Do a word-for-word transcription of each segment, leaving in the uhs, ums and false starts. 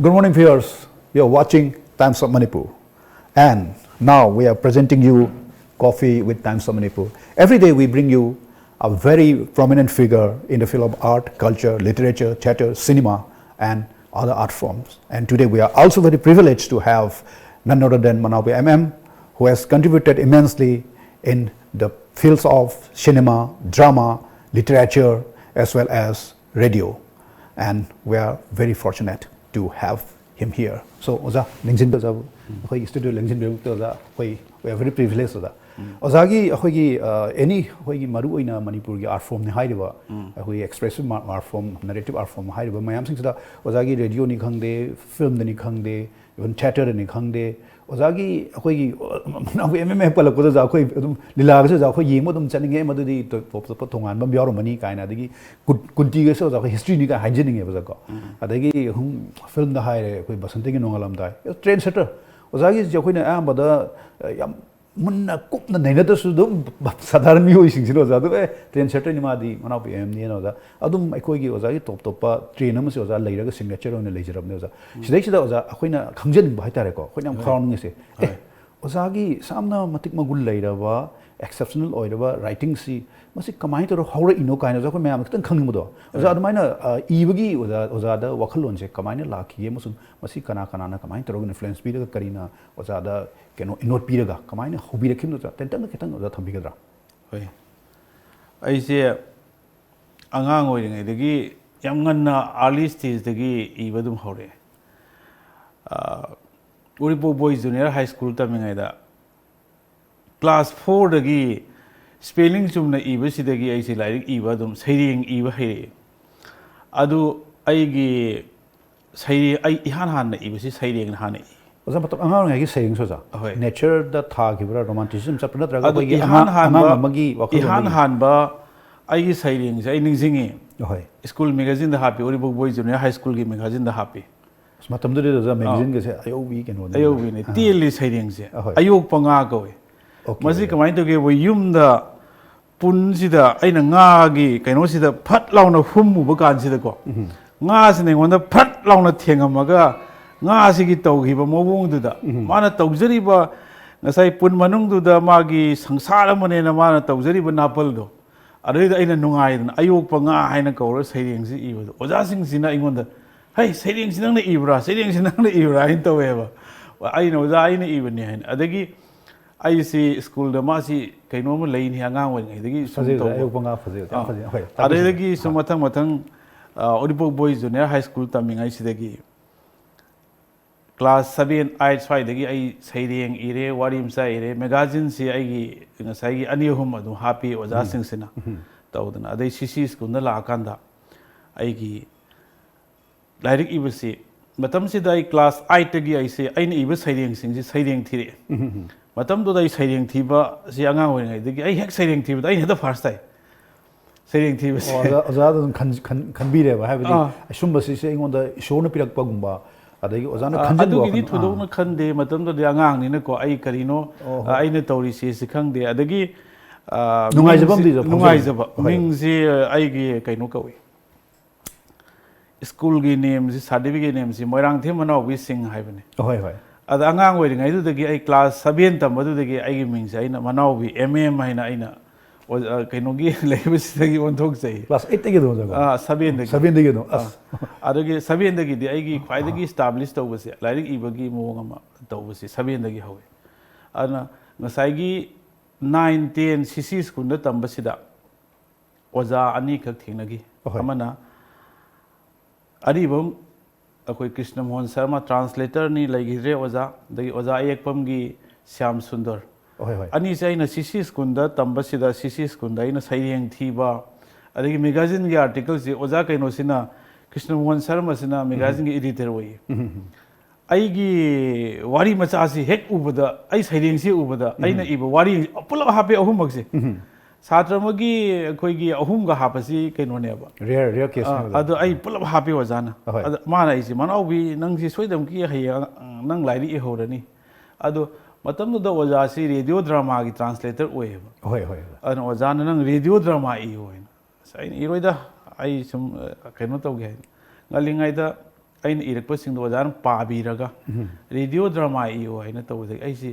Good morning, viewers. You're watching Times of Manipur. And now we are presenting you Coffee with Times of Manipur. Every day we bring you a very prominent figure in the field of art, culture, literature, theater, cinema, and other art forms. And today we are also very privileged to have none other than Manaopi M M, who has contributed immensely in the fields of cinema, drama, literature, as well as radio. And we are very fortunate to have him here. So, ꯑꯣꯖꯥ, ꯂꯦꯡꯁꯤꯟꯕꯤꯔꯛꯄ ꯑꯩꯈꯣꯏꯒꯤ studio ꯂꯦꯡꯁꯤꯟꯕꯤꯔꯛꯄꯗ ꯑꯣꯖꯥ, ꯑꯩꯈꯣꯏ, we are very privileged, ꯑꯣꯖꯥ꯫ ꯑꯣꯖꯥꯒꯤ ꯑꯩꯈꯣꯏꯒꯤ, ꯑ, any ꯑꯩꯈꯣꯏꯒꯤ ꯃꯔꯨ ꯑꯣꯏꯅ ꯃꯅꯤꯄꯨꯔꯒꯤ art formꯅꯤ ꯍꯥꯏꯔꯤꯕ, ꯑꯩꯈꯣꯏꯒꯤ expressive ma-, art form, narrative art form ꯍꯥꯏꯔꯤꯕ ꯃꯌꯥꯝꯁꯤꯡꯁꯤꯗ ꯑꯣꯖꯥꯒꯤ radioꯅꯤ ꯈꯪꯗꯦ, filmꯗꯅꯤ ꯈꯪꯗꯦ, even theatreꯗꯅꯤ ꯈꯪꯗꯦ, ꯑꯣꯖꯥꯒꯤ ꯑꯩꯈꯣꯏꯒꯤ, ꯑ, ꯃꯅꯥꯎ M M ꯍꯦꯛ ꯄꯜꯂꯛꯄꯗ ꯑꯣꯖꯥ ꯑꯩꯈꯣꯏ ꯑꯗꯨꯝ ꯂꯤꯂꯥꯒꯁꯦ ꯑꯣꯖꯥ ꯑꯩꯈꯣꯏ ꯌꯦꯡꯕ ꯑꯗꯨꯝ ꯆꯠꯅꯤꯡꯉꯦ, ꯃꯗꯨꯗꯤ ꯇꯣꯞ ꯇꯣꯞꯄ ꯇꯣꯉꯥꯟꯕ ꯑꯃ ꯌꯥꯎꯔꯝꯃꯅꯤ ꯀꯥꯏꯅ, ꯑꯗꯒꯤ ꯀꯨꯟ-, ꯀꯨꯟꯇꯤꯒꯁꯦ ꯑꯣꯖꯥ ꯑꯩꯈꯣꯏ historyꯅꯤ ꯀꯥꯏꯅ ꯍꯥꯏꯖꯅꯤꯡꯉꯦꯕ ꯑꯣꯖꯥꯀꯣ꯫ ꯑꯗꯒꯤ ꯑꯍꯨꯝ filmꯗ ꯍꯥꯏꯔꯦ ꯑꯩꯈꯣꯏ ꯕꯁꯟꯇꯒꯤ ꯅꯣꯡꯉꯥꯜꯂꯝꯗꯥꯏ, trendsetter꯫ ꯑꯣꯖꯥꯒꯤꯁꯦ ꯑꯩꯈꯣꯏꯅ ꯑꯌꯥꯝꯕꯗ, ꯑ, ꯌꯥꯝ ꯃꯨꯟꯅ ꯀꯨꯞꯅ ꯅꯩꯅꯗ꯭ꯔꯁꯨ ꯑꯗꯨꯝ ꯁꯥꯙꯥꯔꯟ ꯃꯤꯑꯣꯏꯁꯤꯡꯁꯤꯅ ꯑꯣꯖꯥ ꯑꯗꯨꯝ, "ꯑꯦ, trendsetterꯅꯤ ꯃꯥꯗꯤ, ꯃꯅꯥꯎ M Mꯅꯦꯅ" ꯑꯣꯖꯥ꯫ ꯑꯗꯨꯝ ꯑꯩꯈꯣꯏꯒꯤ ꯑꯣꯖꯥꯒꯤ ꯇꯣꯞ ꯇꯣꯞꯄ trend ꯑꯃꯁꯨ ꯑꯣꯖꯥ ꯂꯩꯔꯒ signature ꯑꯣꯏꯅ ꯂꯩꯖꯔꯕꯅꯦ ꯑꯣꯖꯥ꯫ ꯁꯤꯗꯩꯁꯤꯗ ꯑꯣꯖꯥ ꯑꯩꯈꯣꯏꯅ ꯈꯪꯖꯅꯤꯡꯕ ꯍꯥꯏꯇꯥꯔꯦꯀꯣ, ꯑꯩꯈꯣꯏꯅ ꯌꯥꯝ ꯍꯣꯏ꯫ ꯈꯧꯔꯥꯡꯅꯤꯡꯉꯤꯁꯦ, "ꯑꯦ, ꯍꯣꯏ꯫ ꯑꯣꯖꯥꯒꯤ ꯁꯥꯝꯅ ꯃꯇꯤꯛ ꯃꯒꯨꯟ ꯂꯩꯔꯕ, exceptional ꯑꯣꯏꯔꯕ writingꯁꯤ ꯃꯁꯤ ꯀꯃꯥꯏꯅ ꯇꯧꯔꯒ ꯍꯧꯔꯛꯏꯅꯣ?" ꯀꯥꯏꯅ ꯑꯣꯖꯥ ꯑꯩꯈꯣꯏ ꯃꯌꯥꯝꯅ ꯈꯤꯇꯪ ꯈꯪꯅꯤꯡꯕꯗꯣ꯫ ꯑꯣꯖꯥ, ꯍꯣꯏ꯫ ꯑꯗꯨꯃꯥꯏꯅ, ꯑ, ꯏꯕꯒꯤ ꯑꯣꯖꯥ, ꯑꯣꯖꯥꯗ ꯋꯥꯈꯜꯂꯣꯟꯁꯦ ꯀꯃꯥꯏꯅ ꯂꯥꯛꯈꯤꯒꯦ ꯑꯃꯁꯨꯡ ꯃꯁꯤ ꯀꯅꯥ ꯀꯅꯥꯅ ꯀꯃꯥꯏꯅ ꯇꯧꯔꯒ influence ꯄꯤꯔꯒ, ꯀꯔꯤꯅ ꯑꯣꯖꯥꯗ ꯀꯩꯅꯣ input ꯄꯤꯔꯒ ꯀꯃꯥꯏꯅ ꯍꯧꯕꯤꯔꯛꯈꯤꯕꯅꯣ? ꯇꯦꯟꯇꯛꯅ ꯈꯤꯇꯪ ꯑꯣꯖꯥ ꯊꯝꯕꯤꯒꯗ꯭ꯔꯥ? ꯍꯣꯏ꯫ ꯑꯩꯁꯦ ꯑꯉꯥꯡ ꯑꯣꯏꯔꯤꯉꯩꯗꯒꯤ ꯌꯥꯝ ꯉꯟꯅ early stageꯗꯒꯤ ꯏꯕ ꯑꯗꯨꯝ ꯍꯧꯔꯛꯑꯦ꯫ ꯑ, ꯎꯔꯤꯄꯣꯛ Boys Junior High School ꯇꯝꯃꯤꯉꯩꯗ class fourꯗꯒꯤ spelling ꯆꯨꯝꯅ ꯏꯕꯁꯤꯗꯒꯤ ꯑꯩꯁꯦ ꯂꯥꯏꯔꯤꯛ ꯏꯕ ꯑꯗꯨꯝ ꯁꯩꯔꯦꯡ ꯏꯕ ꯍꯩꯔꯛꯑꯦ꯫ ꯑꯗꯨ ꯑꯩꯒꯤ ꯁꯩꯔꯦꯡ, ꯑꯩ ꯏꯍꯥꯟ ꯍꯥꯟꯅ ꯏꯕꯁꯤ ꯁꯩꯔꯦꯡꯅ ꯍꯥꯟꯅ ꯏ꯫ ꯑꯣꯖꯥ, ꯃꯇꯝ ꯑꯉꯥꯡ ꯑꯣꯏꯔꯤꯉꯩꯒꯤ ꯁꯩꯔꯦꯡꯁꯨ ꯑꯣꯖꯥ? ꯍꯣꯏ꯫ Natureꯗ ꯊꯥꯈꯤꯕ꯭ꯔꯥ, romanticism ꯆꯠꯄ꯭ꯔꯥ, ꯅꯠꯇ꯭ꯔꯒ ꯑꯗꯨ ꯑꯩꯈꯣꯏꯒꯤ ꯏꯍꯥꯟ ꯑꯉꯥꯡ, ꯍꯥꯟꯕ, ꯑꯉꯥꯡ ꯑꯃꯒꯤ ꯋꯥꯈꯜꯂꯣꯟꯗꯒꯤ? ꯏꯍꯥꯟ ꯍꯥꯟꯕ ꯑꯩꯒꯤ ꯁꯩꯔꯦꯡꯁꯦ ꯑꯩ ꯅꯤꯡꯁꯤꯡꯉꯤ꯫ ꯍꯣꯏ꯫ School magazineꯗ ꯍꯥꯞꯄꯤ, ꯎꯔꯤꯄꯣꯛ Boys Junior High Schoolꯒꯤ magazineꯗ ꯍꯥꯞꯄꯤ꯫ ꯑꯁ, ꯃꯇꯝꯗꯨꯗꯤ ꯑꯣꯖꯥ ꯑꯥ꯫ Magazineꯒꯁꯦ ꯑꯌꯧꯕꯤ ꯀꯩꯅꯣꯅꯤ꯫ ꯑꯌꯧꯕꯤꯅꯤ꯫ ꯑꯥ꯫ ꯇꯦꯜꯂꯤ ꯁꯩꯔꯦꯡꯁꯦ꯫ ꯑꯍꯣꯏ꯫ ꯑꯌꯣꯛꯄ ꯉꯥ ꯀꯧꯏ꯫ Okay, ꯃꯁꯤ ꯑꯣꯖꯥ꯫ ꯀꯃꯥꯏꯅ ꯇꯧꯒꯦ? ꯑꯩꯈꯣꯏ ꯌꯨꯝꯗ ꯄꯨꯟꯁꯤꯗ ꯑꯩꯅ ꯉꯥꯒꯤ ꯀꯩꯅꯣꯁꯤꯗ ꯐꯠ ꯂꯥꯎꯅ ꯍꯨꯝꯃꯨꯕ ꯀꯥꯟꯁꯤꯗꯀꯣ, ꯎꯝ꯫ ꯉꯥꯁꯤꯅ ꯑꯩꯉꯣꯟꯗ ꯐꯠ ꯂꯥꯎꯅ ꯊꯦꯡꯉꯝꯃꯒ ꯉꯥꯁꯤꯒꯤ ꯇꯧꯈꯤꯕ ꯃꯑꯣꯡꯗꯨꯗ, ꯎꯝ꯫ ꯃꯥꯅ ꯇꯧꯖꯔꯤꯕ ꯉꯁꯥꯏ ꯄꯨꯟ ꯃꯅꯨꯡꯗꯨꯗ ꯃꯥꯒꯤ ꯁꯪꯁꯥꯔ ꯑꯃꯅꯦꯅ ꯃꯥꯅ ꯇꯧꯖꯔꯤꯕ ꯅꯥꯄꯜꯗꯣ, ꯑꯗꯨꯗꯩꯗ ꯑꯩꯅ ꯅꯨꯡꯉꯥꯏꯗꯅ ꯑꯌꯣꯛꯄ ꯉꯥ ꯍꯥꯏꯅ ꯀꯧꯔꯒ ꯁꯩꯔꯦꯡꯁꯤ ꯏꯕꯗꯣ, ꯑꯣꯖꯥꯁꯤꯡꯁꯤꯅ ꯑꯩꯉꯣꯟꯗ, "ꯍꯩ, ꯁꯩꯔꯦꯡꯁꯤ ꯅꯪꯅ ꯏꯕ꯭ꯔꯥ? ꯁꯩꯔꯦꯡꯁꯤ ꯅꯪꯅ ꯏꯕ꯭ꯔꯥ?" ꯍꯥꯏꯅ ꯇꯧꯋꯦꯕ꯫ ꯑꯩꯅ, "ꯑꯣꯖꯥ, ꯑꯩꯅ ꯏꯕꯅꯤ" ꯍꯥꯏꯅ꯫ ꯑꯗꯒꯤ ꯑꯩꯁꯤ ꯁ꯭ꯀꯨꯜꯗ ꯃꯥꯁꯤ ꯀꯩꯅꯣꯝꯃ ꯂꯩꯅꯤ, ꯑꯉꯥꯡ ꯑꯣꯏꯔꯤꯉꯩꯗꯒꯤ ꯁꯨꯝ ꯐꯖꯩ, ꯐꯖꯩ, ꯇꯧꯕ꯫ ꯑꯌꯣꯛꯄ ꯉꯥ ꯐꯖꯩ, ꯌꯥꯝ ꯑꯥ꯫ ꯐꯖꯩ꯫ ꯍꯣꯏ, ꯇꯥꯛꯄꯤꯁꯤꯅ꯫ ꯑꯗꯩꯗꯒꯤ ꯁꯨꯝ ꯍꯣꯏ꯫ ꯃꯊꯪ ꯃꯊꯪ, ꯑ, Uripok boys junior high school ꯇꯝꯃꯤꯉꯩꯁꯤꯗꯒꯤ ꯀ꯭ꯂꯥꯁ ꯁꯚꯦꯟ, ꯑꯩꯠ ꯁ꯭ꯋꯥꯏꯗꯒꯤ ꯑꯩ ꯁꯩꯔꯦꯡ ꯏꯔꯦ, ꯋꯥꯔꯤ ꯃꯆꯥ ꯏꯔꯦ꯫ ꯃꯦꯒꯥꯖꯤꯟꯁꯤ ꯑꯩꯒꯤ ꯉꯁꯥꯏꯒꯤ ꯑꯅꯤ ꯑꯍꯨꯝ ꯑꯗꯨꯝ ꯍꯥꯞꯄꯤ ꯑꯣꯖꯥꯁꯤꯡꯁꯤꯅ ꯎꯝ꯫ ꯇꯧꯗꯅ꯫ ꯑꯗꯩ ꯁꯤ ꯁꯤ ꯁ꯭ꯀꯨꯜꯗ ꯂꯥꯛꯑꯀꯥꯟꯗ ꯑꯩꯒꯤ ꯂꯥꯏꯔꯤꯛ ꯏꯕꯁꯤ, ꯃꯇꯝꯁꯤꯗ ꯑꯩ ꯀ꯭ꯂꯥꯁ ꯑꯩꯠꯇꯒꯤ ꯑꯩꯁꯦ, ꯑꯩꯅ ꯏꯕ ꯁꯩꯔꯦꯡꯁꯤꯡꯁꯤ ꯁꯩꯔꯦꯡ ꯊꯤꯔꯛꯑꯦ꯫ ꯎꯝ, ꯎꯝ, ꯎꯝ꯫ ꯃꯇꯝꯗꯨꯗ ꯑꯩ ꯁꯩꯔꯦꯡ ꯊꯤꯕꯁꯤ ꯑꯉꯥꯡ ꯑꯣꯏꯔꯤꯉꯩꯗꯒꯤ ꯑꯩ ꯍꯦꯛ ꯁꯩꯔꯦꯡ ꯊꯤꯕꯗ ꯑꯩꯅ ꯍꯦꯛꯇ ꯐꯥꯔꯁ ꯇꯥꯏ꯫ ꯁꯩꯔꯦꯡ ꯊꯤꯕꯁꯦ꯫ ꯑꯣ, ꯑꯣꯖꯥ-, ꯑꯣꯖꯥꯗ ꯑꯗꯨꯝ ꯈꯟ-, ꯈꯟ-, ꯈꯟꯕꯤꯔꯦꯕ, ꯍꯥꯏꯕꯗꯤ ꯑꯥ꯫ ꯑꯁꯨꯝꯕꯁꯤꯁꯦ ꯑꯩꯉꯣꯟꯗ ꯏꯁꯣꯔꯅ ꯄꯤꯔꯛꯄꯒꯨꯝꯕ, ꯑꯗꯒꯤ ꯑꯣꯖꯥꯅ ꯑꯥ, ꯈꯟꯖꯤꯟꯕ ꯑꯗꯨꯒꯤꯗꯤ ꯋꯥꯈꯜ, ꯑꯥ꯫ ꯊꯣꯏꯗꯣꯛꯅ ꯈꯟꯗꯦ꯫ ꯃꯇꯝꯗꯨꯗꯗꯤ ꯑꯉꯥꯡꯅꯤꯅꯀꯣ, ꯑꯩ ꯀꯔꯤꯅꯣ, ꯑꯣ, ꯑꯥ, ꯍꯣꯏ꯫ ꯑꯩꯅ ꯇꯧꯔꯤꯁꯦ ꯁꯤ ꯈꯪꯗꯦ꯫ ꯑꯗꯒꯤ, ꯑꯥ, ꯅꯨꯡꯉꯥꯏꯖꯕ ꯃꯤꯡꯁꯦ-, ꯑꯃꯗꯤ ꯐꯥꯎꯖꯩ꯫ ꯅꯨꯡꯉꯥꯏꯖꯕ꯫ ꯍꯣꯏ꯫ ꯃꯤꯡꯁꯦ ꯑꯩꯒꯤ ꯀꯩꯅꯣ ꯀꯧꯏ꯫ ꯁ꯭ꯀꯨꯜꯒꯤ ꯅꯦꯝꯁꯤ, ꯁꯥꯔꯇꯤꯐꯤꯀꯦꯠ ꯅꯦꯝꯁꯤ ꯃꯣꯏꯔꯥꯡꯊꯦꯝ ꯃꯅꯥꯎꯕꯤ ꯁꯤꯡ ꯍꯥꯏꯕꯅꯤ꯫ ꯍꯣꯏ, ꯍꯣꯏ꯫ ꯑꯗ ꯑꯉꯥꯡ ꯑꯣꯏꯔꯤꯉꯩꯗꯨꯗꯒꯤ ꯑꯩ ꯀ꯭ꯂꯥꯁ ꯁꯚꯦꯟ ꯇꯝꯕꯗꯨꯗꯒꯤ ꯑꯩꯒꯤ ꯃꯤꯡꯁꯦ ꯑꯩꯅ ꯃꯅꯥꯎꯕꯤ ꯑꯦꯝ ꯑꯦꯝ ꯍꯥꯏꯅ ꯑꯩꯅ ꯑꯣꯖꯥ, ꯀꯩꯅꯣꯒꯤ ꯂꯩꯕꯁꯤꯗꯒꯤ ꯑꯣꯟꯊꯣꯛꯆꯩ꯫ ꯀ꯭ꯂꯥꯁ ꯑꯩꯠꯇꯒꯤ ꯑꯗꯨꯝ ꯑꯣꯖꯥꯀꯣ? ꯑꯥ, ꯁꯚꯦꯟꯗꯒꯤ꯫ ꯁꯚꯦꯟꯗꯒꯤ ꯑꯗꯨꯝ, ꯑꯥ꯫ ꯑꯁ꯫ ꯑꯗꯨꯒꯤ ꯁꯚꯦꯟꯗꯒꯤꯗꯤ ꯑꯩꯒꯤ ꯈ꯭ꯋꯥꯏꯗꯒꯤ ꯑꯥ꯫ ꯏꯁꯇꯥꯕ꯭ꯂꯤꯁ ꯇꯧꯕꯁꯦ, ꯂꯥꯏꯔꯤꯛ ꯏꯕꯒꯤ ꯃꯑꯣꯡ ꯑꯃ ꯇꯧꯕꯁꯦ ꯁꯚꯦꯟꯗꯒꯤ ꯍꯧꯋꯤ꯫ ꯑꯗꯨꯅ ꯉꯁꯥꯏꯒꯤ ꯅꯥꯏꯟ, ꯇꯦꯟ ꯁꯤ ꯁꯤ ꯁ꯭ꯀꯨꯜꯗ ꯇꯝꯕꯁꯤꯗ ꯑꯣꯖꯥ ꯑꯅꯤꯈꯛ ꯊꯦꯡꯅꯈꯤ꯫ ꯑꯍꯣꯏ꯫ ꯑꯃꯅ ꯑꯔꯤꯕꯝ ꯑꯩꯈꯣꯏ ꯀ꯭ꯔꯤꯁꯅ ꯃꯣꯍꯟ ꯁꯔꯃ, ꯇ꯭ꯔꯥꯟꯁꯂꯦꯇꯔꯅꯤ, ꯂꯩꯈꯤꯗ꯭ꯔꯦ ꯑꯣꯖꯥ꯫ ꯑꯗꯒꯤ ꯑꯣꯖꯥ ꯑꯌꯦꯛꯄꯝꯒꯤ ꯁ꯭ꯌꯥꯝ ꯁꯨꯟꯗꯔ꯫ ꯍꯣꯏ, ꯍꯣꯏ꯫ ꯑꯅꯤꯁꯦ ꯑꯩꯅ ꯁꯤ ꯁꯤ ꯁ꯭ꯀꯨꯜꯗ ꯇꯝꯕꯁꯤꯗ, ꯁꯤ ꯁꯤ ꯁ꯭ꯀꯨꯜꯗ ꯑꯩꯅ ꯁꯩꯔꯦꯡ ꯊꯤꯕ, ꯑꯗꯒꯤ ꯃꯦꯒꯥꯖꯤꯟꯒꯤ ꯑꯥꯔꯇꯤꯀꯜꯁꯤ ꯑꯣꯖꯥ ꯀꯩꯅꯣꯁꯤꯅ, ꯀ꯭ꯔꯤꯁꯅ ꯃꯣꯍꯟ ꯁꯔꯃꯁꯤꯅ ꯎꯝ꯫ ꯃꯦꯒꯥꯖꯤꯟꯒꯤ ꯏꯗꯤꯇꯔ ꯑꯣꯏꯌꯦ꯫ ꯎꯝ, ꯎꯝ, ꯎꯝ꯫ ꯑꯩꯒꯤ ꯋꯥꯔꯤ ꯃꯆꯥꯁꯤ ꯍꯦꯛ ꯎꯕꯗ, ꯑꯩ ꯁꯩꯔꯦꯡꯁꯤ ꯎꯕꯗ, ꯎꯝ꯫ ꯑꯩꯅ ꯏꯕ ꯋꯥꯔꯤ ꯄꯨꯂꯞ ꯍꯥꯞꯄꯦ, ꯑꯍꯨꯝꯃꯛꯁꯦ꯫ ꯎꯝ꯫ ꯁꯥꯇ꯭ꯔ ꯑꯃꯒꯤ ꯑꯩꯈꯣꯏꯒꯤ ꯑꯍꯨꯝꯒ ꯍꯥꯞꯄꯁꯤ ꯀꯩꯅꯣꯅꯦꯕ꯫ Rare, rare case ꯑꯥ, ꯅꯦꯕ꯫ ꯑꯗꯣ ꯑꯩ ꯄꯨꯂꯞ ꯍꯥꯞꯄꯦ ꯑꯣꯖꯥꯅ꯫ ꯑꯍꯣꯏ꯫ ꯑꯗ ꯃꯥꯅ ꯑꯩꯁꯦ, "ꯃꯅꯥꯎꯕꯤ, ꯅꯪꯁꯤ ꯁꯣꯏꯗꯅꯃꯛꯀꯤ ꯍꯌꯦꯡ ꯅꯪ ꯂꯥꯏꯔꯤꯛ ꯏꯍꯧꯔꯅꯤ"꯫ ꯑꯗꯣ ꯃꯇꯝꯗꯨꯗ ꯑꯣꯖꯥꯁꯤ ꯔꯦꯗꯤꯑꯣ ꯗ꯭ꯔꯃꯥꯒꯤ ꯇ꯭ꯔꯥꯟꯁꯂꯦꯇꯔ ꯑꯣꯏꯌꯦꯕ꯫ ꯍꯣꯏ, ꯍꯣꯏ, ꯍꯣꯏ꯫ ꯑꯗꯨꯅ ꯑꯣꯖꯥꯅ, "ꯅꯪ ꯔꯦꯗꯤꯑꯣ ꯗ꯭ꯔꯃꯥ ꯏꯌꯨ" ꯍꯥꯏꯅ꯫ ꯑꯁ, ꯑꯩꯅ ꯏꯔꯣꯏꯗ, ꯑꯩ ꯁꯨꯝ, ꯑ, ꯀꯩꯅꯣ ꯇꯧꯒꯦ ꯍꯥꯏꯅ꯫ ꯉꯜꯂꯤꯉꯩꯗ ꯑꯩꯅ ꯏꯔꯛꯄꯁꯤꯡꯗꯣ ꯑꯣꯖꯥꯅ ꯄꯥꯕꯤꯔꯒ ꯔꯦꯗꯤꯑꯣ ꯗ꯭ꯔꯃꯥ ꯏꯌꯨ ꯍꯥꯏꯅ ꯇꯧꯕꯗꯒꯤ ꯑꯩꯁꯤ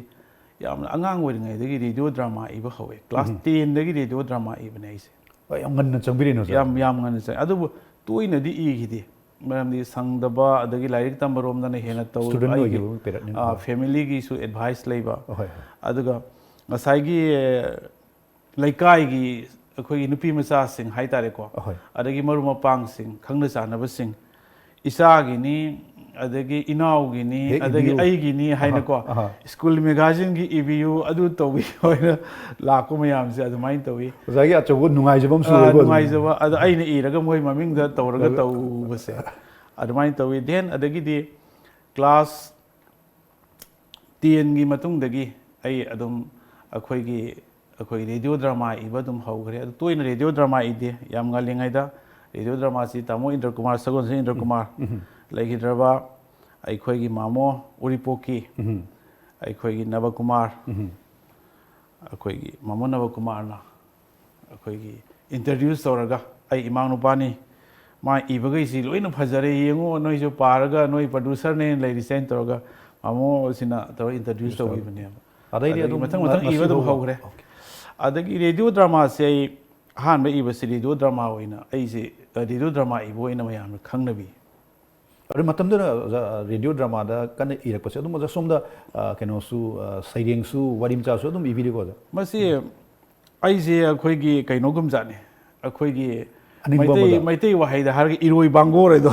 ꯌꯥꯝꯅ ꯑꯉꯥꯡ ꯑꯣꯏꯔꯤꯉꯩꯗꯒꯤ ꯔꯦꯗꯤꯑꯣ ꯗ꯭ꯔꯃꯥ ꯏꯕ ꯍꯧꯋꯦ꯫ ꯀ꯭ꯂꯥꯁ ꯇꯦꯟꯗꯒꯤ ꯔꯦꯗꯤꯑꯣ ꯗ꯭ꯔꯃꯥ ꯏꯕꯅꯦ ꯑꯩꯁꯦ꯫ ꯍꯣꯏ, ꯌꯥꯝ ꯉꯟꯅ ꯆꯪꯕꯤꯔꯦꯅꯦ ꯑꯣꯖꯥ꯫ ꯌꯥꯝ ꯌꯥꯝ ꯉꯟꯅ ꯆꯪꯉꯦ꯫ ꯑꯗꯨꯕꯨ ꯇꯣꯏꯅꯗꯤ ꯏꯈꯤꯗꯦ, ꯃꯔꯝꯗꯤ ꯁꯪꯗꯕ, ꯑꯗꯒꯤ ꯂꯥꯏꯔꯤꯛ ꯇꯝꯕꯔꯣꯝꯗꯅ ꯍꯦꯟꯅ ꯇꯧ Student ꯑꯩꯒꯤ, ꯑꯣꯏꯈꯤꯕ period ꯅꯤꯅ꯫ ꯑ, familyꯒꯤꯁꯨ advice ꯂꯩꯕ꯫ ꯑꯍꯣꯏ꯫ ꯑꯗꯨꯒ ꯉꯁꯥꯏꯒꯤ ꯂꯩꯀꯥꯏꯒꯤ ꯑꯩꯈꯣꯏꯒꯤ ꯅꯨꯄꯤ ꯃꯆꯥꯁꯤꯡ ꯍꯥꯏꯇꯥꯔꯦꯀꯣ, ꯑꯍꯣꯏ꯫ ꯑꯗꯒꯤ ꯃꯔꯨꯞ ꯃꯄꯥꯡꯁꯤꯡ, ꯈꯪꯅ ꯆꯥꯟꯅꯕꯁꯤꯡ, ꯏꯆꯥꯒꯤꯅꯤ, ꯑꯗꯒꯤ ꯏꯅꯥꯎꯒꯤꯅꯤ, ꯍꯦꯛ ꯑꯗꯒꯤ ꯏꯕꯤꯌꯨ꯫ ꯑꯩꯒꯤꯅꯤ ꯍꯥꯏꯅꯀꯣ, ꯑꯍꯥ꯫ ꯁ꯭ꯀꯨꯜ ꯃꯦꯒꯥꯖꯤꯟꯒꯤ ꯏꯕꯤꯌꯨ, ꯑꯗꯨ ꯇꯧꯕꯤꯌꯨ ꯍꯥꯏꯅ ꯂꯥꯛꯄ ꯃꯌꯥꯝꯁꯦ ꯑꯗꯨꯃꯥꯏꯅ ꯇꯧꯋꯤ꯫ ꯑꯣꯖꯥꯒꯤ ꯑꯆꯧꯕ ꯅꯨꯡꯉꯥꯏꯖꯕ ꯑꯃꯁꯨ ꯑꯥ, ꯑꯣꯏꯕ ꯑꯗꯨꯝ꯫ ꯅꯨꯡꯉꯥꯏꯖꯕ, ꯑꯗ ꯑꯩꯅ ꯏꯔꯒ ꯃꯣꯏ ꯃꯃꯤꯡꯗ ꯇꯧꯔꯒ ꯇꯧꯔꯒ꯫ ꯇꯧꯕꯁꯦ ꯑꯗꯨꯃꯥꯏꯅ ꯇꯧꯋꯤ꯫ Then ꯑꯗꯒꯤꯗꯤ ꯀ꯭ꯂꯥꯁ ꯇꯦꯟꯒꯤ ꯃꯇꯨꯡꯗꯒꯤ ꯑꯩ ꯑꯗꯨꯝ ꯑꯩꯈꯣꯏꯒꯤ, ꯑꯩꯈꯣꯏ ꯔꯦꯗꯤꯑꯣ ꯗ꯭ꯔꯃꯥ ꯏꯕ ꯑꯗꯨꯝ ꯍꯧꯈ꯭ꯔꯦ꯫ ꯑꯗꯨ ꯇꯣꯏꯅ ꯔꯦꯗꯤꯑꯣ ꯗ꯭ꯔꯃꯥ ꯏꯗꯦ, ꯌꯥꯝ ꯉꯜꯂꯤꯉꯩꯗ ꯔꯦꯗꯤꯑꯣ ꯗ꯭ꯔꯃꯥꯁꯤ ꯇꯥꯃꯣ ꯏꯟꯗ꯭ꯔ ꯀꯨꯃꯥꯔ, ꯁꯒꯣꯜꯁꯦꯝ ꯏꯟꯗ꯭ꯔ ꯀꯨꯃꯥꯔ ꯂꯩꯈꯤꯗ꯭ꯔꯕ, ꯑꯩꯈꯣꯏꯒꯤ ꯃꯥꯃꯣ ꯎꯔꯤꯄꯣꯛꯀꯤ, ꯎꯝ꯫ ꯑꯩꯈꯣꯏꯒꯤ ꯅꯕ ꯀꯨꯃꯥꯔ, ꯎꯝ꯫ ꯑꯩꯈꯣꯏꯒꯤ ꯃꯥꯃꯣ ꯅꯕ ꯀꯨꯃꯥꯔꯅ ꯑꯩꯈꯣꯏꯒꯤ introduce ꯇꯧꯔꯒ, "ꯑꯩ ꯏꯃꯥ ꯅꯨꯄꯥꯅꯤ, ꯃꯥ ꯏꯕꯈꯩꯁꯤ ꯂꯣꯏꯅ ꯐꯖꯔꯦ, ꯌꯦꯡꯉꯣ, ꯅꯣꯏꯁꯨ ꯄꯥꯔꯒ ꯅꯣꯏ producerꯅꯦꯅ ꯂꯩꯔꯤꯁꯦꯅ" ꯇꯧꯔꯒ ꯃꯥꯃꯣꯁꯤꯅ ꯇꯧꯔꯒ introduce ꯇꯧꯈꯤꯕꯅꯦꯕ꯫ ꯑꯗꯩꯗꯤ ꯑꯗꯒꯤ ꯑꯗꯨꯝ ꯃꯊꯪ ꯃꯊꯪ ꯉꯁꯤ ꯏꯕ ꯑꯗꯨꯝ ꯐꯥꯎꯕ꯫ ꯍꯧꯈ꯭ꯔꯦ꯫ Okay꯫ ꯑꯗꯒꯤ ꯔꯦꯗꯤꯑꯣ ꯗ꯭ꯔꯃꯥꯁꯦ ꯑꯩ ꯑꯍꯥꯟꯕ ꯏꯕꯁꯤ ꯔꯦꯗꯤꯑꯣ ꯗ꯭ꯔꯃꯥ ꯑꯣꯏꯅ, ꯑꯩꯁꯦ ꯔꯦꯗꯤꯑꯣ ꯗ꯭ꯔꯃꯥ ꯏꯕ ꯑꯣꯏꯅ ꯃꯌꯥꯝꯅ ꯈꯪꯅꯕꯤ꯫ ꯑꯗꯨ ꯃꯇꯝꯗꯨꯗ ꯑꯣꯖꯥ ꯔꯦꯗꯤꯑꯣ ꯗ꯭ꯔꯃꯥꯗ ꯀꯟꯅ ꯏꯔꯛꯄꯁꯦ ꯑꯗꯨꯝ ꯑꯣꯖꯥ ꯁꯣꯝꯗ, ꯑ, ꯀꯩꯅꯣꯁꯨ, ꯑ, ꯁꯩꯔꯦꯡꯁꯨ ꯋꯥꯔꯤ ꯃꯆꯥꯁꯨ ꯑꯗꯨꯝ ꯏꯕꯤꯔꯤꯀꯣ ꯑꯣꯖꯥ? ꯃꯁꯤ ꯑꯩꯁꯦ ꯑꯩꯈꯣꯏꯒꯤ ꯀꯩꯅꯣꯒꯨꯝꯖꯥꯠꯅꯤ, ꯑꯩꯈꯣꯏꯒꯤ ꯑꯅꯤꯡꯕ ꯃꯩꯇꯩ, ꯑꯃꯗ꯫ ꯃꯩꯇꯩ ꯋꯥꯍꯩꯗ ꯍꯥꯏꯔꯒ ꯏꯔꯣꯏ ꯕꯥꯡꯒꯣꯔ ꯍꯥꯏꯗꯣ꯫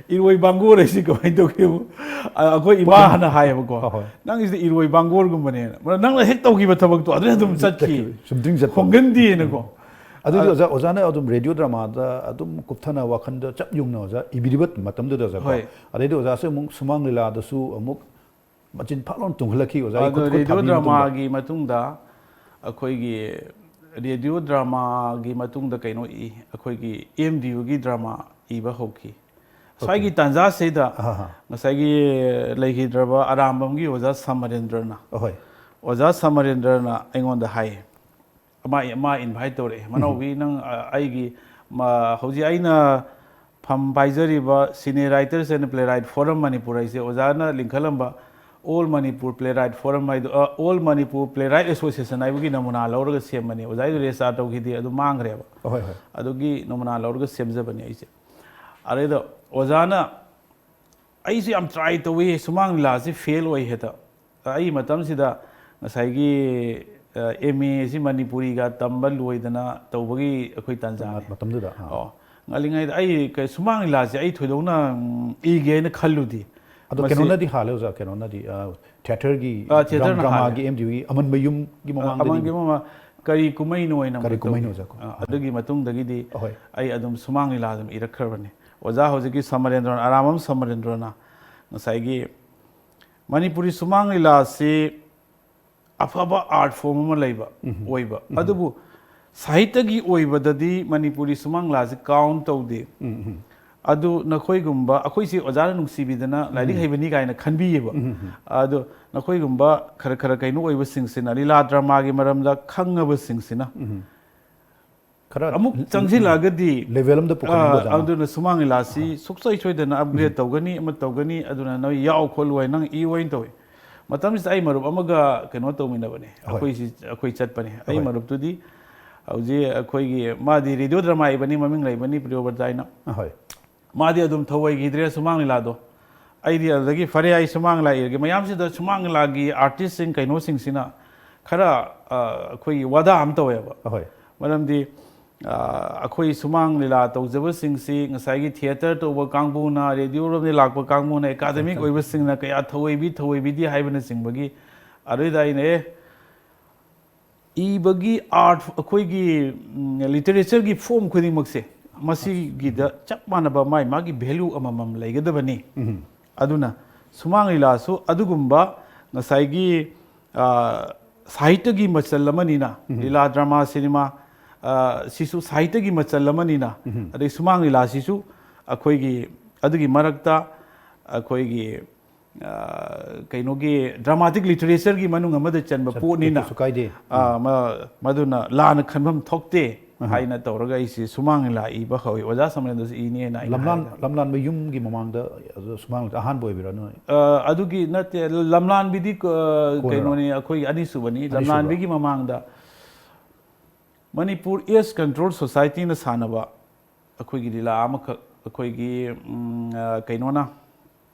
ꯏꯔꯣꯏ ꯕꯥꯡꯒꯣꯔ ꯍꯥꯏꯁꯤ ꯀꯃꯥꯏꯅ ꯇꯧꯒꯦꯕꯨ, ꯑ, ꯑꯩꯈꯣꯏ ꯏꯃꯥꯅ ꯍꯥꯏꯌꯦꯕꯀꯣ, ꯍꯣꯏ, ꯍꯣꯏ꯫ "ꯅꯪꯒꯤꯁꯤꯗꯤ ꯏꯔꯣꯏ ꯕꯥꯡꯒꯣꯔꯒꯨꯝꯕꯅꯦꯅ, ꯃꯔꯝ ꯅꯪꯅ ꯍꯦꯛ ꯇꯧꯈꯤꯕ ꯊꯕꯛꯇꯣ ꯑꯗꯨꯅ ꯑꯗꯨꯝ ꯆꯠꯈꯤ, ꯆꯠꯈꯤ, ꯁꯨꯝ ꯗ꯭ꯔꯤꯡ ꯆꯠꯄ꯫ ꯍꯣꯡꯒꯟꯗꯦꯅꯀꯣ"꯫ ꯑꯗꯨꯗꯤ ꯑꯣꯖꯥ, ꯑꯣꯖꯥꯅ ꯑꯗꯨꯝ ꯔꯦꯗꯤꯑꯣ ꯗ꯭ꯔꯃꯥꯗ ꯑꯗꯨꯝ ꯀꯨꯞꯊꯅ ꯋꯥꯈꯜꯗ ꯆꯞ ꯌꯨꯡꯅ ꯑꯣꯖꯥ ꯏꯕꯤꯔꯤꯕ ꯃꯇꯝꯗꯨꯗ ꯑꯣꯖꯥꯀꯣ꯫ ꯍꯣꯏ꯫ ꯑꯗꯩꯗꯤ ꯑꯣꯖꯥꯁꯦ ꯑꯃꯨꯛ ꯁꯨꯃꯥꯡ ꯂꯤꯂꯥꯗꯁꯨ ꯑꯃꯨꯛ ꯃꯆꯤꯟ ꯐꯥꯠ ꯂꯥꯎꯅ ꯇꯨꯝꯈꯠꯂꯛꯈꯤ ꯑꯣꯖꯥꯒꯤ ꯑꯗꯣ ꯈꯨꯠ, ꯈꯨꯠ ꯔꯦꯗꯤꯑꯣ ꯊꯥꯕꯤꯕ ꯃꯇꯨꯡꯗ꯫ ꯗ꯭ꯔꯃꯥꯒꯤ ꯃꯇꯨꯡꯗ, ꯑꯩꯈꯣꯏꯒꯤ ꯔꯦꯗꯤꯑꯣ ꯗ꯭ꯔꯃꯥꯒꯤ ꯃꯇꯨꯡꯗ ꯀꯩꯅꯣ ꯏ, ꯑꯩꯈꯣꯏꯒꯤ ꯑꯦꯝ ꯗꯤ ꯌꯨꯒꯤ ꯗ꯭ꯔꯃꯥ ꯏꯕ ꯍꯧꯈꯤ꯫ ꯁ꯭ꯋꯥꯏꯒꯤ ꯇꯥꯟꯖꯥꯁꯤꯗ ꯑꯍꯥ, ꯍꯥ꯫ ꯉꯁꯥꯏꯒꯤ ꯂꯩꯈꯤꯗ꯭ꯔꯕ ꯑꯔꯥꯝꯕꯝꯒꯤ ꯑꯣꯖꯥ ꯁꯃꯔꯦꯟꯗ꯭ꯔꯅ, ꯑꯍꯣꯏ꯫ ꯑꯣꯖꯥ ꯁꯃꯔꯦꯟꯗ꯭ꯔꯅ ꯑꯩꯉꯣꯟꯗ ꯍꯥꯏꯌꯦ, ꯃꯥ, ꯃꯥ invite ꯇꯧꯔꯛꯑꯦ, "ꯃꯅꯥꯎꯕꯤ, ꯅꯪ, ꯑ, ꯑꯩꯒꯤ, ꯃ-, ꯍꯧꯖꯤꯛ ꯑꯩꯅ ꯐꯝ ꯄꯥꯏꯖꯔꯤꯕ Cine Writers and Playwright Forum Manipur ꯍꯥꯏꯁꯦ ꯑꯣꯖꯥꯅ ꯂꯤꯡꯈꯠꯂꯝꯕ All Manipur Playwright Forum ꯍꯥꯏꯗꯣ, ꯑ, All Manipur Playwright Association ꯍꯥꯏꯕꯒꯤ ꯅꯃꯨꯅꯥ ꯂꯧꯔꯒ ꯁꯦꯝꯕꯅꯦ꯫ ꯑꯣꯖꯥꯒꯤ ꯔꯦꯖꯤꯁꯇꯥꯔ ꯇꯧꯈꯤꯗꯦ, ꯑꯗꯨ ꯃꯥꯡꯈ꯭ꯔꯦꯕ꯫ ꯑꯍꯣꯏ, ꯍꯣꯏ꯫ ꯑꯗꯨꯒꯤ ꯅꯃꯨꯅꯥ ꯂꯧꯔꯒ ꯁꯦꯝꯖꯕꯅꯦ ꯑꯩꯁꯦ꯫ ꯑꯗꯩꯗ ꯑꯣꯖꯥꯅ, ꯑꯩꯁꯨ ꯌꯥꯝ ꯇ꯭ꯔꯥꯏ ꯇꯧꯋꯤ, ꯁꯨꯃꯥꯡ ꯂꯤꯂꯥꯁꯤ ꯐꯦꯜ ꯑꯣꯏ ꯍꯦꯛꯇ꯫ ꯑꯩ ꯃꯇꯝꯁꯤꯗ ꯉꯁꯥꯏꯒꯤ ꯑꯦꯝ ꯑꯦꯁꯤ ꯃꯅꯤꯄꯨꯔꯤꯒ ꯇꯝꯕ ꯂꯣꯏꯗꯅ ꯇꯧꯕꯒꯤ ꯑꯩꯈꯣꯏ ꯇꯥꯟꯖꯥꯅꯤ꯫ ꯃꯇꯝꯗꯨꯗ, ꯑꯥ꯫ ꯑꯣ, ꯉꯜꯂꯤꯉꯩꯗ ꯑꯩ ꯀꯩ-, ꯁꯨꯃꯥꯡ ꯂꯤꯂꯥꯁꯦ ꯑꯩ ꯊꯣꯏꯗꯣꯛꯅ ꯎꯝ, ꯏꯒꯦ ꯍꯥꯏꯅ ꯈꯜꯂꯨꯗꯦ꯫ ꯑꯗꯣ ꯃꯁꯤ ꯀꯩꯅꯣꯅꯗꯤ ꯍꯥꯜꯂꯦ ꯑꯣꯖꯥ, ꯀꯩꯅꯣꯅꯗꯤ, ꯑ, ꯊꯤꯌꯦꯇꯔꯒꯤ, ꯑ, ꯊꯤꯌꯦꯇꯔꯅ ꯗ꯭ꯔꯃꯥꯒꯤ ꯍꯥꯜꯂꯦ꯫ ꯑꯦꯝ ꯗꯤꯌꯨꯒꯤ ꯑꯃꯟꯕ ꯌꯨꯝꯒꯤ ꯃꯃꯥꯡꯗꯗꯤ꯫ ꯑꯃꯟꯒꯤ ꯃꯃꯥꯡ ꯀꯔꯤ ꯀꯨꯝꯍꯩꯅꯣ ꯍꯥꯏꯅ ꯑꯃ ꯀꯔꯤ ꯀꯨꯝꯍꯩꯅꯣ ꯇꯧꯈꯤ꯫ ꯑꯣꯖꯥ? ꯑ, ꯑꯗꯨꯒꯤ ꯃꯇꯨꯡꯗꯒꯤꯗꯤ ꯑꯍꯣꯏ꯫ ꯑꯩ ꯑꯗꯨꯝ ꯁꯨꯃꯥꯡ ꯂꯤꯂꯥ ꯑꯗꯨꯝ ꯏꯔꯛꯈ꯭ꯔꯕꯅꯤ꯫ ꯑꯣꯖꯥ ꯍꯧꯖꯤꯛꯀꯤ ꯁꯃꯔꯦꯟꯗ꯭ꯔꯅ, ꯑꯔꯥꯃꯝ ꯁꯃꯔꯦꯟꯗ꯭ꯔꯅ ꯉꯁꯥꯏꯒꯤ ꯃꯅꯤꯄꯨꯔꯤ ꯁꯨꯃꯥꯡ ꯂꯤꯂꯥꯁꯤ ꯑꯐꯕ ꯑꯥꯔꯠ ꯐꯣꯝ ꯑꯃ ꯂꯩꯕ ꯑꯣꯏꯕ, ꯑꯗꯨꯕꯨ ꯁꯥꯍꯤꯇ꯭ꯌꯒꯤ ꯑꯣꯏꯕꯗꯗꯤ ꯃꯅꯤꯄꯨꯔꯤ ꯁꯨꯃꯥꯡ ꯂꯤꯂꯥꯁꯤ ꯀꯥꯎꯟ ꯇꯧꯗꯦ꯫ ꯑꯗꯨ ꯅꯈꯣꯏꯒꯨꯝꯕ, ꯑꯩꯈꯣꯏꯁꯤ ꯑꯣꯖꯥꯅ ꯅꯨꯡꯁꯤꯕꯤꯗꯅ ꯂꯥꯏꯔꯤꯛ ꯍꯩꯕꯅꯤ ꯀꯥꯏꯅ ꯈꯟꯕꯤꯌꯦꯕ꯫ ꯑꯗꯣ ꯅꯈꯣꯏꯒꯨꯝꯕ ꯈꯔ ꯈꯔ ꯀꯩꯅꯣ ꯑꯣꯏꯕꯁꯤꯡꯁꯤꯅ, ꯂꯤꯂꯥ ꯗ꯭ꯔꯃꯥꯒꯤ ꯃꯔꯝꯗ ꯈꯪꯉꯕꯁꯤꯡꯁꯤꯅ ꯈꯔ ꯑꯃꯨꯛ ꯆꯪꯁꯤꯜꯂꯛꯑꯒꯗꯤ, ꯂꯦꯚꯦꯜ ꯑꯃꯗ ꯄꯨꯈꯠꯅꯤꯡꯕ ꯑꯥ, ꯑꯣꯖꯥꯅ꯫ ꯑꯗꯨꯅ ꯁꯨꯃꯥꯡ ꯂꯤꯂꯥꯁꯤ ꯁꯨꯡꯁꯣꯏ ꯁꯣꯏꯗꯅ ꯑꯞꯒ꯭ꯔꯦꯗ ꯇꯧꯒꯅꯤ, ꯑꯃ ꯇꯧꯒꯅꯤ, ꯑꯗꯨꯅ ꯅꯣꯏ ꯌꯥꯎ ꯈꯣꯠꯂꯨ ꯍꯥꯏ, ꯅꯪ ꯏꯌꯨ ꯍꯥꯏꯅ ꯇꯧꯏ꯫ ꯃꯇꯝꯁꯤꯗ ꯑꯩ ꯃꯔꯨꯞ ꯑꯃꯒ ꯀꯩꯅꯣ ꯇꯧꯃꯤꯟꯅꯕꯅꯦ, ꯑꯍꯣꯏ꯫ ꯑꯩꯈꯣꯏꯁꯤ, ꯑꯩꯈꯣꯏ ꯆꯠꯄꯅꯦ꯫ ꯑꯩ ꯑꯍꯣꯏ꯫ ꯃꯔꯨꯞꯇꯨꯗꯤ ꯍꯧꯖꯤꯛ ꯑꯩꯈꯣꯏꯒꯤ, ꯃꯥꯗꯤ ꯔꯦꯗꯤꯑꯣ ꯗ꯭ꯔꯃꯥ ꯏꯕꯅꯤ, ꯃꯃꯤꯡ ꯂꯩꯕꯅꯤ, ꯄ꯭ꯔꯤꯌꯣꯕ꯭ꯔꯇ ꯍꯥꯏꯅ꯫ ꯑꯍꯣꯏ꯫ ꯃꯥꯗꯤ ꯑꯗꯨꯝ ꯊꯧꯑꯣꯏꯈꯤꯗ꯭ꯔꯦ ꯁꯨꯃꯥꯡ ꯂꯤꯂꯥꯗꯣ꯫ ꯑꯩꯗꯤ ꯑꯗꯨꯗꯒꯤ ꯐꯔꯦ, ꯑꯩ ꯁꯨꯃꯥꯡ ꯂꯤꯂꯥ ꯏꯔꯒꯦ꯫ ꯃꯌꯥꯝꯁꯤꯗ ꯁꯨꯃꯥꯡ ꯂꯤꯂꯥꯒꯤ ꯑꯥꯔꯇꯤꯁꯁꯤꯡ ꯀꯩꯅꯣꯁꯤꯡꯁꯤꯅ ꯈꯔ, ꯑ, ꯑꯩꯈꯣꯏꯒꯤ ꯋꯥꯗꯥ ꯑꯃ ꯇꯧꯋꯦꯕ꯫ ꯑꯍꯣꯏ꯫ ꯃꯔꯝꯗꯤ, ꯑ, ꯑꯩꯈꯣꯏ ꯁꯨꯃꯥꯡ ꯂꯤꯂꯥ ꯇꯧꯖꯕꯁꯤꯡꯁꯤ ꯉꯁꯥꯏꯒꯤ ꯊꯤꯌꯦꯇꯔ ꯇꯧꯕ ꯀꯥꯡꯕꯨꯅ, ꯔꯦꯗꯤꯑꯣꯔꯣꯝꯗꯒꯤ ꯂꯥꯛꯄ ꯀꯥꯡꯕꯨꯅ, ꯑꯦꯀꯥꯗꯃꯤꯛ ꯑꯣꯏꯕꯁꯤꯡꯅ ꯀꯌꯥ ꯊꯧꯑꯣꯏꯕꯤ ꯊꯧꯑꯣꯏꯕꯤꯗꯦ ꯍꯥꯏꯕꯅꯆꯤꯡꯕꯒꯤ, ꯑꯗꯨꯗ ꯑꯩꯅ, ꯑꯦ, ꯏꯕꯒꯤ ꯑꯥꯔꯠ, ꯑꯩꯈꯣꯏꯒꯤ, ꯎꯝ, ꯂꯤꯇꯔꯦꯆꯔꯒꯤ ꯐꯣꯝ ꯈꯨꯗꯤꯡꯃꯛꯁꯦ ꯃꯁꯤꯒꯤꯗ ꯆꯞ ꯃꯥꯟꯅꯕ ꯃꯥꯒꯤ ꯃꯥꯒꯤ ꯚꯦꯂ꯭ꯌꯨ ꯑꯃꯃꯝ ꯂꯩꯒꯗꯕꯅꯤ꯫ ꯑꯗꯨꯅ ꯁꯨꯃꯥꯡ ꯂꯤꯂꯥꯁꯨ ꯑꯗꯨꯒꯨꯝꯕ ꯉꯁꯥꯏꯒꯤ, ꯑ, ꯁꯥꯍꯤꯇ꯭ꯌꯒꯤ ꯃꯆꯜ ꯑꯃꯅꯤꯅ, ꯂꯤꯂꯥ, ꯗ꯭ꯔꯃꯥ, ꯁꯤꯅꯦꯃꯥ, ꯑ, ꯁꯤꯁꯨ ꯁꯥꯍꯤꯇ꯭ꯌꯒꯤ ꯃꯆꯜ ꯑꯃꯅꯤꯅ, ꯑꯗꯩ ꯁꯨꯃꯥꯡ ꯂꯤꯂꯥꯁꯤꯁꯨ ꯑꯩꯈꯣꯏꯒꯤ ꯑꯗꯨꯒꯤ ꯃꯔꯛꯇ ꯑꯩꯈꯣꯏꯒꯤ, ꯑ, ꯀꯩꯅꯣꯒꯤ ꯗ꯭ꯔꯃꯥꯇꯤꯛ ꯂꯤꯇꯔꯦꯆꯔꯒꯤ ꯃꯅꯨꯡ ꯑꯃꯗ ꯆꯟꯕ ꯄꯣꯠꯅꯤꯅ, ꯀꯩꯁꯨ ꯀꯥꯏꯗꯦ꯫ ꯑ, ꯃ-, ꯃꯗꯨꯅ ꯂꯥꯟꯅ ꯈꯟꯐꯝ ꯊꯣꯛꯇꯦ꯫ ꯍꯥꯏꯅ ꯇꯧꯔꯒ ꯑꯩꯁꯤ ꯁꯨꯃꯥꯡ ꯂꯤꯂꯥ ꯏꯕ ꯍꯧꯏ꯫ ꯑꯣꯖꯥ ꯁꯃꯔꯦꯟꯗ꯭ꯔꯁꯨ ꯏꯅꯦꯅ ꯑꯩꯅ ꯂꯝꯂꯥꯟ ꯍꯥꯏꯔꯒ꯫ ꯂꯝꯂꯥꯟꯕ ꯌꯨꯝꯒꯤ ꯃꯃꯥꯡꯗ ꯑꯗꯨ ꯁꯨꯃꯥꯡ ꯂꯤꯂꯥ ꯑꯍꯥꯟꯕ ꯑꯣꯏꯕꯤꯔꯥ ꯅꯣꯏ? ꯑ, ꯑꯗꯨꯒꯤ ꯅꯠꯇꯦ, ꯂꯝꯂꯥꯟꯕꯤꯗꯤ, ꯑ, ꯀꯣꯟꯅꯔꯣ? ꯀꯩꯅꯣꯅꯤ, ꯑꯩꯈꯣꯏ ꯑꯅꯤꯁꯨꯕꯅꯤ꯫ ꯑꯅꯤꯁꯨꯕ꯫ ꯂꯝꯂꯥꯟꯕꯤꯒꯤ ꯃꯃꯥꯡꯗ ꯃꯅꯤꯄꯨꯔ ꯑꯦꯖ ꯀꯟꯇ꯭ꯔꯣꯜ ꯁꯣꯁꯥꯏꯇꯤꯅ ꯁꯥꯟꯅꯕ ꯑꯩꯈꯣꯏꯒꯤ ꯂꯤꯂꯥ ꯑꯃꯈꯛ, ꯑꯩꯈꯣꯏꯒꯤ, ꯎꯝ, ꯑ, ꯀꯩꯅꯣꯅ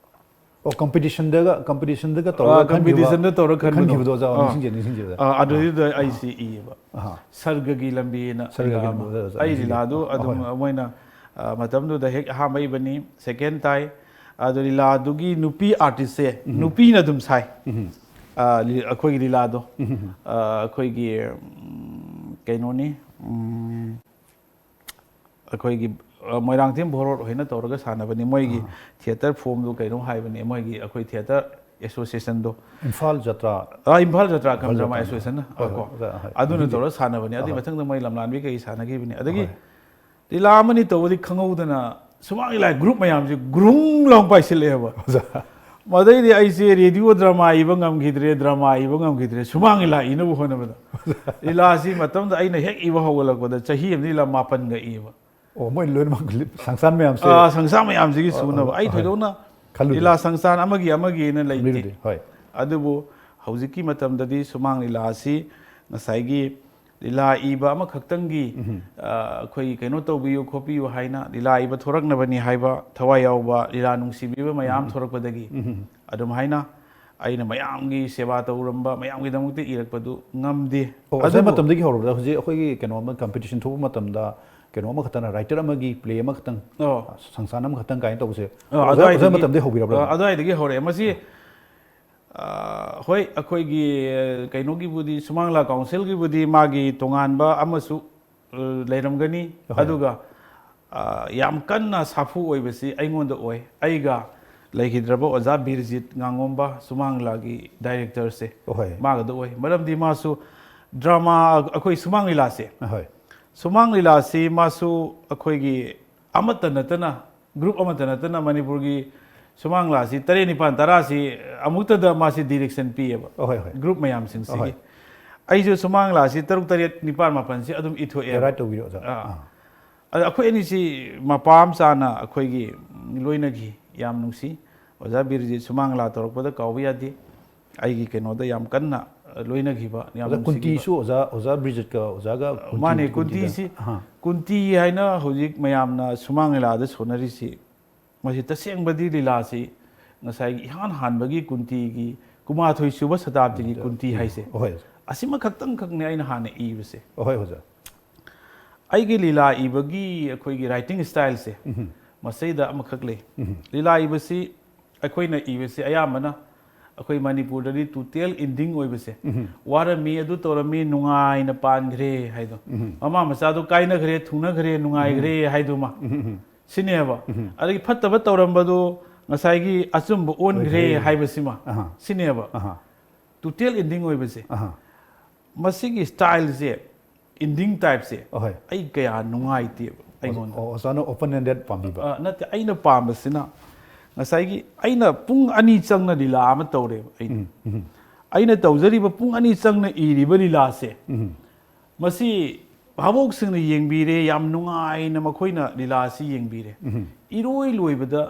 ꯑꯣ, ꯀꯝꯄꯤꯇꯤꯁꯟꯗꯒ ꯀꯝꯄꯤꯇꯤꯁꯟꯗꯒ ꯇꯧꯔꯒ ꯑ, ꯀꯝꯄꯤꯇꯤꯁꯟꯗ ꯇꯧꯔꯒ ꯈꯟꯕꯗꯣ꯫ ꯈꯟꯈꯤꯕꯗꯣ ꯑꯣꯖꯥ ꯑ, ꯅꯤꯡꯁꯤꯡꯖꯦ ꯅꯤꯡꯁꯤꯡꯖꯦ ꯑꯣꯖꯥ꯫ ꯑ, ꯑꯗꯨꯗꯨꯗ ꯑꯩꯁꯤ ꯏꯌꯦꯕ꯫ ꯑꯍꯥ꯫ ꯁꯔꯒꯒꯤ ꯂꯝꯕꯤꯅ ꯁꯔꯒꯒꯤ ꯂꯤꯂꯥ ꯂꯝꯕꯤ, ꯑꯃ꯫ ꯑꯣꯖꯥ, ꯑꯣꯖꯥ, ꯑꯩ ꯅꯤꯡꯁꯤꯡꯉꯦ꯫ ꯂꯤꯂꯥꯗꯨ ꯑ, ꯑꯗꯨꯝ ꯍꯣꯏ꯫ ꯃꯣꯏꯅ, ꯑ, ꯃꯇꯝꯗꯨꯗ ꯍꯦꯛ ꯑꯍꯥꯟꯕ ꯏꯕꯅꯤ, ꯁꯦꯀꯦꯟ ꯇꯥꯏ꯫ ꯑꯗꯣ ꯂꯤꯂꯥꯗꯨꯒꯤ ꯅꯨꯄꯤ ꯑꯥꯔꯇꯤꯁꯁꯦ ꯅꯨꯄꯤꯅ ꯑꯗꯨꯝ ꯁꯥꯏ꯫ ꯑ, ꯂꯤ-, ꯑꯩꯈꯣꯏꯒꯤ ꯂꯤꯂꯥꯗꯣ꯫ ꯑ, ꯑꯩꯈꯣꯏꯒꯤ, ꯎꯝ, ꯀꯩꯅꯣꯅꯤ, ꯎꯝ, ꯑꯩꯈꯣꯏꯒꯤ, ꯑ, ꯃꯣꯏꯔꯥꯡꯊꯦꯝ ꯚꯣꯔꯣꯠ ꯍꯣꯏꯅ ꯇꯧꯔꯒ ꯁꯥꯟꯅꯕꯅꯤ꯫ ꯃꯣꯏꯒꯤ ꯊꯤꯌꯦꯇꯔ ꯐꯣꯝꯗꯨ ꯀꯩꯅꯣ ꯍꯥꯏꯕꯅꯤ, ꯃꯣꯏꯒꯤ ꯑꯩꯈꯣꯏ ꯊꯤꯌꯦꯇꯔ ꯑꯦꯁꯣꯁꯤꯌꯦꯁꯟꯗꯣ꯫ ꯏꯝꯐꯥꯜ ꯖꯇ꯭ꯔꯥ꯫ ꯑ, ꯏꯝꯐꯥꯜ ꯖꯇ꯭ꯔꯥ ꯀꯝ ꯏꯝꯐꯥꯜ ꯗ꯭ꯔꯃꯥ ꯖꯇ꯭ꯔꯥ꯫ ꯑꯦꯁꯣꯁꯤꯌꯦꯁꯟ ꯍꯣꯏ, ꯀꯣ꯫ ꯍꯣꯏ, ꯍꯣꯏ, ꯍꯣꯏ꯫ ꯑꯗꯨꯅ ꯅꯤꯡꯁꯤꯡꯉꯦ꯫ ꯇꯧꯔꯒ ꯁꯥꯟꯅꯕꯅꯤ꯫ ꯑꯗꯨꯏ ꯍꯣꯏ꯫ ꯃꯊꯪꯗ ꯃꯣꯏ ꯂꯝꯂꯥꯟꯕꯤ ꯀꯩ ꯁꯥꯟꯅꯈꯤꯕꯅꯤ꯫ ꯑꯗꯒꯤ ꯍꯣꯏ꯫ ꯂꯤꯂꯥ ꯑꯃꯅꯤ ꯇꯧꯕꯗꯤ ꯈꯪꯍꯧꯗꯅ ꯁꯨꯃꯥꯡ ꯂꯤꯂꯥ ꯒ꯭ꯔꯨꯞ ꯃꯌꯥꯝꯁꯦ ꯒ꯭ꯔꯨꯡ ꯂꯥꯎ ꯄꯥꯏꯁꯤꯜꯂꯛꯑꯦꯕ꯫ ꯃꯗꯩꯗꯤ ꯑꯩꯁꯦ ꯔꯦꯗꯤꯑꯣ ꯗ꯭ꯔꯃꯥ ꯏꯕ ꯉꯝꯈꯤꯗ꯭ꯔꯦ, ꯗ꯭ꯔꯃꯥ ꯏꯕ ꯉꯝꯈꯤꯗ꯭ꯔꯦ, ꯁꯨꯃꯥꯡ ꯂꯤꯂꯥ ꯏꯅꯕ ꯍꯣꯠꯅꯕꯗ꯫ ꯂꯤꯂꯥꯁꯤ ꯃꯇꯝꯗ ꯑꯩꯅ ꯍꯦꯛ ꯏꯕ ꯍꯧꯒꯠꯂꯛꯄꯗ ꯆꯍꯤ ꯑꯃꯗ ꯂꯤꯂꯥ ꯃꯥꯄꯟꯒ ꯏꯕ꯫ ꯑꯥ, ꯁꯪꯁꯥ ꯃꯌꯥꯝꯁꯤꯒꯤ ꯑꯣ, ꯁꯨꯅꯕ꯫ ꯑꯣ, ꯑꯩ ꯍꯣꯏ꯫ ꯊꯣꯏꯗꯣꯛꯅ ꯈꯜꯂꯨꯗꯦ꯫ ꯂꯤꯂꯥ ꯁꯪꯁꯥꯟ ꯑꯃꯒꯤ ꯑꯃꯒꯤꯅ ꯂꯩꯇꯦ꯫ ꯈꯜꯂꯨꯗꯦ, ꯍꯣꯏ꯫ ꯑꯗꯨꯕꯨ ꯍꯧꯖꯤꯛꯀꯤ ꯃꯇꯝꯗꯗꯤ ꯁꯨꯃꯥꯡ ꯂꯤꯂꯥ ꯑꯁꯤ ꯉꯁꯥꯏꯒꯤ ꯂꯤꯂꯥ ꯏꯕ ꯑꯃꯈꯛꯇꯪꯒꯤ, ꯑ, ꯑꯩꯈꯣꯏꯒꯤ ꯀꯩꯅꯣ ꯇꯧꯕꯤꯌꯨ ꯈꯣꯠꯄꯤꯌꯨ ꯍꯥꯏꯅ, ꯂꯤꯂꯥ ꯏꯕ ꯊꯣꯔꯛꯅꯕꯅꯤ ꯍꯥꯏꯕ ꯊꯋꯥꯏ ꯌꯥꯎꯕ, ꯂꯤꯂꯥ ꯅꯨꯡꯁꯤꯕꯤꯕ ꯃꯌꯥꯝ ꯊꯣꯔꯛꯄꯗꯒꯤ ꯑꯗꯨꯝ ꯍꯥꯏꯅ ꯑꯩꯅ ꯃꯌꯥꯝꯒꯤ ꯁꯦꯕꯥ ꯇꯧꯔꯝꯕ, ꯃꯌꯥꯝꯒꯤꯗꯃꯛꯇ ꯏꯔꯛꯄꯗꯨ ꯉꯝꯗꯦ꯫ ꯑꯣ, ꯑꯣꯖꯥ ꯑꯗꯨꯕꯨ ꯃꯇꯝꯗꯒꯤ ꯍꯧꯔꯕ꯭ꯔꯥ? ꯍꯧꯖꯤꯛ ꯑꯩꯈꯣꯏꯒꯤ ꯀꯩꯅꯣ ꯑꯃ, ꯀꯝꯄꯤꯇꯤꯁꯟ ꯊꯣꯛꯄ ꯃꯇꯝꯗ ꯀꯩꯅꯣ ꯑꯃꯈꯛꯇꯅ, ꯔꯥꯏꯇꯔ ꯑꯃꯒꯤ ꯄ꯭ꯂꯦ ꯑꯃꯈꯛꯇꯪ, ꯑꯣ꯫ ꯁꯪꯁꯥꯟ ꯑꯃꯈꯛꯇꯪ ꯀꯥꯏꯅ ꯇꯧꯕꯁꯦ? ꯑꯣ, ꯑꯣꯖꯥ, ꯑꯣꯖꯥ ꯑꯗꯨꯋꯥꯏꯗꯒꯤ, ꯃꯇꯝꯗꯒꯤ ꯍꯧꯕꯤꯔꯕ꯭ꯔꯥ? ꯑꯣ, ꯑꯗꯨꯋꯥꯏꯗꯒꯤ ꯍꯧꯔꯛꯑꯦ꯫ ꯃꯁꯤ, ꯑ, ꯍꯣꯏ, ꯑꯩꯈꯣꯏꯒꯤ, ꯑ, ꯀꯩꯅꯣꯒꯤꯕꯨꯗꯤ, ꯁꯨꯃꯥꯡ ꯂꯤꯂꯥ ꯀꯥꯎꯟꯁꯤꯜꯒꯤꯕꯨꯗꯤ ꯃꯥꯒꯤ ꯇꯣꯉꯥꯟꯕ ꯑꯃꯁꯨ, ꯑ, ꯂꯩꯔꯝꯒꯅꯤ꯫ ꯍꯣꯏ꯫ ꯑꯗꯨꯒ, ꯑ, ꯌꯥꯝ ꯀꯟꯅ ꯁꯥꯐꯨ ꯑꯣꯏꯕꯁꯤ ꯑꯩꯉꯣꯟꯗ ꯑꯣꯏ꯫ ꯑꯩꯒ ꯂꯩꯈꯤꯗ꯭ꯔꯕ ꯑꯣꯖꯥ ꯕꯤꯔꯖꯤꯠ ꯉꯥꯉꯣꯝꯕ, ꯁꯨꯃꯥꯡ ꯂꯤꯂꯥꯒꯤ ꯗꯥꯏꯔꯦꯛꯇꯔꯁꯦ, ꯍꯣꯏ꯫ ꯃꯥꯒꯗ ꯑꯣꯏ꯫ ꯃꯔꯝꯗꯤ ꯃꯥꯁꯨ ꯗ꯭ꯔꯃꯥ, ꯑꯩꯈꯣꯏ ꯁꯨꯃꯥꯡ ꯂꯤꯂꯥꯁꯦ, ꯍꯣꯏ꯫ ꯁꯨꯃꯥꯡ ꯂꯤꯂꯥꯁꯤ ꯃꯥꯁꯨ ꯑꯩꯈꯣꯏꯒꯤ ꯑꯃꯠꯇ ꯅꯠꯇꯅ, ꯒ꯭ꯔꯨꯞ ꯑꯃꯠꯇ ꯅꯠꯇꯅ ꯃꯅꯤꯄꯨꯔꯒꯤ ꯁꯨꯃꯥꯡ ꯂꯤꯂꯥꯁꯤ ꯇꯔꯦꯠ, ꯅꯤꯄꯥꯟ, ꯇꯔꯥꯁꯤ ꯑꯃꯨꯛꯇꯗ ꯃꯥꯁꯤ ꯗꯤꯔꯦꯛꯁꯟ ꯄꯤꯌꯦꯕ, ꯑꯍꯣꯏ, ꯍꯣꯏ꯫ ꯒ꯭ꯔꯨꯞ ꯃꯌꯥꯝꯁꯤꯡꯁꯤꯒꯤ꯫ ꯑꯍꯣꯏ꯫ ꯑꯩꯁꯨ ꯁꯨꯃꯥꯡ ꯂꯤꯂꯥꯁꯤ ꯇꯔꯨꯛ, ꯇꯔꯦꯠ, ꯅꯤꯄꯥꯜ, ꯃꯥꯄꯜꯁꯤ ꯑꯗꯨꯝ ꯏꯊꯣꯛꯑꯦꯕ꯫ ꯔꯥꯏꯠ ꯇꯧꯕꯤꯔꯣ ꯑꯣꯖꯥ꯫ ꯑꯥ꯫ ꯑꯥ꯫ ꯑꯗ ꯑꯩꯈꯣꯏ ꯑꯅꯤꯁꯤ ꯃꯄꯥ ꯃꯆꯥꯅ ꯑꯩꯈꯣꯏꯒꯤ ꯂꯣꯏꯅꯈꯤ, ꯌꯥꯝ ꯅꯨꯡꯁꯤ꯫ ꯑꯣꯖꯥ ꯕꯤꯔꯖꯤꯠ ꯁꯨꯃꯥꯡ ꯂꯤꯂꯥ ꯇꯧꯔꯛꯄꯗ ꯀꯥꯎꯕ ꯌꯥꯗꯦ꯫ ꯑꯩꯒꯤ ꯀꯩꯅꯣꯗ ꯌꯥꯝ ꯀꯟꯅ ꯂꯣꯏꯅꯈꯤꯕ, ꯌꯥꯝ ꯑꯣꯖꯥ ꯅꯨꯡꯁꯤꯈꯤꯕ꯫ ꯀꯨꯟꯇꯤꯁꯨ ꯑꯣꯖꯥ, ꯑꯣꯖꯥ ꯕꯤꯔꯖꯤꯠꯀ ꯑꯣꯖꯥꯒ ꯀꯨꯟꯇꯤ-, ꯃꯥꯅꯦ, ꯀꯨꯟꯇꯤꯗ꯫ ꯀꯨꯟꯇꯤꯁꯤ, ꯑꯍꯥ꯫ ꯀꯨꯟꯇꯤ ꯍꯥꯏꯅ ꯍꯧꯖꯤꯛ ꯃꯌꯥꯝꯅ ꯁꯨꯃꯥꯡ ꯂꯤꯂꯥꯗ ꯁꯣꯟꯅꯔꯤꯁꯤ, ꯃꯁꯤ ꯇꯁꯦꯡꯕꯗꯤ ꯂꯤꯂꯥꯁꯤ ꯉꯁꯥꯏꯒꯤ ꯏꯍꯥꯟ ꯍꯥꯟꯕꯒꯤ ꯀꯨꯟꯇꯤꯒꯤ, ꯀꯨꯟꯃꯥꯊꯣꯏ ꯁꯨꯕ ꯁꯇꯥꯕꯗꯤꯒꯤ ꯀꯨꯟꯇꯤ ꯍꯥꯏꯁꯦ, ꯍꯣꯏ꯫ ꯑꯁꯤꯃꯈꯛꯇꯪꯈꯛꯅꯦ ꯑꯩꯅ ꯍꯥꯟꯅ ꯏꯕꯁꯦ꯫ ꯍꯣꯏ ꯑꯣꯖꯥ꯫ ꯑꯩꯒꯤ ꯂꯤꯂꯥ ꯏꯕꯒꯤ ꯑꯩꯈꯣꯏꯒꯤ ꯔꯥꯏꯇꯤꯡ ꯁ꯭ꯇꯥꯏꯜꯁꯦ, ꯎꯝ꯫ ꯃꯁꯤꯗ ꯑꯃꯈꯛ ꯂꯩ꯫ ꯎꯝ꯫ ꯂꯤꯂꯥ ꯏꯕꯁꯤ ꯑꯩꯈꯣꯏꯅ ꯏꯕꯁꯤ ꯑꯌꯥꯝꯕꯅ ꯑꯩꯈꯣꯏ ꯃꯅꯤꯄꯨꯔꯗꯗꯤ ꯇꯨꯇꯦꯜ ꯏꯟꯗꯤꯡ ꯑꯣꯏꯕꯁꯦ, ꯎꯝ꯫ ꯋꯥꯔꯝꯃꯤ, ꯑꯗꯨ ꯇꯧꯔꯝꯃꯤ, ꯅꯨꯡꯉꯥꯏꯅ ꯄꯥꯟꯈ꯭ꯔꯦ ꯍꯥꯏꯗꯣ, ꯎꯝ꯫ ꯃꯃꯥ ꯃꯆꯥꯗꯣ ꯀꯥꯏꯅꯈ꯭ꯔꯦ, ꯊꯨꯡꯅꯈ꯭ꯔꯦ, ꯅꯨꯡꯉꯥꯏꯈ꯭ꯔꯦ ꯍꯥꯏꯗꯨꯃ, ꯎꯝ, ꯎꯝ, ꯎꯝ꯫ ꯁꯤꯅꯦꯕ꯫ ꯎꯝ꯫ ꯑꯗꯒꯤ ꯐꯠꯇꯕ ꯇꯧꯔꯝꯕꯗꯣ ꯉꯁꯥꯏꯒꯤ ꯑꯆꯨꯝꯕ ꯑꯣꯟꯈ꯭ꯔꯦ ꯑꯣꯏꯈ꯭ꯔꯦ꯫ ꯍꯥꯏꯕꯁꯤꯃ, ꯑꯍꯥ꯫ ꯁꯤꯅꯦꯕ꯫ ꯑꯍꯥ꯫ ꯇꯨꯇꯦꯜ ꯏꯟꯗꯤꯡ ꯑꯣꯏꯕꯁꯦ꯫ ꯑꯍꯥ꯫ ꯃꯁꯤꯒꯤ ꯁ꯭ꯇꯥꯏꯜꯁꯦ, ꯏꯟꯗꯤꯡ ꯇꯥꯏꯞꯁꯦ, ꯑꯍꯣꯏ꯫ ꯑꯩ ꯀꯌꯥ ꯅꯨꯡꯉꯥꯏꯇꯦꯕ ꯑꯩꯉꯣꯟꯗ꯫ ꯑꯣ, ꯑꯣꯖꯥꯅ ꯑꯣꯄꯟ ꯑꯦꯟꯗꯦꯠ ꯄꯥꯝꯕꯤꯕ꯫ ꯑ, ꯅꯠꯇꯦ, ꯑꯩꯅ ꯄꯥꯝꯕꯁꯤꯅ ꯉꯁꯥꯏꯒꯤ ꯑꯩꯅ ꯄꯨꯡ ꯑꯅꯤ ꯆꯪꯅ ꯂꯤꯂꯥ ꯑꯃ ꯇꯧꯔꯦꯕ ꯑꯩꯅ꯫ ꯎꯝ, ꯎꯝ꯫ ꯑꯩꯅ ꯇꯧꯖꯔꯤꯕ ꯄꯨꯡ ꯑꯅꯤ ꯆꯪꯅ ꯏꯔꯤꯕ ꯂꯤꯂꯥꯁꯦ, ꯎꯝ꯫ ꯃꯁꯤ ꯚꯥꯕꯣꯛꯁꯤꯡꯅ ꯌꯦꯡꯕꯤꯔꯦ, ꯌꯥꯝ ꯅꯨꯡꯉꯥꯏꯅ ꯃꯈꯣꯏꯅ ꯂꯤꯂꯥꯁꯤ ꯌꯦꯡꯕꯤꯔꯦ꯫ ꯎꯝ꯫ ꯏꯔꯣꯏ ꯂꯣꯏꯕꯗ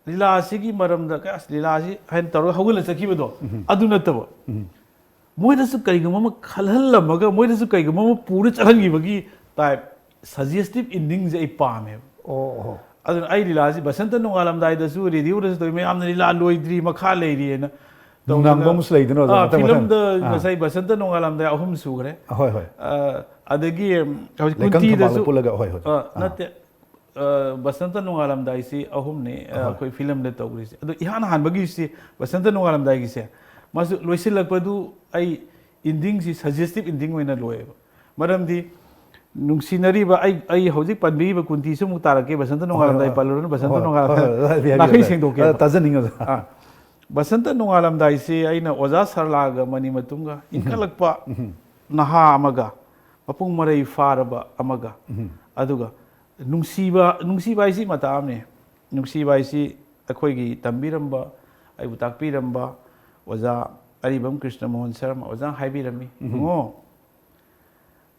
ꯂꯤꯂꯥꯁꯤꯒꯤ ꯃꯔꯝꯗ, "ꯑꯁ, ꯂꯤꯂꯥꯁꯤ" ꯍꯥꯏꯅ ꯇꯧꯔꯒ ꯍꯧꯒꯠꯂ ꯆꯠꯈꯤꯕꯗꯣ, ꯎꯝ꯫ ꯑꯗꯨ ꯅꯠꯇꯕ꯫ ꯎꯝ꯫ ꯃꯣꯏꯗꯁꯨ ꯀꯔꯤꯒꯨꯝꯕ ꯑꯃ ꯈꯜꯍꯜꯂꯝꯃꯒ, ꯃꯣꯏꯗꯁꯨ ꯀꯔꯤꯒꯨꯝꯕ ꯑꯃ ꯄꯨꯔ ꯆꯠꯍꯟꯈꯤꯕꯒꯤ ꯇꯥꯏꯞ, ꯁꯖꯦꯁꯇꯤꯞ ꯏꯟꯗꯤꯡꯁꯦ ꯑꯩ ꯄꯥꯝꯃꯦꯕ꯫ ꯑꯣ, ꯑꯣ꯫ ꯑꯗꯨꯅ ꯑꯩ ꯂꯤꯂꯥꯁꯤ ꯕꯁꯟꯇ ꯅꯣꯡꯉꯥꯜꯂꯝꯗꯥꯏꯗꯁꯨ ꯔꯦꯗꯤꯑꯣꯗꯁꯨ ꯇꯧꯏ, ꯃꯌꯥꯝꯅ "ꯂꯤꯂꯥ ꯂꯣꯏꯗ꯭ꯔꯤ, ꯃꯈꯥ ꯂꯩꯔꯤꯑꯅ" ꯅꯨꯡꯗꯥꯡꯗ ꯇꯧꯗꯅ꯫ ꯑꯃꯁꯨ ꯂꯩꯗꯅ ꯑꯣꯖꯥ, ꯑꯥ, ꯃꯊꯪ ꯃꯊꯪ꯫ ꯐꯤꯂꯝꯗ ꯑꯥ꯫ ꯉꯁꯥꯏ ꯕꯁꯟꯇ ꯅꯣꯡꯉꯥꯜꯂꯝꯗꯥꯏ ꯑꯍꯨꯝ ꯁꯨꯈ꯭ꯔꯦ꯫ ꯍꯣꯏ, ꯍꯣꯏ꯫ ꯑ, ꯑꯗꯒꯤ ꯍꯧꯖꯤꯛ ꯂꯩꯀꯪ ꯊꯝꯕꯥꯜ ꯀꯨꯟꯇꯤꯗꯁꯨ, ꯄꯨꯜꯂꯒ, ꯍꯣꯏ, ꯍꯣꯏ꯫ ꯑ, ꯑꯥ꯫ ꯅꯠꯇꯦ, ꯑ, ꯕꯁꯟꯇ ꯅꯣꯡꯉꯥꯜꯂꯝꯗꯥꯏꯁꯤ ꯑꯍꯨꯝꯅꯤ, ꯑ, ꯑꯍꯣꯏ꯫ ꯑꯩꯈꯣꯏ ꯐꯤꯂꯝꯗ ꯇꯧꯈ꯭ꯔꯤꯁꯦ꯫ ꯑꯗꯣ ꯏꯍꯥꯟ ꯍꯥꯟꯕꯒꯤꯁꯤ, ꯕꯁꯟꯇ ꯅꯣꯡꯉꯥꯜꯂꯝꯗꯥꯏꯒꯤꯁꯦ, ꯃꯥꯁꯨ ꯂꯣꯏꯁꯤꯜꯂꯛꯄꯗꯨ ꯑꯩ ꯏꯟꯗꯤꯡꯁꯤ ꯁꯖꯦꯁꯇꯤꯞ ꯏꯟꯗꯤꯡ ꯑꯣꯏꯅ ꯂꯣꯏꯌꯦꯕ꯫ ꯃꯔꯝꯗꯤ ꯅꯨꯡꯁꯤꯅꯔꯤꯕ ꯑꯩ, ꯑꯩ ꯍꯧꯖꯤꯛ ꯄꯟꯕꯤꯔꯤꯕ ꯀꯨꯟꯇꯤꯁꯨ ꯑꯃꯨꯛ ꯇꯥꯔꯛꯀꯦ, ꯕꯁꯟꯇ ꯅꯣꯡꯉꯥꯜꯂꯝꯗꯥꯏ ꯍꯣꯏ, ꯍꯣꯏ꯫ ꯄꯜꯂꯨꯔꯅꯨ, ꯕꯁꯟꯇ ꯍꯣꯏ, ꯅꯣꯡꯉꯥꯜꯂꯝꯗꯥꯏ ꯍꯣꯏ, ꯍꯣꯏ, ꯍꯣꯏ, ꯍꯥꯏꯕꯤꯌꯨ, ꯅꯥꯈꯩ ꯍꯥꯏꯕꯤꯌꯨ꯫ ꯁꯦꯡꯗꯣꯛꯀꯦꯕ꯫ ꯑ, ꯇꯥꯖꯅꯤꯡꯉꯤ ꯑꯣꯖꯥ꯫ ꯑꯥ, ꯕꯁꯟꯇ ꯅꯣꯡꯉꯥꯜꯂꯝꯗꯥꯏꯁꯤ ꯑꯩꯅ ꯑꯣꯖꯥ ꯁꯔꯂꯥꯒ ꯃꯅꯤꯃꯇꯨꯝꯒ ꯏꯟꯈꯠꯂꯛꯄ ꯎꯝ꯫ ꯅꯍꯥ ꯑꯃꯒ, ꯃꯄꯨꯡ ꯃꯔꯩ ꯐꯥꯔꯕ ꯑꯃꯒ, ꯎꯝ꯫ ꯑꯗꯨꯒ ꯅꯨꯡꯁꯤꯕ, ꯅꯨꯡꯁꯤꯕ ꯍꯥꯏꯁꯤ ꯃꯇꯥ ꯑꯃꯅꯤ꯫ ꯅꯨꯡꯁꯤꯕ ꯍꯥꯏꯁꯤ ꯑꯩꯈꯣꯏꯒꯤ ꯇꯝꯕꯤꯔꯝꯕ, ꯑꯩꯕꯨ ꯇꯥꯛꯄꯤꯔꯝꯕ ꯑꯣꯖꯥ ꯑꯔꯤꯕꯝ ꯀ꯭ꯔꯤꯁꯅ ꯃꯣꯍꯟ ꯁꯔꯃ ꯑꯣꯖꯥ ꯍꯥꯏꯕꯤꯔꯝꯃꯤ, ꯎꯝ꯫ "ꯏꯕꯨꯡꯉꯣ,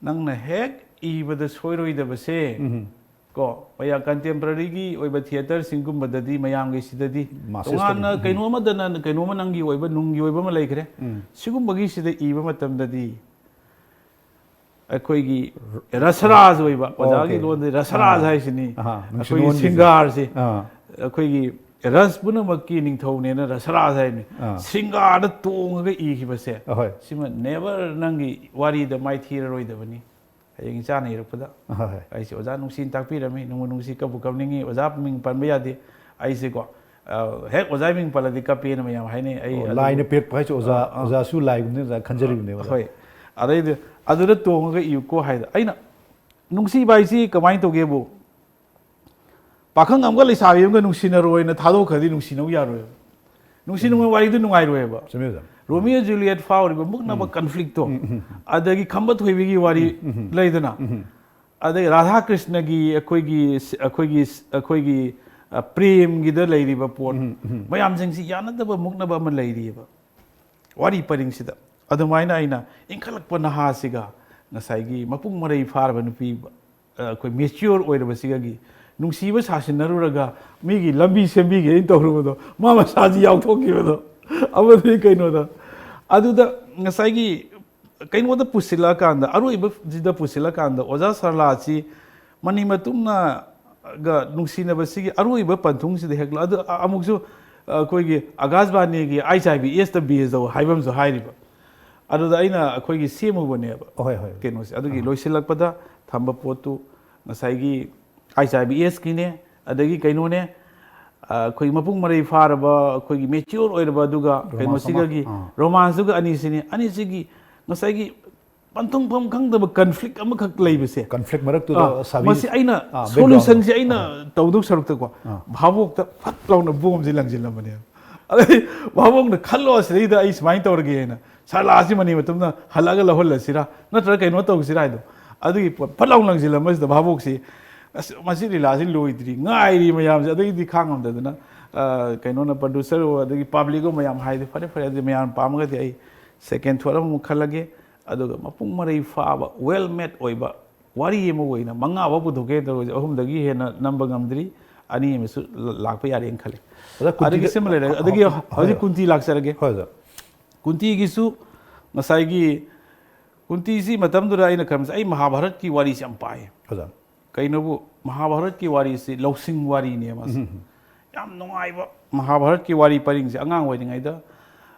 ꯅꯪꯅ ꯍꯦꯛ ꯏꯕꯗ ꯁꯣꯏꯔꯣꯏꯗꯕꯁꯦ", ꯎꯝ꯫ ꯀꯣ, ꯃꯌꯥ contemporary ꯒꯤ ꯑꯣꯏꯕ theatre ꯁꯤꯡꯒꯨꯝꯕꯗꯗꯤ, ꯃꯌꯥꯝꯒꯤ ꯁꯤꯗꯗꯤ, mass ꯇꯣꯉꯥꯟꯅ ꯎꯝ꯫ ꯀꯩꯅꯣ ꯑꯃꯗꯅ, ꯀꯩꯅꯣꯝꯃ ꯅꯪꯒꯤ ꯑꯣꯏꯕ, ꯅꯨꯡꯒꯤ ꯑꯣꯏꯕ ꯑꯃ ꯂꯩꯈ꯭ꯔꯦ꯫ ꯎꯝ꯫ ꯁꯤꯒꯨꯝꯕꯒꯤ ꯁꯤꯗ ꯏꯕ ꯃꯇꯝꯗꯗꯤ ꯑꯩꯈꯣꯏꯒꯤ ꯔꯁꯔꯥꯖ ꯑꯣꯏꯕ, ꯑꯣ, ꯑꯣꯖꯥꯒꯤ okay꯫ ꯂꯣꯟꯗ ꯔꯁꯔꯥꯖ ꯑꯥ꯫ ꯍꯥꯏꯁꯤꯅꯤ꯫ ꯑꯥ, ꯅꯨꯡꯁꯤ ꯑꯩꯈꯣꯏꯒꯤ ꯅꯨꯡꯉꯣꯟꯒꯤꯁꯦ꯫ ꯁꯤꯡꯒꯥꯔꯁꯦ, ꯑꯥ꯫ ꯑꯩꯈꯣꯏꯒꯤ ꯔꯁ ꯄꯨꯝꯅꯃꯛꯀꯤ ꯅꯤꯡꯊꯧꯅꯦꯅ ꯔꯁꯔꯥꯖ ꯍꯥꯏꯅꯤ꯫ ꯑꯥ꯫ ꯁꯤꯡꯒꯥꯔꯗ ꯇꯣꯡꯉꯒ ꯏꯈꯤꯕꯁꯦ, ꯑꯍꯣꯏ꯫ ꯁꯤꯃ never ꯅꯪꯒꯤ ꯋꯥꯔꯤꯗ ꯃꯥꯏꯊꯤꯔꯔꯣꯏꯗꯕꯅꯤ꯫ ꯍꯌꯦꯡ ꯏꯆꯥꯅ ꯏꯔꯛꯄꯗ ꯑꯍꯣꯏ꯫ ꯑꯩꯁꯦ ꯑꯣꯖꯥ ꯅꯨꯡꯁꯤꯅ ꯇꯥꯛꯄꯤꯔꯝꯃꯤ, ꯅꯨꯡꯕꯨ ꯅꯨꯡꯁꯤ, ꯀꯞꯄꯨ ꯀꯞꯅꯤꯡꯉꯤ, ꯑꯣꯖꯥ ꯃꯤꯡ ꯄꯟꯕ ꯌꯥꯗꯦ꯫ ꯑꯩꯁꯦꯀꯣ, ꯑ, ꯍꯦꯛ ꯑꯣꯖꯥ ꯃꯤꯡ ꯄꯜꯂꯗꯤ ꯀꯞꯄꯦꯅ ꯃꯌꯥꯝ ꯍꯥꯏꯅꯩ꯫ ꯑꯩ ꯑꯣ, ꯑꯗꯨ ꯂꯥꯏꯅ ꯄꯤꯔꯛꯄ ꯍꯥꯏꯁꯦ ꯑꯣꯖꯥ, ꯑꯥ, ꯑꯥ꯫ ꯑꯣꯖꯥꯁꯨ ꯂꯥꯏꯒꯨꯝꯅꯤ ꯑꯣꯖꯥ ꯈꯟꯖꯔꯤꯕꯅꯦꯕ꯫ ꯍꯣꯏ꯫ ꯑꯗꯩꯗꯤ ꯑꯗꯨꯗ ꯇꯣꯡꯉꯒ ꯏꯌꯨꯀꯣ ꯍꯥꯏꯗ꯫ ꯑꯩꯅ ꯅꯨꯡꯁꯤꯕ ꯍꯥꯏꯁꯤ ꯀꯃꯥꯏꯅ ꯇꯧꯒꯦꯕꯨ, ꯄꯥꯈꯪ ꯑꯃꯒ ꯂꯩꯁꯥꯕꯤ ꯑꯃꯒ ꯅꯨꯡꯁꯤꯅꯔꯣꯏꯅ ꯊꯥꯗꯣꯛꯈ꯭ꯔꯗꯤ ꯅꯨꯡꯁꯤꯅꯧ ꯌꯥꯔꯣꯏꯕ꯫ ꯅꯨꯡꯁꯤ ꯎꯝ꯫ ꯅꯨꯡꯉꯣꯟ ꯋꯥꯔꯤꯗꯨ ꯅꯨꯡꯉꯥꯏꯔꯣꯏꯕ꯫ ꯆꯨꯝꯃꯦ ꯑꯣꯖꯥ꯫ ꯔꯣꯃꯤꯑꯣ ꯖꯨꯂꯤꯌꯦꯠ ꯐꯥꯎꯔꯤꯕ ꯃꯨꯛꯅꯕ ꯎꯝ꯫ Conflict ꯇꯣ, ꯎꯝ, ꯎꯝ, ꯎꯝ꯫ ꯑꯗꯒꯤ ꯈꯝꯕ ꯊꯣꯏꯕꯤꯒꯤ ꯋꯥꯔꯤ ꯎꯝ, ꯎꯝ, ꯎꯝ꯫ ꯂꯩꯗꯅ, ꯎꯝ, ꯎꯝ꯫ ꯑꯗꯩ ꯔꯥꯙꯥ ꯀ꯭ꯔꯤꯁꯅꯒꯤ ꯑꯩꯈꯣꯏꯒꯤ, ꯑꯩꯈꯣꯏꯒꯤ, ꯑꯩꯈꯣꯏꯒꯤ, ꯑ, ꯄ꯭ꯔꯦꯝꯒꯤꯗ ꯂꯩꯔꯤꯕ ꯄꯣꯠ ꯎꯝ, ꯎꯝ꯫ ꯃꯌꯥꯝꯁꯤꯡꯁꯤ ꯌꯥꯅꯗꯕ ꯃꯨꯛꯅꯕ ꯑꯃ ꯂꯩꯔꯤꯑꯕ ꯋꯥꯔꯤ ꯄꯔꯤꯡꯁꯤꯗ꯫ ꯑꯗꯨꯃꯥꯏꯅ ꯑꯩꯅ ꯏꯟꯈꯠꯂꯛꯄ ꯅꯍꯥꯁꯤꯒ ꯉꯁꯥꯏꯒꯤ ꯃꯄꯨꯡ ꯃꯔꯩ ꯐꯥꯔꯕ ꯅꯨꯄꯤ, ꯑ, ꯑꯩꯈꯣꯏ mature ꯑꯣꯏꯔꯕꯁꯤꯒꯒꯤ ꯅꯨꯡꯁꯤꯕ ꯁꯥꯁꯤꯟꯅꯔꯨꯔꯒ ꯃꯤꯒꯤ ꯂꯝꯕꯤ ꯁꯦꯝꯕꯤꯒꯦꯅ ꯇꯧꯔꯨꯕꯗꯣ, ꯃꯥ ꯃꯁꯥꯁꯤ ꯌꯥꯎꯊꯣꯛꯈꯤꯕꯗꯣ, ꯑꯃꯗꯤ ꯀꯩꯅꯣꯗ, ꯑꯗꯨꯗ ꯉꯁꯥꯏꯒꯤ ꯀꯩꯅꯣꯗ ꯄꯨꯁꯤꯜꯂꯛꯑꯀꯥꯟꯗ, ꯑꯔꯣꯏꯕꯁꯤꯗ ꯄꯨꯁꯤꯜꯂꯀꯥꯟꯗ ꯑꯣꯖꯥ ꯁꯔꯂꯥꯁꯤ ꯃꯅꯤ ꯃꯇꯨꯝꯅꯒ ꯅꯨꯡꯁꯤꯅꯕꯁꯤꯒꯤ ꯑꯔꯣꯏꯕ ꯄꯟꯊꯨꯡꯁꯤꯗ ꯍꯦꯛ ꯂ-, ꯑꯗꯨ ꯑ-, ꯑꯃꯨꯛꯁꯨ ꯑꯩꯈꯣꯏꯒꯤ ꯑꯥꯀꯥꯁꯕꯥꯅꯤꯒꯤ ꯑꯩꯆ ꯑꯥꯏ ꯕꯤ ꯑꯦꯁꯇ ꯕꯦꯖ ꯇꯧ ꯍꯥꯏꯕ ꯑꯃꯁꯨ ꯍꯥꯏꯔꯤꯕ꯫ ꯑꯗꯨꯗ ꯑꯩꯅ ꯑꯩꯈꯣꯏꯒꯤ ꯁꯦꯝꯃꯨꯕꯅꯦꯕ ꯍꯣꯏ, ꯍꯣꯏ꯫ ꯀꯩꯅꯣꯁꯦ꯫ ꯑꯗꯨꯒꯤ ꯑꯥ꯫ ꯂꯣꯏꯁꯤꯜꯂꯛꯄꯗ ꯊꯝꯕ ꯄꯣꯠꯇꯨ ꯉꯁꯥꯏꯒꯤ ꯑꯩꯆ ꯑꯥꯏ ꯕꯤ ꯑꯦꯁꯀꯤꯅꯦ, ꯑꯗꯒꯤ ꯀꯩꯅꯣꯅꯦ, ꯑ, ꯑꯩꯈꯣꯏ ꯃꯄꯨꯡ ꯃꯔꯩ ꯐꯥꯔꯕ, ꯑꯩꯈꯣꯏꯒꯤ mature ꯑꯣꯏꯔꯕ, ꯑꯗꯨꯒ romance ꯀꯩꯅꯣꯁꯤꯒꯒꯤ ꯑꯃ꯫ ꯑꯥ꯫ Romance ꯇꯨꯒ ꯑꯅꯤꯁꯤꯅꯤ꯫ ꯑꯅꯤꯁꯤꯒꯤ ꯉꯁꯥꯏꯒꯤ ꯄꯟꯊꯨꯡꯐꯝ ꯈꯪꯗꯕ conflict ꯑꯃꯈꯛ ꯂꯩꯕꯁꯦ꯫ Conflict ꯃꯔꯛꯇꯨꯗ ꯑꯥ, ꯁꯥꯕꯤ-, ꯃꯁꯤ ꯑꯩꯅ ꯑꯥ, solution ꯁꯦ background꯫ ꯑꯩꯅ ꯑꯥ꯫ ꯇꯧꯗꯧ ꯁꯔꯨꯛꯇꯀꯣ, ꯑꯥ꯫ ꯚꯥꯕꯣꯛꯇ ꯐꯠ ꯂꯥꯎꯅ ꯕꯣꯝꯁꯦ ꯂꯪꯁꯤꯜꯂꯝꯕꯅꯦꯕ꯫ ꯑꯗꯩ ꯚꯥꯕꯣꯛꯅ ꯈꯜꯂꯣ, ꯑꯁꯤꯗꯩꯗ ꯑꯩ ꯁꯨꯃꯥꯏꯅ ꯇꯧꯔꯒꯦꯅ, ꯁꯔꯂꯥꯁꯤ ꯃꯅꯤ ꯃꯇꯨꯝꯅ ꯍꯜꯂꯛꯑꯒ ꯂꯧꯍꯜꯂꯁꯤꯔꯥ, ꯅꯠꯇ꯭ꯔꯒ ꯀꯩꯅꯣ ꯇꯧꯁꯤꯔꯥ ꯍꯥꯏꯗꯣ꯫ ꯑꯗꯨꯒꯤ ꯄꯣꯠ ꯐꯠ ꯂꯥꯎꯅ ꯂꯪꯁꯤꯜꯂꯝꯕꯁꯤꯗ ꯚꯥꯕꯣꯛꯁꯤ, "ꯑꯁ, ꯃꯁꯤ ꯂꯤꯂꯥꯁꯤ ꯂꯣꯏꯗ꯭ꯔꯤ, ꯉꯥꯏꯔꯤ ꯃꯌꯥꯝꯁꯦ", ꯑꯗꯩꯗꯤ ꯈꯥꯡꯉꯝꯗꯗꯅ ꯑ, ꯀꯩꯅꯣꯅ, producer ꯑꯗꯒꯤ public ꯃꯌꯥꯝ ꯍꯥꯏꯗꯤ, "ꯐꯔꯦ, ꯐꯔꯦ, ꯑꯗꯨꯗꯤ ꯃꯌꯥꯝꯅ ꯄꯥꯝꯃꯒꯗꯤ ꯑꯩ second thought ꯑꯃꯃꯨꯛ ꯈꯜꯂꯒꯦ, ꯑꯗꯨꯒ ꯃꯄꯨꯡ ꯃꯔꯩ ꯐꯥꯕ, well made ꯑꯣꯏꯕ ꯋꯥꯔꯤ ꯑꯃ ꯑꯣꯏꯅ ꯃꯉꯥ ꯐꯥꯎ ꯄꯨꯊꯣꯛꯀꯦ ꯇꯧꯔꯤꯁꯦ, ꯑꯍꯨꯝꯗꯒꯤ ꯍꯦꯟꯅ ꯅꯝꯕ ꯉꯝꯗ꯭ꯔꯤ, ꯑꯅꯤ ꯑꯃꯁꯨ ꯂ-, ꯂꯥꯛꯄ ꯌꯥꯔꯦꯅ ꯈꯜꯂꯤ"꯫ ꯑꯣꯖꯥ, ꯀꯨꯟꯇꯤꯗ ꯑꯗꯒꯤ ꯁꯤꯃ ꯂꯩꯔꯦ꯫ ꯑꯗꯒꯤ ꯍꯣꯏ, ꯍꯧꯖꯤꯛ ꯍꯣꯏ꯫ ꯀꯨꯟꯇꯤ ꯂꯥꯛꯆꯔꯒꯦ꯫ ꯍꯣꯏ, ꯑꯣꯖꯥ꯫ ꯀꯨꯟꯇꯤꯒꯤꯁꯨ ꯉꯁꯥꯏꯒꯤ, ꯀꯨꯟꯇꯤꯁꯤ ꯃꯇꯝꯗꯨꯗ ꯑꯩꯅ ꯈꯟꯕꯁꯦ, ꯑꯩ ꯃꯍꯥꯚꯥꯔꯠꯀꯤ ꯋꯥꯔꯤꯁꯦ ꯌꯥꯝ ꯄꯥꯏꯌꯦ꯫ ꯑꯣꯖꯥ꯫ ꯀꯩꯅꯣꯕꯨ, ꯃꯍꯥꯚꯥꯔꯠꯀꯤ ꯋꯥꯔꯤꯁꯤ ꯂꯧꯁꯤꯡ ꯋꯥꯔꯤꯅꯦ ꯃꯥꯁꯦ꯫ ꯎꯝ꯫ ꯌꯥꯝ ꯅꯨꯡꯉꯥꯏꯕ ꯃꯍꯥꯚꯥꯔꯠꯀꯤ ꯋꯥꯔꯤ ꯄꯔꯤꯡꯁꯦ꯫ ꯑꯉꯥꯡ ꯑꯣꯏꯔꯤꯉꯩꯗ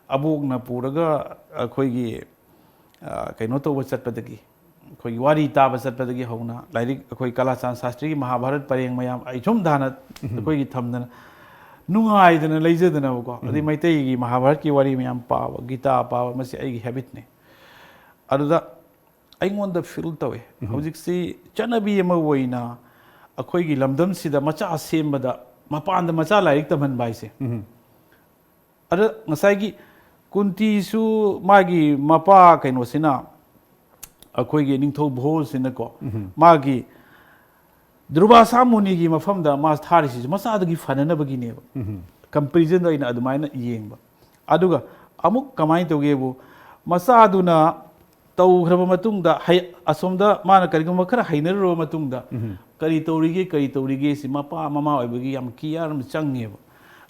ꯑꯕꯣꯛꯅ ꯄꯨꯔꯒ ꯑꯩꯈꯣꯏꯒꯤ, ꯑ, ꯀꯩꯅꯣ ꯇꯧꯕ ꯆꯠꯄꯗꯒꯤ, ꯑꯩꯈꯣꯏꯒꯤ ꯋꯥꯔꯤ ꯇꯥꯕ ꯆꯠꯄꯗꯒꯤ ꯍꯧꯅ, ꯂꯥꯏꯔꯤꯛ ꯑꯩꯈꯣꯏ ꯀꯂꯥꯆꯥꯟ ꯁꯥꯁꯇ꯭ꯔꯤꯒꯤ ꯃꯍꯥꯚꯥꯔꯠ ꯄꯔꯦꯡ ꯃꯌꯥꯝ ꯑꯩ ꯁꯨꯝ ꯊꯥꯅ ꯎꯝ꯫ ꯑꯩꯈꯣꯏꯒꯤ ꯊꯝꯗꯅ ꯅꯨꯡꯉꯥꯏꯗꯅ ꯂꯩꯖꯗꯅꯕꯀꯣ꯫ ꯑꯗꯩ ꯎꯝ꯫ ꯃꯩꯇꯩꯒꯤ ꯃꯍꯥꯚꯥꯔꯠꯀꯤ ꯋꯥꯔꯤ ꯃꯌꯥꯝ ꯄꯥꯕ, ꯒꯤꯇꯥ ꯄꯥꯕ, ꯃꯁꯤ ꯑꯩꯒꯤ habitꯅꯤ꯫ ꯑꯗꯨꯗ ꯑꯩꯉꯣꯟꯗ feel ꯇꯧꯋꯦ꯫ ꯎꯝ꯫ ꯍꯧꯖꯤꯛꯁꯤ ꯆꯠꯅꯕꯤ ꯑꯃ ꯑꯣꯏꯅ ꯑꯩꯈꯣꯏꯒꯤ ꯂꯝꯗꯝꯁꯤꯗ ꯃꯆꯥ ꯁꯦꯝꯕꯗ, ꯃꯄꯥꯟꯗ ꯃꯆꯥ ꯂꯥꯏꯔꯤꯛ ꯇꯝꯍꯟꯕ ꯍꯥꯏꯁꯦ꯫ ꯎꯝ꯫ ꯑꯗ ꯉꯁꯥꯏꯒꯤ ꯀꯨꯟꯇꯤꯁꯨ ꯃꯥꯒꯤ ꯃꯄꯥ ꯀꯩꯅꯣꯁꯤꯅ, ꯑꯩꯈꯣꯏꯒꯤ ꯅꯤꯡꯊꯧ ꯚꯣꯖꯁꯤꯅꯀꯣ, ꯎꯝ꯫ ꯃꯥꯒꯤ ꯗꯨꯔꯕꯥꯁꯥ ꯃꯨꯅꯤꯒꯤ ꯃꯐꯝꯗ ꯃꯥ ꯊꯥꯔꯤꯁꯤꯁꯨ ꯃꯆꯥꯗꯨꯒꯤ ꯐꯅꯅꯕꯒꯤꯅꯦꯕ꯫ ꯎꯝ꯫ Comparisonꯗ ꯑꯩꯅ ꯑꯗꯨꯃꯥꯏꯅ ꯌꯦꯡꯕ꯫ ꯑꯗꯨꯒ ꯑꯃꯨꯛ ꯀꯃꯥꯏꯅ ꯇꯧꯒꯦꯕꯨ, ꯃꯆꯥꯗꯨꯅ ꯇꯧꯈ꯭ꯔꯕ ꯃꯇꯨꯡꯗ, ꯍꯩ-, ꯑꯁꯣꯝꯗ ꯃꯥꯅ ꯀꯔꯤꯒꯨꯝꯕ ꯈꯔ ꯍꯩꯅꯔꯨꯔꯕ ꯃꯇꯨꯡꯗ, ꯎꯝ꯫ ꯀꯔꯤ ꯇꯧꯔꯤꯒꯦ, ꯀꯔꯤ ꯇꯧꯔꯤꯒꯦ ꯁꯤ ꯃꯄꯥ ꯃꯃꯥ ꯑꯣꯏꯕꯒꯤ ꯌꯥꯝ care ꯑꯃ ꯆꯪꯉꯦꯕ꯫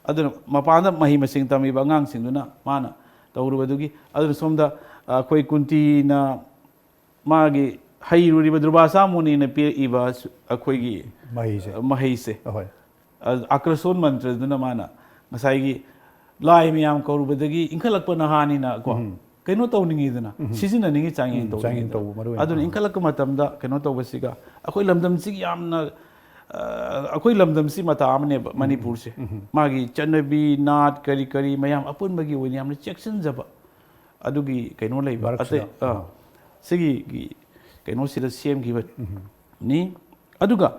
ꯑꯗꯨꯅ ꯃꯄꯥꯟꯗ ꯃꯍꯩ ꯃꯁꯤꯡ ꯇꯝꯃꯤꯕ ꯑꯉꯥꯡꯁꯤꯡꯗꯨꯅ ꯃꯥꯅ ꯇꯧꯔꯨꯕꯗꯨꯒꯤ, ꯑꯗꯨꯅ ꯁꯣꯝꯗ, ꯑ, ꯑꯩꯈꯣꯏ ꯀꯨꯟꯇꯤꯅ ꯃꯥꯒꯤ ꯍꯩꯔꯨꯔꯤꯕ ꯗꯨꯔꯕꯥꯁꯥ ꯃꯨꯅꯤꯅ ꯄꯤꯔꯛꯏꯕ ꯁꯨ-, ꯑꯩꯈꯣꯏꯒꯤ ꯃꯍꯩꯁꯦ꯫ ꯃꯍꯩꯁꯦ꯫ ꯑꯍꯣꯏ꯫ ꯑ, ꯑꯀ꯭ꯔꯁꯣꯟ ꯃꯟꯇ꯭ꯔꯗꯨꯅ ꯃꯥꯅ ꯉꯁꯥꯏꯒꯤ ꯂꯥꯏ ꯃꯌꯥꯝ ꯀꯧꯔꯨꯕꯗꯒꯤ ꯏꯟꯈꯠꯂꯛꯄ ꯅꯍꯥꯅꯤꯅ ꯀꯣ, ꯎꯝ꯫ ꯀꯩꯅꯣ ꯇꯧꯅꯤꯡꯉꯤꯗꯅ, ꯎꯝ꯫ ꯁꯤꯖꯤꯟꯅꯅꯤꯡꯉꯤ ꯆꯥꯡꯌꯦꯡ ꯎꯝ, ꯆꯥꯡꯌꯦꯡ ꯇꯧꯅꯤꯡꯉꯤꯗꯅ꯫ ꯇꯧꯕ ꯃꯔꯨ ꯑꯣꯏꯅ꯫ ꯑꯗꯨꯅ ꯑꯥ꯫ ꯏꯟꯈꯠꯂꯛꯄ ꯃꯇꯝꯗ ꯀꯩꯅꯣ ꯇꯧꯕꯁꯤꯒ, ꯑꯩꯈꯣꯏ ꯂꯝꯗꯝꯁꯤꯒꯤ ꯌꯥꯝꯅ, ꯑ, ꯑꯩꯈꯣꯏ ꯂꯝꯗꯝꯁꯤ ꯃꯇꯥ ꯑꯃꯅꯦꯕ, ꯎꯝ, ꯎꯝ, ꯃꯅꯤꯄꯨꯔꯁꯦ꯫ ꯎꯝ꯫ ꯃꯥꯒꯤ ꯆꯠꯅꯕꯤ, ꯅꯥꯠ, ꯀꯔꯤ ꯀꯔꯤ ꯃꯌꯥꯝ ꯑꯄꯨꯟꯕꯒꯤ ꯑꯣꯏꯅ ꯌꯥꯝꯅ ꯆꯦꯛꯁꯤꯟꯖꯕ ꯑꯗꯨꯒꯤ ꯀꯩꯅꯣ ꯂꯩꯕ꯫ ꯃꯔꯛꯁꯤꯗ꯫ ꯑꯇꯩ, ꯑ, ꯑꯥ꯫ ꯁꯤꯒꯤ ꯀꯩꯅꯣꯁꯤꯗ ꯁꯦꯝꯈꯤꯕꯅꯤ꯫ ꯎꯝ꯫ ꯑꯗꯨꯒ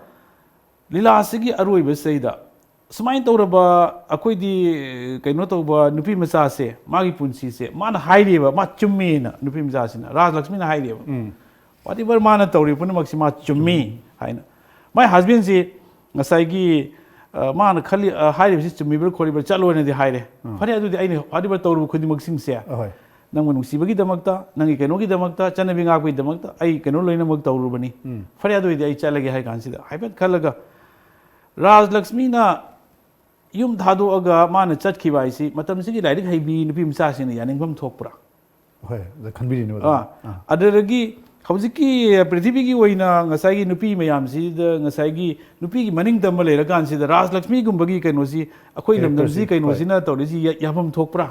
ꯂꯤꯂꯥꯁꯤꯒꯤ ꯑꯔꯣꯏꯕꯁꯤꯗꯩꯗ ꯁꯨꯃꯥꯏꯅ ꯇꯧꯔꯕ ꯑꯩꯈꯣꯏꯗꯤ ꯀꯩꯅꯣ ꯇꯧꯕ ꯅꯨꯄꯤ ꯃꯆꯥꯁꯦ, ꯃꯥꯒꯤ ꯄꯨꯟꯁꯤꯁꯦ, ꯃꯥꯅ ꯍꯥꯏꯔꯤꯕ, ꯃꯥ ꯆꯨꯝꯃꯦꯅ ꯅꯨꯄꯤ ꯃꯆꯥꯁꯤꯅ, ꯔꯥꯖꯂꯛꯁꯃꯤꯅ ꯍꯥꯏꯔꯤꯕ꯫ ꯎꯝ꯫ Whatever ꯃꯥꯅ ꯇꯧꯔꯤꯕ ꯄꯨꯝꯅꯃꯛꯁꯤ ꯃꯥ ꯆꯨꯝꯃꯤ ꯍꯥꯏꯅ꯫ ꯃꯥꯏ husbandꯁꯤ ꯉꯁꯥꯏꯒꯤ, ꯑ, ꯃꯥꯅ ꯈꯜꯂꯤ, ꯑ, ꯍꯥꯏꯔꯤꯕꯁꯤ ꯆꯨꯝꯃꯤꯕ꯭ꯔꯥ ꯈꯣꯠꯂꯤꯕ꯭ꯔꯥ ꯆꯠꯂꯣꯅꯗꯤ ꯍꯥꯏꯔꯦ꯫ ꯐꯔꯦ, ꯑꯗꯨꯗꯤ ꯑꯩꯅ ꯍꯥꯏꯔꯤꯕ ꯇꯧꯔꯨꯕ ꯈꯨꯗꯤꯡꯃꯛꯁꯤꯡꯁꯦ ꯑꯍꯣꯏ꯫ ꯅꯪꯕꯨ ꯅꯨꯡꯁꯤꯕꯒꯤꯗꯃꯛꯇ, ꯅꯪꯒꯤ ꯀꯩꯅꯣꯒꯤꯗꯃꯛꯇ, ꯆꯠꯅꯕꯤ ꯉꯥꯛꯄꯒꯤꯗꯃꯛꯇ ꯑꯩ ꯀꯩꯅꯣ ꯂꯣꯏꯅꯃꯛ ꯇꯧꯔꯨꯕꯅꯤ꯫ ꯐꯔꯦ, ꯑꯗꯨ ꯑꯣꯏꯗꯤ ꯑꯩ ꯆꯠꯂꯒꯦ ꯍꯥꯏ ꯀꯥꯟꯁꯤꯗ ꯍꯥꯏꯐꯦꯠ ꯈꯜꯂꯒ ꯔꯥꯖꯂꯛꯁꯃꯤꯅ ꯌꯨꯝ ꯊꯥꯗꯣꯛꯑꯒ ꯃꯥꯅ ꯆꯠꯈꯤꯕ ꯍꯥꯏꯁꯤ ꯃꯇꯝꯁꯤꯒꯤ ꯂꯥꯏꯔꯤꯛ ꯍꯩꯕꯤ ꯅꯨꯄꯤ ꯃꯆꯥꯁꯤꯡꯅ ꯌꯥꯅꯤꯡꯐꯝ ꯊꯣꯛꯄ꯭ꯔꯥ? ꯍꯣꯏ, ꯑꯗ ꯈꯟꯕꯤꯔꯤꯅꯦꯕ ꯑꯗꯨ꯫ ꯑꯥ, ꯑꯗꯨꯗꯒꯤ ꯍꯧꯖꯤꯛꯀꯤ ꯄ꯭ꯔꯤꯊꯤꯕꯤꯒꯤ ꯑꯣꯏꯅ ꯉꯁꯥꯏꯒꯤ ꯅꯨꯄꯤ ꯃꯌꯥꯝꯁꯤꯗ ꯉꯁꯥꯏꯒꯤ ꯅꯨꯄꯤꯒꯤ ꯃꯅꯤꯡ ꯇꯝꯕ ꯂꯩꯔꯀꯥꯟꯁꯤꯗ ꯔꯥꯖꯂꯛꯁꯃꯤꯒꯨꯝꯕꯒꯤ ꯀꯩꯅꯣꯁꯤ ꯑꯩꯈꯣꯏ ꯂꯝꯗꯝꯁꯤ Characterꯁꯦ, ꯀꯩꯅꯣꯁꯤꯅ ꯇꯧꯔꯤꯁꯤ ꯌꯥ- ꯌꯥꯐꯝ ꯊꯣꯛꯄ꯭ꯔꯥ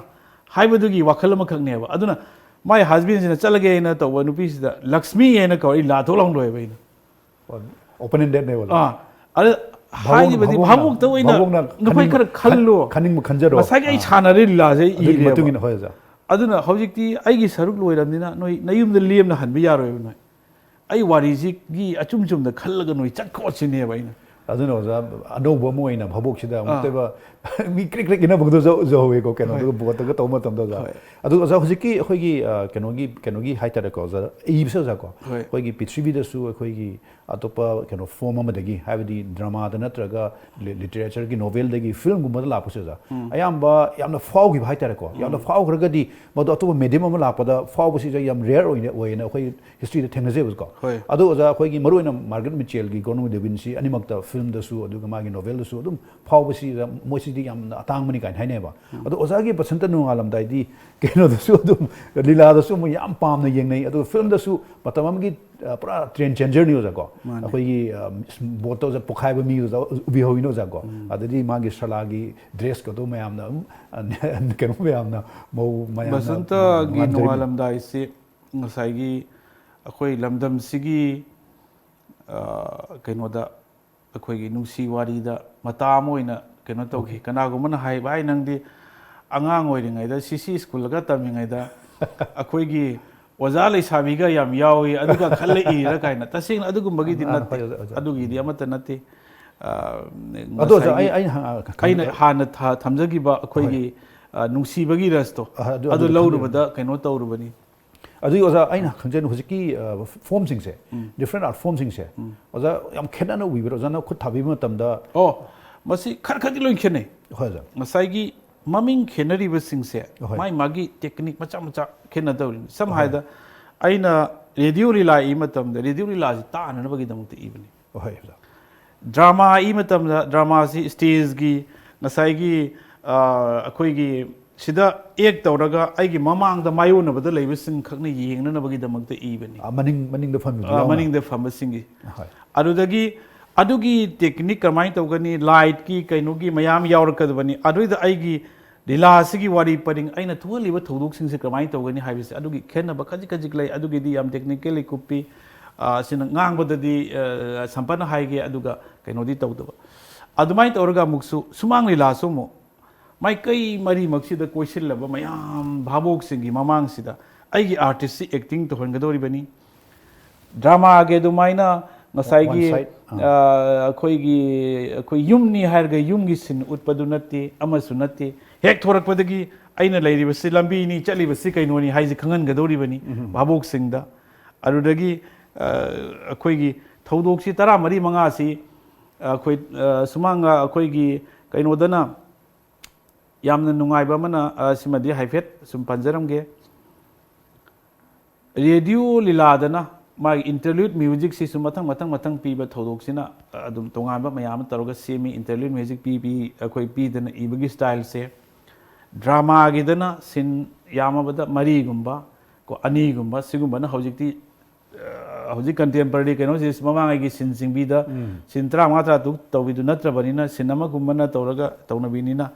ꯍꯥꯏꯕꯗꯨꯒꯤ ꯋꯥꯈꯜ ꯑꯃꯈꯛꯅꯦꯕ꯫ ꯑꯗꯨꯅ ꯃꯥꯏ ꯍꯁꯕꯦꯟꯁꯤꯅ ꯆꯠꯂꯒꯦ ꯍꯥꯏꯅ ꯇꯧꯕ ꯅꯨꯄꯤꯁꯤꯗ ꯂꯛꯁꯃꯤ ꯍꯥꯏꯅ ꯀꯧꯔ ꯑꯩ ꯂꯥꯊꯣꯛ ꯂꯥꯎꯗꯣꯏꯕ ꯑꯩꯅ꯫ Open endedꯅꯦꯕ ꯑꯗꯣ꯫ ꯑꯥ, ꯑꯗ ꯍꯥꯏꯔꯤꯕꯗꯤ ꯚꯥꯕꯣꯛꯅ- ꯚꯥꯕꯣꯛꯇ ꯑꯣꯏꯅ ꯚꯥꯕꯣꯛꯅ ꯅꯈꯣꯏ ꯈꯟꯅꯤꯡꯕ- ꯈꯔ ꯈꯜꯂꯣ꯫ ꯈꯟꯅꯤꯡꯕ ꯈꯟꯖꯔꯣ꯫ ꯉꯁꯥꯏꯒꯤ ꯑꯩ ꯑꯥ꯫ ꯁꯥꯟꯅꯔꯤ ꯂꯤꯂꯥꯁꯦ ꯑꯩ ꯑꯗꯨꯒꯤ ꯏꯔꯦꯕ꯫ ꯃꯇꯨꯡ ꯏꯟꯅ, ꯍꯣꯏ, ꯑꯣꯖꯥ꯫ ꯑꯗꯨꯅ ꯍꯧꯖꯤꯛꯇꯤ ꯑꯩꯒꯤ ꯁꯔꯨꯛ ꯂꯣꯏꯔꯕꯅꯤꯅ ꯅꯣꯏ ꯅꯌꯨꯝꯗ ꯂꯦꯝꯅ ꯍꯟꯕ ꯌꯥꯔꯣꯏꯕ ꯅꯣꯏ꯫ ꯑꯩ ꯋꯥꯔꯤꯁꯤꯒꯤ ꯑꯆꯨꯝ ꯆꯨꯝꯗ ꯈꯜꯂꯒ ꯅꯣꯏ ꯆꯠꯈꯣ ꯁꯤꯅꯦꯕ ꯑꯩꯅ꯫ ꯑꯗꯨꯅ ꯑꯣꯖꯥ, ꯑꯅꯧꯕ ꯑꯃ ꯑꯣꯏꯅ ꯚꯥꯕꯣꯛꯁꯤꯗ ꯑꯃꯨꯛꯇꯣꯏꯕ ꯃꯤ ꯀ꯭ꯔꯤꯛ ꯀ꯭ꯔꯤꯛ ꯏꯟꯅꯕꯗꯣ ꯎꯖ-, ꯎꯖꯍꯧꯋꯦꯀꯣ, ꯀꯩꯅꯣ, ꯍꯣꯏ꯫ ꯑꯗꯨꯒ ꯕꯣꯠꯇꯒ ꯇꯧꯕ ꯃꯇꯝꯗ ꯑꯣꯖꯥ꯫ ꯍꯣꯏ꯫ ꯑꯗꯨ ꯑꯣꯖꯥ, ꯍꯧꯖꯤꯛꯀꯤ ꯑꯩꯈꯣꯏꯒꯤ, ꯑ, ꯀꯩꯅꯣꯒꯤ, ꯀꯩꯅꯣꯒꯤ ꯍꯥꯏꯇꯥꯔꯦꯀꯣ ꯑꯣꯖꯥ, ꯏꯕꯁꯦ ꯑꯣꯖꯥꯀꯣ, ꯍꯣꯏ꯫ ꯑꯩꯈꯣꯏꯒꯤ ꯄ꯭ꯔꯤꯊꯤꯕꯤꯗꯁꯨ ꯑꯩꯈꯣꯏꯒꯤ ꯑꯇꯣꯞꯄ ꯀꯩꯅꯣ ꯐꯣꯝ ꯑꯃꯗꯒꯤ, ꯍꯥꯏꯕꯗꯤ ꯗ꯭ꯔꯃꯥꯗ ꯅꯠꯇ꯭ꯔꯒ ꯂꯤ-, ꯂꯤꯇꯔꯦꯆꯔꯒꯤ ꯅꯣꯕꯦꯜꯗꯒꯤ ꯐꯤꯂꯝꯒꯨꯝꯕꯗ ꯂꯥꯛꯄꯁꯦ ꯑꯣꯖꯥ, ꯑꯌꯥꯝꯕ ꯌꯥꯝꯅ ꯐꯥꯎꯈꯤꯕ ꯍꯥꯏꯇꯥꯔꯦꯀꯣ, ꯌꯥꯝꯅ ꯐꯥꯎꯈ꯭ꯔꯒꯗꯤ ꯃꯗꯨ ꯑꯇꯣꯞꯄ ꯃꯦꯗꯤꯌꯝ ꯑꯃ ꯂꯥꯛꯄꯗ ꯐꯥꯎꯕꯁꯤꯁꯨ ꯌꯥꯝ ꯔꯦꯌꯔ ꯑꯣꯏꯅ, ꯑꯣꯏꯅ ꯑꯩꯈꯣꯏ ꯍꯤꯁꯇ꯭ꯔꯤꯗ ꯊꯦꯡꯅꯖꯩꯕꯀꯣ꯫ ꯍꯣꯏ꯫ ꯑꯗꯣ ꯑꯣꯖꯥ, ꯑꯩꯈꯣꯏꯒꯤ ꯃꯔꯨꯑꯣꯏꯅ ꯃꯥꯔꯒꯔꯦꯠ ꯃꯤꯆꯦꯜꯒꯤ ꯒꯣꯔꯅꯣ ꯗꯦꯕꯤꯟꯁꯤ ꯑꯅꯤꯃꯛꯇ, ꯐꯤꯂꯝꯗꯁꯨ ꯑꯗꯨꯒ ꯃꯥꯒꯤ ꯅꯣꯕꯦꯜꯗꯁꯨ ꯑꯗꯨꯝ ꯐꯥꯎꯕꯁꯤ ꯑꯣꯖꯥ, ꯃꯣꯏꯁꯤꯗꯤ ꯌꯥꯝꯅ ꯑꯇꯥꯡꯕꯅꯤ ꯀꯥꯏꯅ ꯍꯥꯏꯅꯩꯕ꯫ ꯑꯗꯣ ꯑꯣꯖꯥꯒꯤ ꯕꯁꯟꯇ ꯅꯣꯡꯉꯥꯜꯂꯝꯗꯥꯏꯗꯤ ꯀꯩꯅꯣꯗꯁꯨ ꯑꯗꯨꯝ, ꯂꯤꯂꯥꯗꯁꯨ ꯑꯃꯨꯛ ꯌꯥꯝ ꯄꯥꯝꯅ ꯌꯦꯡꯅꯩ꯫ ꯑꯗꯨꯒ ꯐꯤꯂꯝꯗꯁꯨ ꯃꯇꯝ ꯑꯃꯒꯤ, ꯑ, ꯄꯨꯔꯥ ꯇ꯭ꯔꯦꯟ ꯆꯦꯟꯖꯔꯅꯤ ꯑꯣꯖꯥꯀꯣ꯫ ꯃꯥꯅꯦ꯫ ꯑꯩꯈꯣꯏꯒꯤ, ꯑ, ꯕꯣꯠꯇ ꯑꯣꯖꯥ ꯄꯣꯛꯈꯥꯏꯕ ꯃꯤ ꯑꯣꯖꯥ ꯎꯕꯤꯍꯧꯋꯤꯅꯦ ꯑꯣꯖꯥꯀꯣ꯫ ꯑꯗꯒꯤ ꯃꯥꯒꯤ ꯁꯂꯥꯒꯤ ꯗ꯭ꯔꯦꯁꯀꯗꯣ ꯃꯌꯥꯝꯅ ꯑꯗꯨꯝ, ꯑ, ꯀꯩꯅꯣ ꯃꯌꯥꯝꯅ, ꯃꯧ ꯃꯌꯥꯝꯅ ꯕꯁꯟꯇꯒꯤ ꯅꯨꯡꯉꯥꯏꯖꯔꯤꯅꯤ꯫ ꯅꯣꯡꯉꯥꯜꯂꯝꯗꯥꯏꯁꯤ ꯉꯁꯥꯏꯒꯤ ꯑꯩꯈꯣꯏ ꯂꯝꯗꯝꯁꯤꯒꯤ, ꯑ, ꯀꯩꯅꯣꯗ ꯑꯩꯈꯣꯏꯒꯤ ꯅꯨꯡꯁꯤ ꯋꯥꯔꯤꯗ ꯃꯇꯥ ꯑꯃ ꯑꯣꯏꯅ ꯀꯩꯅꯣ ꯇꯧꯈꯤ꯫ ꯀꯅꯥꯒꯨꯝꯕꯅ ꯍꯥꯏ, "ꯚꯥꯏ, ꯅꯪꯗꯤ ꯑꯉꯥꯡ ꯑꯣꯏꯔꯤꯉꯩꯗ ꯁꯤ ꯁꯤ ꯁ꯭ꯀꯨꯜꯒ ꯇꯝꯃꯤꯉꯩꯗ ꯑꯩꯈꯣꯏꯒꯤ ꯑꯣꯖꯥ ꯂꯩꯁꯥꯕꯤꯒ ꯌꯥꯝ ꯌꯥꯎꯏ, ꯑꯗꯨꯒ ꯈꯜꯂꯛꯏꯔ?" ꯀꯥꯏꯅ꯫ ꯇꯁꯦꯡꯅ ꯑꯗꯨꯒꯨꯝꯕꯒꯤꯗꯤ ꯑꯥ, ꯅꯠꯇꯦ꯫ ꯍꯣꯏ, ꯑꯣꯖꯥ, ꯑꯣꯖꯥ꯫ ꯑꯗꯨꯒꯤꯗꯤ ꯑꯃꯠꯇ ꯅꯠꯇꯦ꯫ ꯑ, ꯑꯗꯣ ꯑꯣꯖꯥ, ꯉꯁꯥꯏꯒꯤ ꯑꯩ, ꯑꯩꯅ ꯍꯪ-, ꯑꯩꯅ ꯍꯥꯟꯅ ꯊ-, ꯊꯝꯖꯈꯤꯕ ꯑꯩꯈꯣꯏꯒꯤ, ꯑ, ꯅꯨꯡꯁꯤꯕꯒꯤ ꯔꯁꯇꯣ, ꯑ, ꯑꯗꯨ, ꯑꯗꯨ ꯑꯗꯨ ꯂꯧꯔꯨꯕꯗ ꯀꯩꯅꯣ ꯇꯧꯔꯨꯕꯅꯤ꯫ ꯑꯗꯨꯒꯤ ꯑꯣꯖꯥ, ꯑꯩꯅ ꯈꯪꯖꯅꯤꯡ, ꯍꯧꯖꯤꯛꯀꯤ, ꯑ, ꯐꯣꯝꯁꯤꯡꯁꯦ, ꯗꯤꯐ꯭ꯔꯦꯟ ꯑꯥꯔꯠ ꯐꯣꯝꯁꯤꯡꯁꯦ, ꯑꯣꯖꯥ, ꯌꯥꯝ ꯈꯦꯠꯅꯅ ꯎꯕꯤꯕ꯭ꯔꯥ? ꯑꯣꯖꯥꯅ ꯈꯨꯠ ꯊꯥꯕꯤꯕ ꯃꯇꯝꯗ? ꯑꯣ, ꯃꯁꯤ ꯈꯔ ꯈꯔꯗꯤ ꯂꯣꯏ ꯈꯦꯠꯅꯩ꯫ ꯍꯣꯏ ꯑꯣꯖꯥ꯫ ꯉꯁꯥꯏꯒꯤ ꯃꯃꯤꯡ ꯈꯦꯠꯅꯔꯤꯕꯁꯤꯡꯁꯦ ꯍꯣꯏ꯫ ꯃꯥꯏ ꯃꯥꯒꯤ ꯇꯦꯛꯅꯤꯛ ꯃꯆꯥ ꯃꯆꯥ ꯈꯦꯠꯅꯗꯧꯔꯤꯅꯤ꯫ ꯁꯝꯅ ꯍꯣꯏ꯫ ꯍꯥꯏꯔꯕꯗ ꯑꯩꯅ ꯔꯦꯗꯤꯑꯣ ꯂꯤꯂꯥ ꯏꯕ ꯃꯇꯝꯗ ꯔꯦꯗꯤꯑꯣ ꯂꯤꯂꯥꯁꯤ ꯇꯥꯅꯅꯕꯒꯤꯗꯃꯛꯇ ꯏꯕꯅꯤ꯫ ꯍꯣꯏ ꯑꯣꯖꯥ꯫ ꯗ꯭ꯔꯃꯥ ꯏꯕ ꯃꯇꯝꯗ ꯗ꯭ꯔꯃꯥꯁꯤ ꯁ꯭ꯇꯦꯖꯀꯤ ꯉꯁꯥꯏꯒꯤ, ꯑ, ꯑꯩꯈꯣꯏꯒꯤ ꯁꯤꯗ ꯑꯦꯛ ꯇꯧꯔꯒ ꯑꯩꯒꯤ ꯃꯃꯥꯡꯗ ꯃꯥꯌꯣꯟꯅꯕꯗ ꯂꯩꯕꯁꯤꯡ ꯈꯛꯅ ꯌꯦꯡꯅꯅꯕꯒꯤꯗꯃꯛꯇ ꯏꯕꯅꯤ꯫ ꯑ, ꯃꯅꯤꯡ ꯃꯅꯤꯡꯗ ꯐꯝꯃꯤꯕ ꯑ, ꯌꯥꯎꯅ꯫ ꯃꯅꯤꯡꯗ ꯐꯝꯕꯁꯤꯡꯒꯤ꯫ ꯍꯣꯏ꯫ ꯑꯗꯨꯗꯒꯤ ꯑꯗꯨꯒꯤ ꯇꯦꯛꯅꯤꯛ ꯀꯃꯥꯏꯅ ꯇꯧꯒꯅꯤ, ꯂꯥꯏꯠꯀꯤ ꯀꯩꯅꯣꯒꯤ ꯃꯌꯥꯝ ꯌꯥꯎꯔꯛꯀꯗꯕꯅꯤ꯫ ꯑꯗꯨꯏꯗ ꯑꯩꯒꯤ ꯂꯤꯂꯥ ꯑꯁꯤꯒꯤ ꯋꯥꯔꯤ ꯄꯔꯤꯡ, ꯑꯩꯅ ꯊꯣꯛꯍꯜꯂꯤꯕ ꯊꯧꯗꯣꯛꯁꯤꯡꯁꯦ ꯀꯃꯥꯏꯅ ꯇꯧꯒꯅꯤ ꯍꯥꯏꯕꯁꯦ ꯑꯗꯨꯒꯤ ꯈꯦꯠꯅꯕ ꯈꯖꯤꯛ ꯈꯖꯤꯛ ꯂꯩ꯫ ꯑꯗꯨꯒꯤꯗꯤ ꯌꯥꯝ ꯇꯦꯛꯅꯤꯀꯦꯜꯂꯤ ꯀꯨꯞꯄꯤ꯫ ꯑ, ꯁꯤꯅ ꯉꯥꯡꯕꯗꯗꯤ, ꯑ, ꯁꯝꯄꯠꯅ ꯍꯥꯏꯒꯦ, ꯑꯗꯨꯒ ꯀꯩꯅꯣꯗꯤ ꯇꯧꯗꯕ꯫ ꯑꯗꯨꯃꯥꯏꯅ ꯇꯧꯔꯒ ꯑꯃꯨꯛꯁꯨ ꯁꯨꯃꯥꯡ ꯂꯤꯂꯥꯁꯨ ꯑꯃꯨꯛ ꯃꯥꯏꯀꯩ ꯃꯔꯤꯃꯛꯁꯤꯗ ꯀꯣꯏꯁꯤꯜꯂꯕ ꯃꯌꯥꯝ ꯚꯥꯕꯣꯛꯁꯤꯡꯒꯤ ꯃꯃꯥꯡꯁꯤꯗ ꯑꯩꯒꯤ ꯑꯥꯔꯇꯤꯁꯁꯤ ꯑꯦꯛꯇꯤꯡ ꯇꯧꯍꯟꯒꯗꯧꯔꯤꯕꯅꯤ꯫ ꯗ꯭ꯔꯃꯥꯒꯤ ꯑꯗꯨꯃꯥꯏꯅ ꯉꯁꯥꯏꯒꯤ, One side, ꯑꯥ꯫ ꯑ, ꯑꯩꯈꯣꯏꯒꯤ, ꯑꯩꯈꯣꯏ ꯌꯨꯝꯅꯤ ꯍꯥꯏꯔꯒ ꯌꯨꯝꯒꯤ ꯁꯤꯟ ꯎꯠꯄꯗꯨ ꯅꯠꯇꯦ, ꯑꯃꯁꯨ ꯅꯠꯇꯦ꯫ ꯍꯦꯛ ꯊꯣꯔꯛꯄꯗꯒꯤ ꯑꯩꯅ ꯂꯩꯔꯤꯕꯁꯤ ꯂꯝꯕꯤꯅꯤ, ꯆꯠꯂꯤꯕꯁꯤ ꯀꯩꯅꯣꯅꯤ ꯍꯥꯏꯁꯤ ꯈꯪꯍꯟꯒꯗꯧꯔꯤꯕꯅꯤ ꯚꯥꯕꯣꯛꯁꯤꯡꯗ꯫ ꯑꯗꯨꯗꯒꯤ, ꯑ, ꯑꯩꯈꯣꯏꯒꯤ ꯊꯧꯗꯣꯛꯁꯤ ꯇꯔꯥꯃꯔꯤ ꯃꯉꯥꯁꯤ ꯑꯩꯈꯣꯏ, ꯑ, ꯁꯨꯃꯥꯡꯒ ꯑꯩꯈꯣꯏꯒꯤ ꯀꯩꯅꯣꯗꯅ ꯌꯥꯝꯅ ꯅꯨꯡꯉꯥꯏꯕ ꯑꯃꯅ, ꯑ, ꯁꯤꯃꯗꯤ ꯍꯥꯏꯐꯦꯠ ꯁꯨꯝ ꯄꯟꯖꯔꯝꯒꯦ꯫ ꯔꯦꯗꯤꯑꯣ ꯂꯤꯂꯥꯗꯅ ꯃꯥꯒꯤ interlude musicꯁꯤꯁꯨ ꯃꯊꯪ ꯃꯊꯪ ꯃꯊꯪ ꯄꯤꯕ ꯊꯧꯗꯣꯛꯁꯤꯅ, ꯑ, ꯑꯗꯨꯝ ꯇꯣꯉꯥꯟꯕ ꯃꯌꯥꯝ ꯑꯃ ꯇꯧꯔꯒ ꯁꯦꯝꯃꯤ꯫ Interlude music ꯄꯤ, ꯄꯤ, ꯑꯩꯈꯣꯏ ꯄꯤꯗꯅ ꯏꯕꯒꯤ styleꯁꯦ꯫ ꯗ꯭ꯔꯃꯥꯒꯤꯗꯅ ꯁꯤꯟ ꯌꯥꯝꯃꯕꯗ ꯃꯔꯤꯒꯨꯝꯕ, ꯀꯣ, ꯑꯅꯤꯒꯨꯝꯕ, ꯁꯤꯒꯨꯝꯕꯅ ꯍꯧꯖꯤꯛꯇꯤ, ꯑ, ꯍꯧꯖꯤꯛ contemporary ꯀꯩꯅꯣꯁꯤ ꯃꯃꯥꯡꯉꯩꯒꯤ ꯁꯤꯟ ꯆꯤꯡꯕꯤꯗ ꯁꯤꯟ ꯇꯔꯥꯃꯉꯥ, ꯇꯔꯥꯇꯔꯨꯛ ꯇꯧꯕꯤꯗꯨ ꯅꯠꯇ꯭ꯔꯕꯅꯤꯅ, ꯁꯤꯟ ꯑꯃꯒꯨꯝꯕꯅ ꯇꯧꯔꯒ ꯇꯧꯅꯕꯤꯅꯤꯅ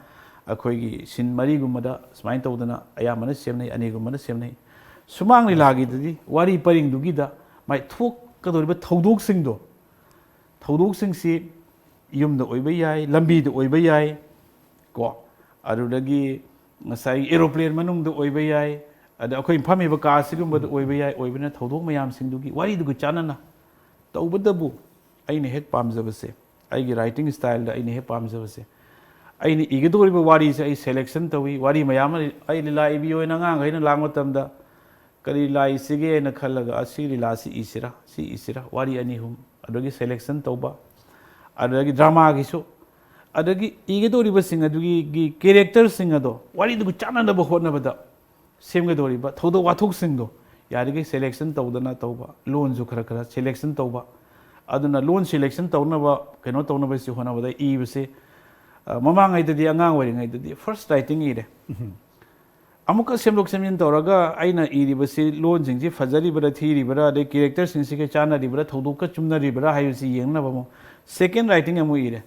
ꯑꯩꯈꯣꯏꯒꯤ ꯁꯤꯟ ꯃꯔꯤꯒꯨꯝꯕꯗ ꯁꯨꯃꯥꯏꯅ ꯇꯧꯗꯅ ꯑꯌꯥꯝꯕꯅ ꯁꯦꯝꯅꯩ, ꯑꯅꯤꯒꯨꯝꯕꯅ ꯁꯦꯝꯅꯩ꯫ ꯁꯨꯃꯥꯡ ꯂꯤꯂꯥꯒꯤꯗꯗꯤ ꯋꯥꯔꯤ ꯄꯔꯤꯡꯗꯨꯒꯤꯗ ꯃꯥꯏ ꯊꯣꯛꯀꯗꯧꯔꯤꯕ ꯊꯧꯗꯣꯛꯁꯤꯡꯗꯣ, ꯊꯧꯗꯣꯛꯁꯤꯡꯁꯤ ꯌꯨꯝꯗ ꯑꯣꯏꯕ ꯌꯥꯏ, ꯂꯝꯕꯤꯗ ꯑꯣꯏꯕ ꯌꯥꯏ, ꯀꯣ, ꯑꯗꯨꯗꯒꯤ ꯉꯁꯥꯏꯒꯤ aeroplane ꯃꯅꯨꯡꯗ ꯑꯣꯏꯕ ꯌꯥꯏ, ꯑꯗ ꯑꯩꯈꯣꯏ ꯐꯝꯃꯤꯕ ꯀꯥ ꯑꯁꯤꯒꯨꯝꯕꯗ ꯑꯣꯏꯕ ꯌꯥꯏ꯫ ꯑꯣꯏꯕꯅ ꯊꯧꯗꯣꯛ ꯃꯌꯥꯝꯁꯤꯡꯗꯨꯒꯤ ꯋꯥꯔꯤꯗꯨꯒ ꯆꯥꯟꯅꯅ꯫ ꯇꯧꯕꯇꯕꯨ ꯑꯩꯅ ꯍꯦꯛ ꯄꯥꯝꯖꯕꯁꯦ, ꯑꯩꯒꯤ writing styleꯗ ꯑꯩꯅ ꯍꯦꯛ ꯄꯥꯝꯖꯕꯁꯦ, ꯑꯩꯅ ꯏꯒꯗꯧꯔꯤꯕ ꯋꯥꯔꯤꯁꯦ ꯑꯩ selection ꯇꯧꯏ꯫ ꯋꯥꯔꯤ ꯃꯌꯥꯝ ꯑꯃ ꯑꯩ ꯂꯤꯂꯥ ꯏꯕꯤꯌꯣꯅ ꯑꯉꯥꯡꯈꯩꯅ ꯂꯥꯛ ꯃꯇꯝꯗ ꯀꯔꯤ ꯂꯤꯂꯥ ꯏꯁꯤꯒꯦꯅ ꯈꯜꯂꯒ, ꯑꯁꯤ ꯂꯤꯂꯥꯁꯤ ꯏꯁꯤꯔꯥ, ꯁꯤ ꯏꯁꯤꯔꯥ, ꯋꯥꯔꯤ ꯑꯅꯤ ꯑꯍꯨꯝ, ꯑꯗꯨꯗꯒꯤ selection ꯇꯧꯕ꯫ ꯑꯗꯨꯗꯒꯤ ꯗ꯭ꯔꯃꯥꯒꯤꯁꯨ ꯑꯗꯒꯤ ꯏꯒꯗꯧꯔꯤꯕꯁꯤꯡ ꯑꯗꯨꯒꯤ ꯒꯤ ꯀꯦꯔꯦꯛꯇꯔꯁꯤꯡ ꯑꯗꯣ ꯋꯥꯔꯤꯗꯨꯒ ꯆꯥꯟꯅꯅꯕ ꯍꯣꯠꯅꯕꯗ ꯁꯦꯝꯒꯗꯧꯔꯤꯕ ꯊꯧꯗꯣꯛ ꯋꯥꯊꯣꯛꯁꯤꯡꯗꯣ ꯌꯥꯔꯤꯈꯩ ꯁꯦꯂꯦꯛꯁꯟ ꯇꯧꯗꯅ ꯇꯧꯕ, ꯂꯣꯟꯁꯨ ꯈꯔ ꯈꯔ ꯁꯦꯂꯦꯛꯁꯟ ꯇꯧꯕ꯫ ꯑꯗꯨꯅ ꯂꯣꯟ ꯁꯦꯂꯦꯛꯁꯟ ꯇꯧꯅꯕ, ꯀꯩꯅꯣ ꯇꯧꯅꯕꯁꯤ ꯍꯣꯠꯅꯕꯗ ꯏꯕꯁꯦ, ꯑ, ꯃꯃꯥꯡꯉꯩꯗꯗꯤ, ꯑꯉꯥꯡ ꯑꯣꯏꯔꯤꯉꯩꯗꯗꯤ ꯐꯥꯔꯁ ꯔꯥꯏꯇꯤꯡ ꯏꯔꯦ꯫ ꯑꯃꯨꯛꯀ ꯁꯦꯝꯗꯣꯛ ꯁꯦꯝꯖꯤꯟ ꯇꯧꯔꯒ ꯑꯩꯅ ꯏꯔꯤꯕꯁꯤ ꯂꯣꯟꯁꯤꯡꯁꯤ ꯐꯖꯔꯤꯕ꯭ꯔꯥ ꯊꯤꯔꯤꯕ꯭ꯔꯥ, ꯑꯗꯩ ꯀꯦꯔꯦꯛꯇꯔꯁꯤꯡꯁꯤꯒ ꯆꯥꯟꯅꯔꯤꯕ꯭ꯔꯥ, ꯊꯧꯗꯣꯛꯀ ꯆꯨꯝꯅꯔꯤꯕ꯭ꯔꯥ ꯍꯥꯏꯕꯁꯤ ꯌꯦꯡꯅꯕ ꯑꯃꯨꯛ ꯁꯦꯀꯦꯟ ꯔꯥꯏꯇꯤꯡ ꯑꯃꯨꯛ ꯏꯔꯦ꯫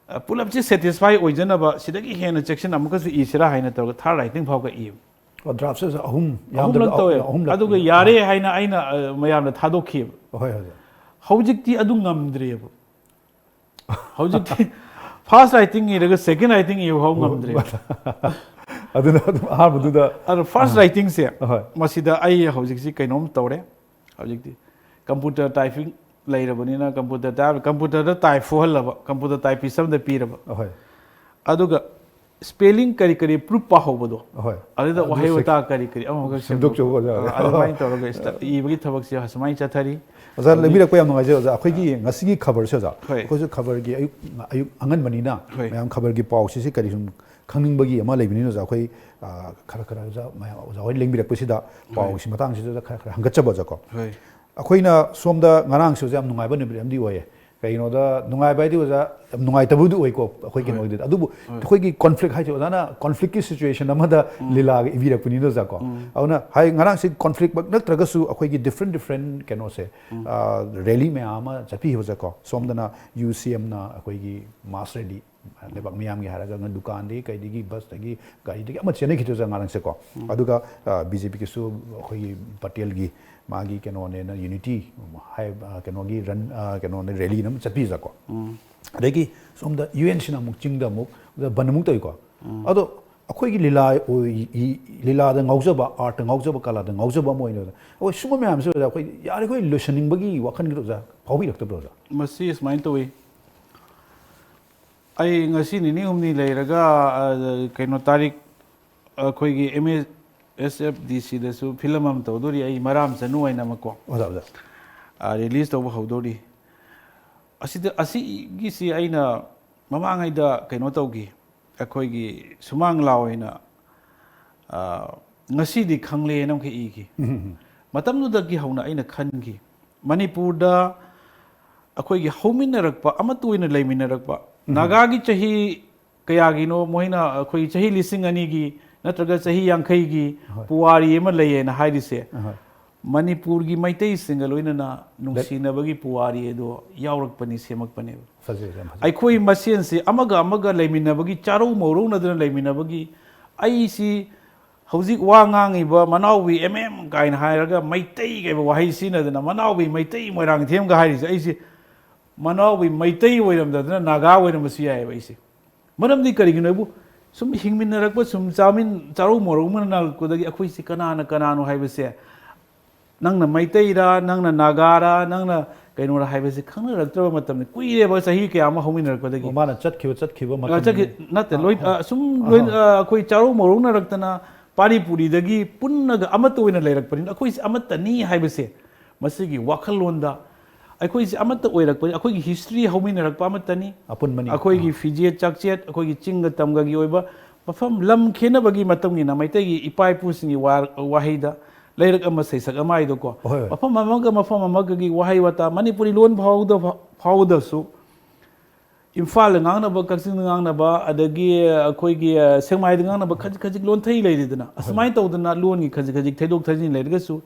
ꯑ, ꯄꯨꯂꯞꯁꯤ ꯁꯦꯇꯤꯁꯐꯥꯏ ꯑꯣꯏꯖꯅꯕ ꯁꯤꯗꯒꯤ ꯍꯦꯟꯅ ꯆꯦꯛꯁꯤꯟ ꯑꯃꯨꯛꯀꯁꯨ ꯏꯁꯤꯔꯥ ꯍꯥꯏꯅ ꯇꯧꯔꯒ ꯊꯥꯔꯠ ꯔꯥꯏꯇꯤꯡ ꯐꯥꯎꯒ ꯏꯕ꯫ ꯑꯣ, ꯗ꯭ꯔꯥꯐꯁꯦ ꯑꯍꯨꯝ, ꯌꯥꯝꯗ꯭ꯔꯕꯗ ꯑꯍꯨꯝꯂꯛ ꯇꯧꯋꯦ꯫ ꯑꯍꯨꯝꯂꯛ꯫ ꯑꯗꯨꯒ ꯌꯥꯔꯦ ꯍꯥꯏꯅ ꯑꯩꯅ, ꯑ, ꯃꯌꯥꯝꯗ ꯊꯥꯗꯣꯛꯈꯤꯕ꯫ ꯍꯣꯏ, ꯍꯣꯏ, ꯍꯣꯏ꯫ ꯍꯧꯖꯤꯛꯇꯤ ꯑꯗꯨ ꯉꯝꯗ꯭ꯔꯦꯕ꯫ ꯍꯧꯖꯤꯛꯇꯤ ꯐꯥꯔꯁ ꯔꯥꯏꯇꯤꯡ ꯏꯔꯒ ꯁꯦꯀꯦꯟ ꯔꯥꯏꯇꯤꯡ ꯏꯕ ꯐꯥꯎ ꯉꯝꯗ꯭ꯔꯦ꯫ ꯑꯗꯨꯅ ꯑꯗꯨꯝ ꯑꯍꯥꯟꯕꯗꯨꯗ ꯑꯗꯣ ꯐꯥꯔꯁ ꯑꯥ꯫ ꯔꯥꯏꯇꯤꯡꯁꯦ, ꯍꯣꯏ꯫ ꯃꯁꯤꯗ ꯑꯩ ꯍꯧꯖꯤꯛꯁꯤ ꯀꯩꯅꯣꯝ ꯇꯧꯔꯦ꯫ ꯍꯧꯖꯤꯛꯇꯤ ꯀꯝꯄ꯭ꯌꯨꯇꯔ ꯇꯥꯏꯄꯤꯡ ꯂꯩꯔꯕꯅꯤꯅ ꯀꯝꯄ꯭ꯌꯨꯇꯔ ꯇꯥꯏꯞ, ꯀꯝꯄ꯭ꯌꯨꯇꯔꯗ ꯇꯥꯏꯞ ꯐꯨꯍꯜꯂꯕ, ꯀꯝꯄ꯭ꯌꯨꯇꯔ ꯇꯥꯏꯄꯤꯁ ꯑꯃꯗ ꯄꯤꯔꯕ꯫ ꯍꯣꯏ꯫ ꯑꯗꯨꯒ ꯁ꯭ꯄꯦꯂꯤꯡ ꯀꯔꯤ ꯀꯔꯤ ꯄ꯭ꯔꯨꯞ ꯄꯥꯍꯧꯕꯗꯣ, ꯍꯣꯏ꯫ ꯑꯗꯨꯗ ꯑꯗꯨ ꯋꯥꯍꯩ ꯁꯦ-, ꯋꯥꯇꯥ ꯀꯔꯤ ꯀꯔꯤ ꯑꯃꯈꯛ ꯁꯦꯝꯗꯣꯛꯆꯧ, ꯁꯦꯝꯗꯣꯛ-, ꯑꯣꯖꯥ꯫ ꯑ, ꯑꯗꯨꯃꯥꯏꯅ ꯇꯧꯔꯒ ꯏꯁꯇ-, ꯏꯕꯒꯤ ꯊꯕꯛꯁꯦ ꯁꯨꯃꯥꯏꯅ ꯆꯠꯊꯔꯤ꯫ ꯑꯣꯖꯥ, ꯑꯗꯒꯤ ꯂꯩꯕꯤꯔꯛꯄ ꯌꯥꯝ ꯅꯨꯡꯉꯥꯏꯖꯩ, ꯑꯣꯖꯥ꯫ ꯑꯩꯈꯣꯏꯒꯤ ꯉꯁꯤꯒꯤ ꯈꯕꯔꯁꯦ, ꯑꯣꯖꯥ, ꯍꯣꯏ꯫ ꯑꯩꯈꯣꯏꯁꯨ ꯈꯕꯔꯒꯤ ꯑꯌꯨꯛ, ꯑꯌꯨꯛ ꯑꯉꯟꯕꯅꯤꯅ ꯍꯣꯏ꯫ ꯃꯌꯥꯝ ꯈꯕꯔꯒꯤ ꯄꯥꯎꯁꯤꯁꯦ ꯀꯔꯤ ꯁꯨꯝ ꯈꯪꯅꯤꯡꯕꯒꯤ ꯑꯃ ꯂꯩꯕꯅꯤꯅ, ꯑꯣꯖꯥ, ꯑꯩꯈꯣꯏ, ꯑ, ꯈꯔ ꯈꯔ ꯑꯣꯖꯥ ꯃꯌꯥꯝ, ꯑꯣꯖꯥ ꯍꯣꯏ ꯂꯦꯡꯕꯤꯔꯛꯄꯁꯤꯗ ꯍꯣꯏ꯫ ꯄꯥꯎꯁꯤ ꯃꯇꯥꯡꯁꯤꯗ ꯈꯔ ꯈꯔ ꯍꯪꯒꯠꯆꯕ, ꯑꯣꯖꯥ, ꯀꯣ꯫ ꯍꯣꯏ꯫ ꯑꯩꯈꯣꯏꯅ ꯁꯣꯝꯗ ꯉꯔꯥꯡꯁꯨ, ꯑꯣꯖꯥ, ꯌꯥꯝ ꯅꯨꯡꯉꯥꯏꯕ ꯅꯨꯃꯤꯠ ꯑꯃꯗꯤ ꯑꯣꯏꯌꯦ꯫ ꯀꯩꯒꯤꯅꯣꯗ ꯅꯨꯡꯉꯥꯏꯕ ꯍꯥꯏꯗꯤ, ꯑꯣꯖꯥ, ꯌꯥꯝ ꯅꯨꯡꯉꯥꯏꯇꯕꯕꯨꯗꯤ ꯑꯣꯏꯀꯣ, ꯑꯩꯈꯣꯏ ꯍꯣꯏ꯫ ꯀꯩꯅꯣꯒꯤꯗꯤ꯫ ꯑꯗꯨꯕꯨ ꯍꯣꯏ꯫ ꯑꯩꯈꯣꯏꯒꯤ ꯀꯣꯟꯐ꯭ꯂꯤꯛ ꯍꯥꯏꯁꯦ, ꯑꯣꯖꯥꯅ ꯀꯣꯟꯐ꯭ꯂꯤꯛꯀꯤ ꯁꯤꯆꯨꯋꯦꯁꯟ ꯑꯃꯗ ꯎꯝ꯫ ꯂꯤꯂꯥꯒ ꯏꯕꯤꯔꯛꯄꯅꯤꯅ, ꯑꯣꯖꯥ, ꯀꯣ꯫ ꯎꯝ꯫ ꯑꯗꯨꯅ ꯍꯥꯏ, ꯉꯔꯥꯡꯁꯦ ꯀꯣꯟꯐ꯭ꯂꯤꯛꯃꯛ ꯅꯠꯇ꯭ꯔꯒꯁꯨ ꯑꯩꯈꯣꯏꯒꯤ ꯗꯤꯐ꯭ꯔꯦꯟ ꯗꯤꯐ꯭ꯔꯦꯟ ꯀꯩꯅꯣꯁꯦ, ꯎꯝ꯫ ꯑ, ꯔꯦꯂꯤ ꯃꯌꯥꯝ ꯑꯃ ꯆꯠꯄꯤꯈꯤꯕ, ꯑꯣꯖꯥ, ꯀꯣ꯫ ꯁꯣꯝꯗꯅ ꯌꯨ ꯁꯤ ꯑꯦꯝꯅ ꯑꯩꯈꯣꯏꯒꯤ ꯃꯥꯁ ꯔꯦꯂꯤ, ꯂꯩꯕꯥꯛ ꯃꯤꯌꯥꯝꯒꯤ ꯍꯥꯏꯔꯒ ꯗꯨꯀꯥꯟꯗꯒꯤ ꯀꯩꯗꯒꯤ ꯕꯁꯇꯒꯤ ꯒꯥꯔꯤꯗꯒꯤ ꯑꯃ ꯆꯦꯟꯅꯈꯤꯗ꯭ꯔꯦ, ꯑꯣꯖꯥ, ꯉꯔꯥꯡꯁꯦꯀꯣ꯫ ꯎꯝ꯫ ꯑꯗꯨꯒ, ꯑ, ꯕꯤ ꯖꯦ ꯄꯤꯒꯤꯁꯨ ꯑꯩꯈꯣꯏꯒꯤ ꯄꯇꯦꯜꯒꯤ ꯃꯥꯒꯤ ꯀꯩꯅꯣꯅꯦꯅ ꯌꯨꯅꯤꯇꯤ ꯍꯥꯏ, ꯑ, ꯀꯩꯅꯣꯒꯤ ꯔꯟ, ꯑ, ꯀꯩꯅꯣꯅꯦ ꯔꯦꯂꯤꯅ ꯑꯃ ꯆꯠꯄꯤꯔꯀꯣ꯫ ꯎꯝ꯫ ꯑꯗꯒꯤ ꯁꯣꯝꯗ ꯌꯨ ꯑꯦꯟꯁꯤꯅ ꯑꯃꯨꯛ ꯆꯤꯡꯗ ꯑꯃꯨꯛ ꯕꯟ ꯑꯃꯨꯛ ꯇꯧꯏꯀꯣ꯫ ꯎꯝ꯫ ꯑꯗꯣ ꯑꯩꯈꯣꯏꯒꯤ ꯂꯤꯂꯥ ꯑꯣꯏ-, ꯏ-, ꯂꯤꯂꯥꯗ ꯉꯥꯎꯖꯕ, ꯑꯥꯔꯠꯇ ꯉꯥꯎꯖꯕ, ꯀꯂꯥꯗ ꯉꯥꯎꯖꯕ ꯑꯃ ꯑꯣꯏꯅ ꯑꯩꯈꯣꯏ ꯁꯨꯝꯕ ꯃꯌꯥꯝꯁꯦ ꯑꯣꯖꯥ ꯑꯩꯈꯣꯏ ꯌꯥꯔꯤꯈꯣꯏ ꯂꯣꯏꯁꯤꯟꯅꯤꯡꯕꯒꯤ ꯋꯥꯈꯜꯒꯗꯣ ꯑꯣꯖꯥ ꯐꯥꯎꯕꯤꯔꯛꯇꯕ꯭ꯔꯣ, ꯑꯣꯖꯥ? ꯃꯁꯤ ꯁꯨꯃꯥꯏꯅ ꯇꯧꯏ꯫ ꯑꯩ ꯉꯁꯤ ꯅꯤꯅꯤ ꯍꯨꯝꯅꯤ ꯂꯩꯔꯒ, ꯑ, ꯀꯩꯅꯣ, ꯇꯥꯔꯤꯛ, ꯑꯩꯈꯣꯏꯒꯤ M A S F D ꯁꯤꯗꯁꯨ ꯐꯤꯂꯝ ꯑꯃ ꯇꯧꯗꯣꯔꯤ, ꯑꯩ ꯃꯔꯥꯝ ꯆꯅꯨ ꯍꯥꯏꯅ ꯑꯃꯀꯣ꯫ ꯑꯣꯖꯥ, ꯑꯣꯖꯥ꯫ ꯑ, ꯔꯤꯂꯤꯁ ꯇꯧꯕ ꯍꯧꯗꯣꯔꯤ꯫ ꯑꯁꯤꯗ, ꯑꯁꯤꯒꯤꯁꯤ ꯑꯩꯅ ꯃꯃꯥꯡꯉꯩꯗ ꯀꯩꯅꯣ ꯇꯧꯈꯤ, ꯑꯩꯈꯣꯏꯒꯤ ꯁꯨꯃꯥꯡ ꯂꯥꯎ ꯍꯥꯏꯅ, ꯑ, ꯉꯁꯤꯗꯤ ꯈꯪꯂꯦꯅ ꯑꯃꯈꯛ ꯏꯈꯤ꯫ ꯃꯇꯝꯗꯨꯗꯒꯤ ꯍꯧꯅ ꯑꯩꯅ ꯈꯟꯈꯤ, ꯃꯅꯤꯄꯨꯔꯗ ꯑꯩꯈꯣꯏꯒꯤ ꯍꯧꯃꯤꯟꯅꯔꯛꯄ, ꯑꯃꯠꯇ ꯑꯣꯏꯅ ꯂꯩꯃꯤꯟꯅꯔꯛꯄ, ꯅꯥꯒꯥꯒꯤ ꯆꯍꯤ ꯀꯌꯥꯒꯤꯅꯣ ꯃꯣꯏꯅ ꯑꯩꯈꯣꯏ ꯆꯍꯤ ꯂꯤꯁꯤꯡ ꯑꯅꯤꯒꯤ ꯅꯠꯇ꯭ꯔꯒ ꯆꯍꯤ ꯌꯥꯡꯈꯩꯒꯤ ꯍꯣꯏ꯫ ꯄꯨꯋꯥꯔꯤ ꯑꯃ ꯂꯩꯌꯦꯅ ꯍꯥꯏꯔꯤꯁꯦ, ꯑꯍꯣꯏ꯫ ꯃꯅꯤꯄꯨꯔꯒꯤ ꯃꯩꯇꯩꯁꯤꯡꯒ ꯂꯣꯏꯅꯅ ꯅꯨꯡꯁꯤꯅꯕꯒꯤ ꯄꯨꯋꯥꯔꯤ ꯑꯗꯣ ꯌꯥꯎꯔꯛꯄꯅꯤ, ꯁꯦꯝꯃꯛꯄꯅꯦꯕ꯫ ꯐꯖꯩ, ꯌꯥꯝ ꯐꯖꯩ꯫ ꯑꯩꯈꯣꯏ ꯃꯁꯦꯟꯁꯤ ꯑꯃꯒ ꯑꯃꯒ ꯂꯩꯃꯤꯟꯅꯕꯒꯤ, ꯆꯥꯔꯧ ꯃꯧꯔꯧꯅꯗꯅ ꯂꯩꯃꯤꯟꯅꯕꯒꯤ, ꯑꯩꯁꯤ ꯍꯧꯖꯤꯛ ꯋꯥ ꯉꯥꯡꯉꯤꯕ ꯃꯅꯥꯎꯕꯤ ꯑꯦꯝ ꯑꯦꯝ ꯀꯥꯏꯅ ꯍꯥꯏꯔꯒ ꯃꯩꯇꯩ ꯀꯩꯕ ꯋꯥꯍꯩ ꯁꯤꯖꯤꯟꯅꯗꯅ ꯃꯅꯥꯎꯕꯤ ꯃꯩꯇꯩ ꯃꯣꯏꯔꯥꯡꯊꯦꯝꯒ ꯍꯥꯏꯔꯤꯁꯦ, ꯑꯩꯁꯦ ꯃꯅꯥꯎꯕꯤ ꯃꯩꯇꯩ ꯑꯣꯏꯔꯝꯗꯗꯅ ꯅꯥꯒꯥ ꯑꯣꯏꯔꯝꯕꯁꯨ ꯌꯥꯏꯑꯕ ꯑꯩꯁꯦ꯫ ꯃꯔꯝꯗꯤ ꯀꯔꯤꯒꯤꯅꯣ ꯍꯥꯏꯕꯨ, ꯁꯨꯝ ꯍꯤꯡꯃꯤꯟꯅꯔꯛꯄ, ꯁꯨꯝ ꯆꯥꯃꯤꯟ-, ꯆꯥꯔꯧ ꯃꯧꯔꯧꯅꯔꯛꯄꯗꯒꯤ ꯑꯩꯈꯣꯏꯁꯤ ꯀꯅꯥꯅ ꯀꯅꯥꯅꯣ ꯍꯥꯏꯕꯁꯦ, ꯅꯪꯅ ꯃꯩꯇꯩꯔꯥ, ꯅꯪꯅ ꯅꯥꯒꯥꯔꯥ, ꯅꯪꯅ ꯀꯩꯅꯣꯔꯥ ꯍꯥꯏꯕꯁꯦ ꯈꯪꯅꯔꯛꯇ꯭ꯔꯕ ꯃꯇꯝꯅꯤ꯫ ꯀꯨꯏꯔꯦꯕ, ꯆꯍꯤ ꯀꯌꯥ ꯑꯃ ꯍꯧꯃꯤꯟꯅꯔꯛꯄꯗꯒꯤ꯫ ꯑꯣ, ꯃꯥꯅ ꯆꯠꯈꯤꯕ, ꯆꯠꯈꯤꯕ ꯑ, ꯃꯇꯝ ꯆꯠꯈꯤ-, ꯅꯠꯇꯦ, ꯑ, ꯂꯣꯏ-, ꯑ꯫ ꯑ, ꯁꯨꯝ ꯂꯣꯏ-, ꯑꯍꯣꯏ꯫ ꯑ, ꯑꯩꯈꯣꯏ ꯆꯥꯔꯧ ꯃꯧꯔꯧꯅꯔꯛꯇꯅ ꯄꯥꯔꯤ ꯄꯨꯔꯤꯗꯒꯤ ꯄꯨꯟꯅꯒ ꯑꯃꯠꯇ ꯑꯣꯏꯅ ꯂꯩꯔꯛꯄꯅꯤꯅ ꯑꯩꯈꯣꯏꯁꯦ ꯑꯃꯠꯇꯅꯤ ꯍꯥꯏꯕꯁꯦ, ꯃꯁꯤꯒꯤ ꯋꯥꯈꯜꯂꯣꯟꯗ ꯑꯩꯈꯣꯏꯁꯦ ꯑꯃꯠꯇ ꯑꯣꯏꯔꯛꯄꯅꯤ, ꯑꯩꯈꯣꯏꯒꯤ history ꯍꯧꯃꯤꯟꯅꯔꯛꯄ ꯑꯃꯠꯇꯅꯤ꯫ ꯑꯄꯨꯟꯕꯅꯤ꯫ ꯑꯩꯈꯣꯏꯒꯤ ꯑꯥ꯫ ꯐꯤꯖꯦꯠ ꯆꯥꯛꯆꯦꯠ, ꯑꯩꯈꯣꯏꯒꯤ ꯆꯤꯡꯒ ꯇꯝꯒꯒꯤ ꯑꯣꯏꯕ ꯃꯐꯝ, ꯂꯝ ꯈꯦꯠꯅꯕꯒꯤ ꯃꯇꯨꯡ ꯏꯟꯅ ꯃꯩꯇꯩꯒꯤ ꯏꯄꯥ ꯏꯄꯨꯁꯤꯡꯒꯤ ꯋꯥ-, ꯋꯥꯍꯩꯗ ꯂꯩꯔꯛ ꯑꯃ ꯁꯩꯁꯛ ꯑꯃ ꯍꯥꯏꯗꯣꯀꯣ, ꯍꯣꯏ, ꯍꯣꯏ꯫ ꯃꯐꯝ ꯑꯃꯒ ꯃꯐꯝ ꯑꯃꯒꯒꯤ ꯋꯥꯍꯩ ꯋꯥꯇꯥ ꯃꯅꯤꯄꯨꯔꯤ ꯂꯣꯟ ꯐꯥꯎꯗ-, ꯐꯥꯎꯗꯁꯨ, ꯏꯝꯐꯥꯜꯗ ꯉꯥꯡꯅꯕ, ꯀꯛꯆꯤꯡꯗ ꯉꯥꯡꯅꯕ, ꯑꯗꯒꯤ ꯑꯩꯈꯣꯏꯒꯤ, ꯑ, ꯁꯦꯛꯃꯥꯏꯗ ꯉꯥꯡꯅꯕ ꯈꯖꯤꯛ ꯈꯖꯤꯛ ꯂꯣꯟꯊꯩ ꯂꯩꯔꯤꯗꯅ, ꯍꯣꯏ꯫ ꯑꯁꯨꯃꯥꯏꯅ ꯇꯧꯗꯅ ꯂꯣꯟꯒꯤ ꯈꯖꯤꯛ ꯈꯖꯤꯛ ꯊꯩꯗꯣꯛ ꯊꯩꯖꯤꯟ ꯂꯩꯔꯒꯁꯨ,